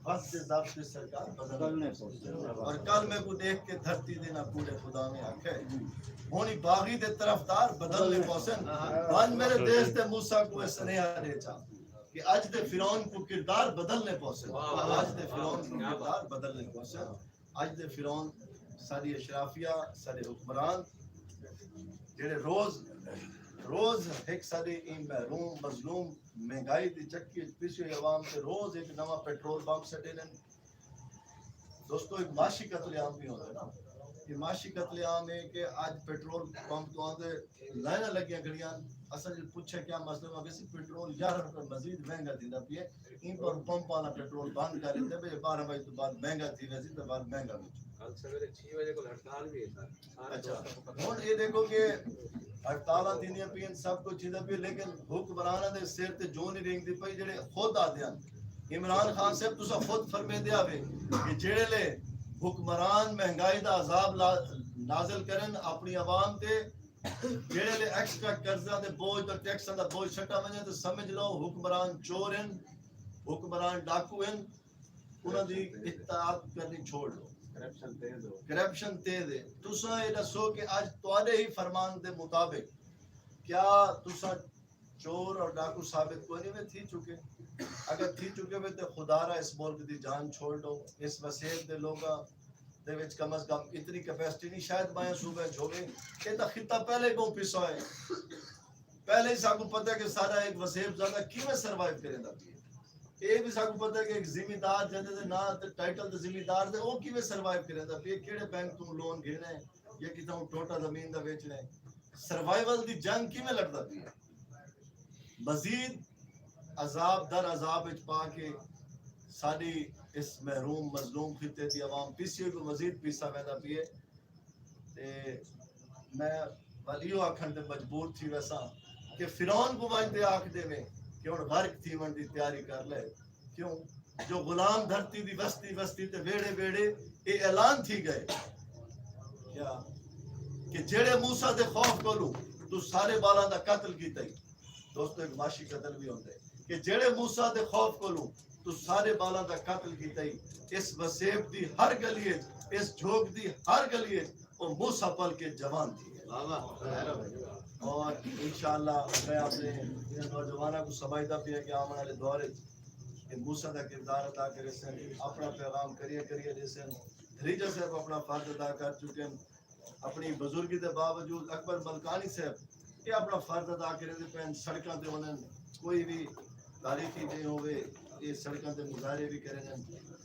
بس دے ضبط تے سرکار بدلنے پوسن۔ اور کل میکوں ݙیکھ کے دھرتی دے نہ کوڑے خدا میں آکھے، ہݨ باغی دے طرفدار بدلنے پوسن۔ ونڄ میرے دیس دے موسیٰ کوں اے سنیہا ݙے چا کہ اڄ دے فرعون کوں کردار بدلنے پوسن۔ اڄ دے فرعون کوں کردار بدلنے پوسن۔ اڄ دے فرعون ساݙی اشرافیہ، ساݙے حکمران جڑے روز روز ہک ساݙی ایں محروم مظلوم مہنگائی دی چکی وچ پسی ہوئی عوام تے روز ہک نواں پیٹرول پمپ سٹیندن۔ دوستو، ایک معاشی قتل عام بھی ہوندا ہے نا۔ یہ معاشی قتل عام ہے کہ اج پیٹرول پمپ تو آندے لائناں لگیاں کھڑیاں۔ اساں جے پچھے کیا مسئلہ ہوا کہ سی پیٹرول یارہ روپے مزید مہنگا تھیندا پیا ہے۔ ایں پر پمپ والا پیٹرول بند کر ݙتے پئے، بارہ وڄے توں بعد مہنگا تھی ویسی تے ول مہنگا وچ۔ کل سویرے چھ وڄے کول ہڑتال بھی ہے سر۔ اچھا، ہݨ اے ݙیکھو کہ ہڑتالاں تھیندیاں پئین، سب کجھ تھیندا پئے، لیکن حکمراناں دے سر تے جو نہیں رینگدی پئی، جڑے خود آہدے ہن۔ عمران خان صاحب، تساں خود فرمیندے آوے کہ جڑے لے حکمران مہنگائی دا عذاب لا-، نازل کرن اپݨی عوام تے، جڑے لے ایکسٹرا قرضہ دے بوجھ تے ٹیکساں دا بوجھ سٹا ونڄے تے سمجھ لو حکمران چور ہن، حکمران ڈاکو ہن، انہاں دی اطاعت کرنی چھوڑ ݙو۔ کرپشن تیز ہو۔ کرپشن تیز ہے۔ تساں اے ݙسو کہ اڄ تہاݙے ہی فرمان دے مطابق کیا تساں چور اور ڈاکو ثابت کوئی نہیں وے تھی چکے؟ اگر تھی چکے وے تے خدا را اس ملک دی جان چھوڑ ݙو، اس وسیب دے لوگاں دے وچ کم از کم اتنی کیپیسٹی نہیں، شاید بائیں صوبے چ ہووے۔ اے تاں خطہ پہلے ہی بہوں پسا ہے۔ پہلے ہی ساکوں پتہ ہے کہ سارا ایک وسیب زادہ کیویں سروائیو کریندا پیا ہے۔ اے وی ساکوں پتہ ہے کہ ایک زمیندار جیندے دے ناں تے ٹائٹل تے زمیندار دے، او کیویں سروائیو کریندا پیا ہے، کیڑھے بینک توں لون گھننا ہے یا کتھاں ٹوٹا زمین دا ویچنا ہے۔ سروائیول دی جنگ کیویں لڑدا پیا ہے۔ مزید عذاب در عذاب وچ پا کے ساݙی اس محروم مظلوم خطے دی عوام پیسی ہوئی کوں مزید پیسا ویندا پئے۔ تے میں ول ایہو آکھݨ تے مجبور تھی ویساں کہ فرعون کوں ونڄ تے آکھ ݙیویں کہ ہݨ غرق تھیوݨ دی تیاری کر لے، کیوں جو غلام دھرتی دی وستی وستی تے ویڑھے ویڑھے اے اعلان تھی ڳئے کیا کہ جیڑھے موسیٰ دے خوف کولوں توں سارے ٻالاں دا قتل کیتا ہئی۔ دوستو، ایک معاشی قتل بھی ہوندے کہ جیڑھے موسیٰ دے خوف کولوں توں سارے ٻالاں دا قتل کیتا ہئی، اس وسیب دی ہر گلی اچ، اس جھوک دی ہر گلی اچ او موسیٰ پل کے جوان تھی ڳئے۔ اور انشاءاللہ میں اپݨے انہاں نوجواناں کوں سمجھدا پیاں کہ آوݨ والے دور اچ اے موسیٰ دا کردار ادا کریسن، اپݨا پیغام کریے کریے ݙیسن۔ دھریجہ صاحب اپݨا فرض ادا کر چکن۔ اپݨی بزرگی دے باوجود اکبر ملکانی صاحب اے اپݨا فرض ادا کریندے پئن، سڑکاں تے انہاں کوئی وی تاریخی ݙینہہ ہووے، اے سڑکاں تے مظاہرے وی کریندن۔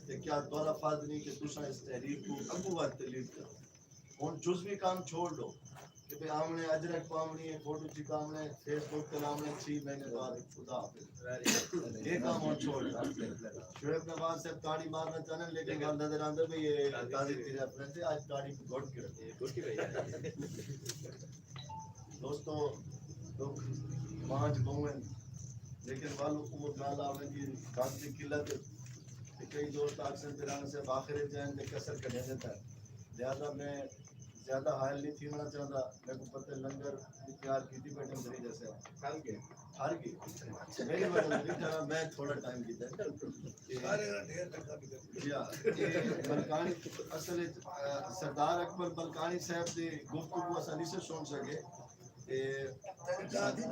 تے کیا تہاݙا فرض نہیں کہ تساں اس تحریک کوں اڳوں ودھ تے لیڈ کرو؟ ہݨ جزوی کم چھوڑ ݙو کہ بھئی آوݨے اجرک پاوݨی ہے، فوٹو چکاوݨے، فیس بک تے لاوݨے، چھی مہینے بعد خدا حافظ۔ اے کم ہݨ چھوڑ ݙو۔ شعیب نواز صاحب تاڑی مارنا چاہندے، لیکن ول نظر آندے بھئی اے قاضی دی ریفرنس ہے، اڄ تاڑی کوں گھٹ کے رکھو۔ دوستو، ݙکھ مانجھ ٻہوں ہن، لیکن ول او ڳالھ آوے کہ وقت دی قلت ہے۔ تے کئی دوست آکھسن کہ رانا صاحب آخر اچ آئن تے کسر کڈھیندے پئن، لہذا میں زیادہ حائل نہیں تھیوݨا چاہندا۔ میکوں پتہ ہے لنگر دی تیار کیتی بیٹھے مریض اسے۔ ٹھر گئے۔ ٹھر گئے۔ میری وجہ تو نہیں ٹھرا، میں تھوڑا ٹائم کیتا ہے۔ تے سارے دا ڈھیر لگا بھی کر۔ جی ہاں، تے ملکانی اصل وچ، آ، سردار اکبر ملکانی صاحب دی گفتگو اساں نہیں سے سن سکے۔ تے ساری،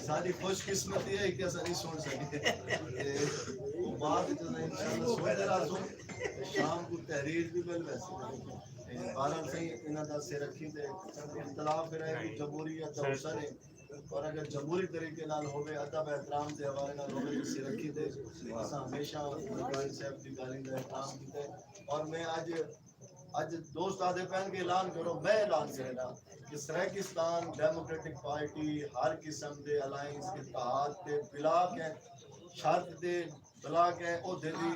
ساری خوش قسمتی ہے کہ اساں نہیں سن سکے۔ تے او بعد وچ انشاءاللہ سنتے رہسوں۔ تے شام کوں تحریر بھی مل ویسی۔ تے بہرحال سائیں، انہاں دا سر رکھی تے انقلاب پھر ہے، جمہوریت دا حسن ہے۔ اور اگر جمہوری طریقے نال ہووے، ادب احترام دے حوالے نال ہووے، تے سر رکھی تے اساں ہمیشہ ملکانی صاحب دی ڳالھیں دا احترام کیتے۔ اور میں اڄ، اڄ دوست آہدے پئن کہ اعلان کرو، میں اعلان کرینداں کہ سرائیکستان ڈیموکریٹک پارٹی ہر قسم دے الائنس، اتحاد تے بلا کہیں شرط تے بلا کہیں عہدے دی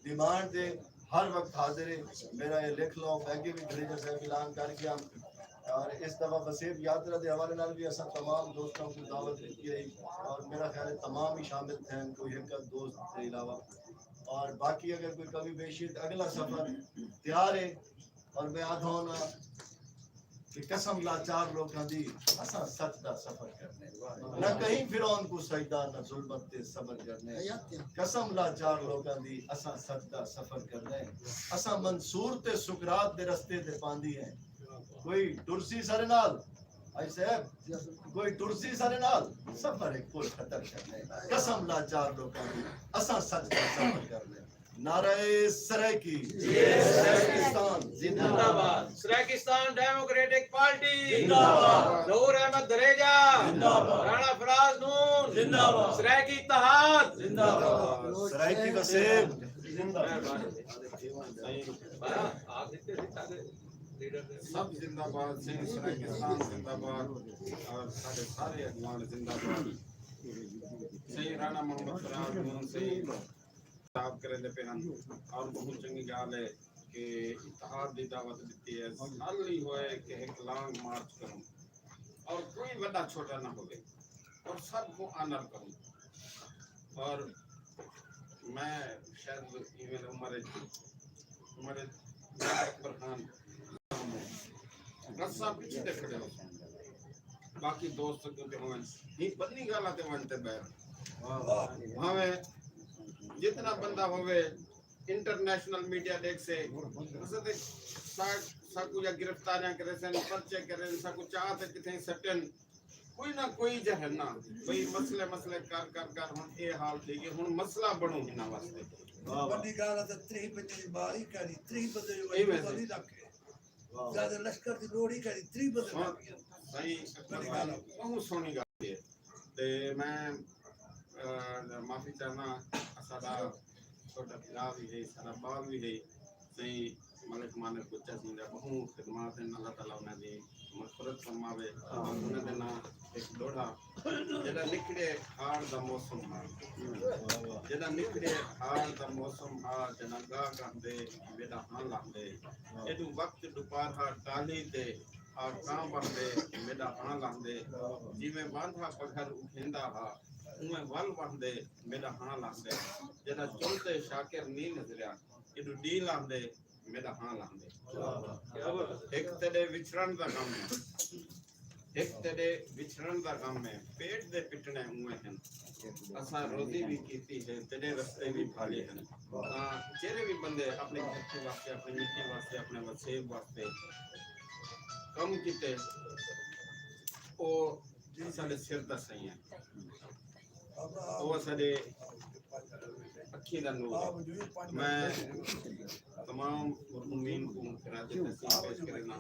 ڈیمانڈ تے ہر وقت حاضر ہے۔ میرا اے لکھ لو، میں اڳے بھی دھریجہ صاحب اعلان کر ڳیا۔ اور اس دفعہ وسیب یاترا دے حوالے نال بھی اساں تمام دوستاں کوں دعوت ݙتی ہے اور میرا خیال ہے تمام ہی شامل تھین، کوئی ہک ادھ دوست دے علاوہ۔ اور باقی اگر کوئی کمی بیشی ہے تو اگلا سفر تیار ہے۔ اور میں آدھا ہونا کہ قسم لاچار لوکاں دی، اساں سچ دا سفر کرنے، نہ کہیں فرعون کوں سجدہ، نہ ظلمت تے صبر کرنے۔ قسم لاچار لوکاں دی، اساں سچ دا سفر کرنے۔ اساں منصور تے سقراط دے رستے تے پاندی ہیں۔ کوئی ٹرسی سارے نال؟ بھائی صاحب، کوئی ٹرسی سارے نال؟ سفر ہے کوئی خطر کرنے۔ قسم لاچار لوکاں دی، اساں سچ دا سفر کرنے۔ نعرہ سرائیکی۔ سرائیکستان زندہ باد۔ سرائیکستان ڈیموکریٹک پارٹی زندہ باد۔ نور احمد دھریجہ زندہ باد۔ رانا فراز نون زندہ باد۔ سرائیکی اتحاد زندہ باد۔ سرائیکی وسیب زندہ باد۔ سب زندہ باد، سائیں، سرائیکستان زندہ باد اور سارے، سارے اگوان زندہ باد۔ سائیں رانا محمد فراز نون سائیں خطاب کریندے پئے ہن اور بہت چنگی ڳالھ ہے کہ اتحاد دی دعوت ݙتی ہے۔ حل نہیں ہوئے کہ ہک لانگ مارچ کروں اور کوئی وݙا چھوٹا نہ ہووے اور سب کو آنر کروں۔ اور میں شاید ایون عمر اچ، عمر اچ میں اکبر خان، بس سب پچھے تے کھڑے ہو۔ باقی دوست کیونکہ ہوون، ہی بنی ڳالھاں تے ونڄ تے ٻہہ۔ بھاویں جتنا بندہ ہووے، انٹرنیشنل میڈیا ݙیکھسے، اساں تے سا-، ساکوں یا گرفتاریاں کریسن، پرچے کرن، ساکوں چاہ تے کتھیں سٹن، کوئی نہ کوئی جو ہے نا، بھئی مسئلے مسئلے کر کر کر ہن اے حال تھی ڳئے، ہن مسئلہ بݨو انہاں واسطے۔ وݙی ڳالھ ہے تے تریہہ بندے دی ماری کری، تریہہ بندے جو ایویں وزیر رکھے۔ زیادہ لشکر دی لوڑ ہی کری، تریہہ بندے سن-، لڳ ڳئے۔ سائیں اکبر بھائی، بہت سوہݨی ڳالھ ہے۔ تے میں، آ، معافی چاہنا، ساݙا چھوٹا بھرا بھی ہے، ساݙا ٻال بھی ہے، سائیں ملک مانک بچہ سئیں دا ٻہوں خدمات ہن، اللہ تعالیٰ انہاں دی مغفرت فرماوے۔ اور انہاں دے ناں ہک ݙوہڑا، جݙاں نکھڑے ہاڑ دا موسم ہا، جݙاں نکھڑے ہاڑ دا موسم ہا، جݙاں ڳاہ ڳاہندے میݙا ہاں لاہندے، ایݙوں وقت ݙوپارہا ٹالھی تے آ کاں ٻہندے میݙا ہاں لاہندے، جیویں واندھا پگھر اٹھیندا ہا، اونویں ول ٻہندے میݙا ہاں لاہندے، جݙاں چل تے شاکر نی نظریا، ایݙوں ݙینہہ لاہندے میݙا ہاں لاہندے۔ ہک تیݙے وچھڑݨ دا غم ہے، ہک تیݙے وچھڑݨ دا غم ہے، پیٹ دے پٹݨے اونویں ہن۔ اساں روزی وی کیتی ہے، تیݙے رستے وی بھالے ہن۔ تاں جیڑھے وی بندے اپݨی دھرتی واسطے، اپݨی مٹی واسطے، اپݨے وسیب واسطے کم کیتے، او اساݙے سر دا سئیں ہے۔ او اساݙے اکھیں دا نور ہے۔ میں تمام مرحومین کوں خراج تحسین پیش کرینداں۔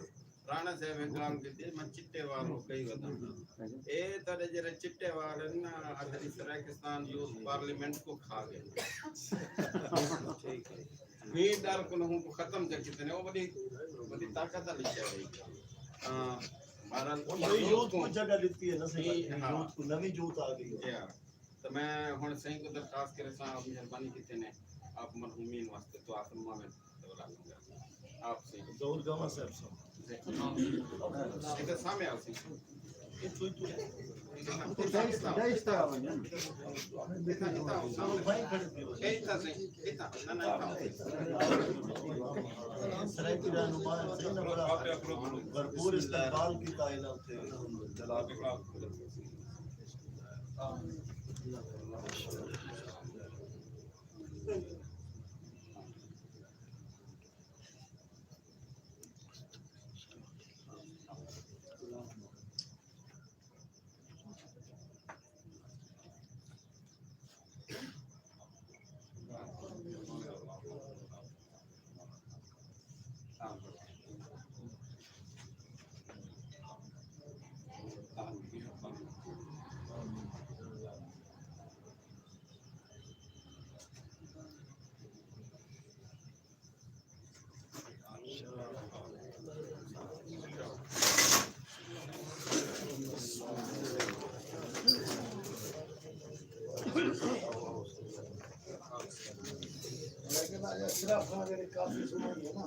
رانا صاحب ہک ڳالھ کیتی، میں چٹے وال کئی وداں۔ اے تیݙے جیڑھے چٹے وال ہن نا، اساݙی سرائیکستان یوتھ پارلیمنٹ کوں کھا ڳئے۔ ٹھیک ہے۔ وی ݙر کوں ہوں کوں ختم چا کیتے نے، او وݙی، وݙی طاقت والی شے ہے۔ ہاں، بہرحال ہݨ نویں یوتھ کوں جگہ ݙتی ہے نا سائیں، جی، ہاں۔ یوتھ کوں نویں یوتھ آ ڳئی ہے۔ جی ہاں۔ تے میں ہݨ سائیں کوں درخواست کریساں، آپ مہربانی کیتے نے، آپ مرحومین واسطے دعا فرماویں۔ آپ سائیں۔ ظہور گاما صاحب سن۔ جی۔ ادھر سامنے آؤ سائیں۔ سرائیکی رہنما ہیں، سائیں نے بڑا بھرپور استقبال کیتا انہاں تے جلال۔ لیکن اڄ اشرف خان جیڑھے کافی سݨے نا،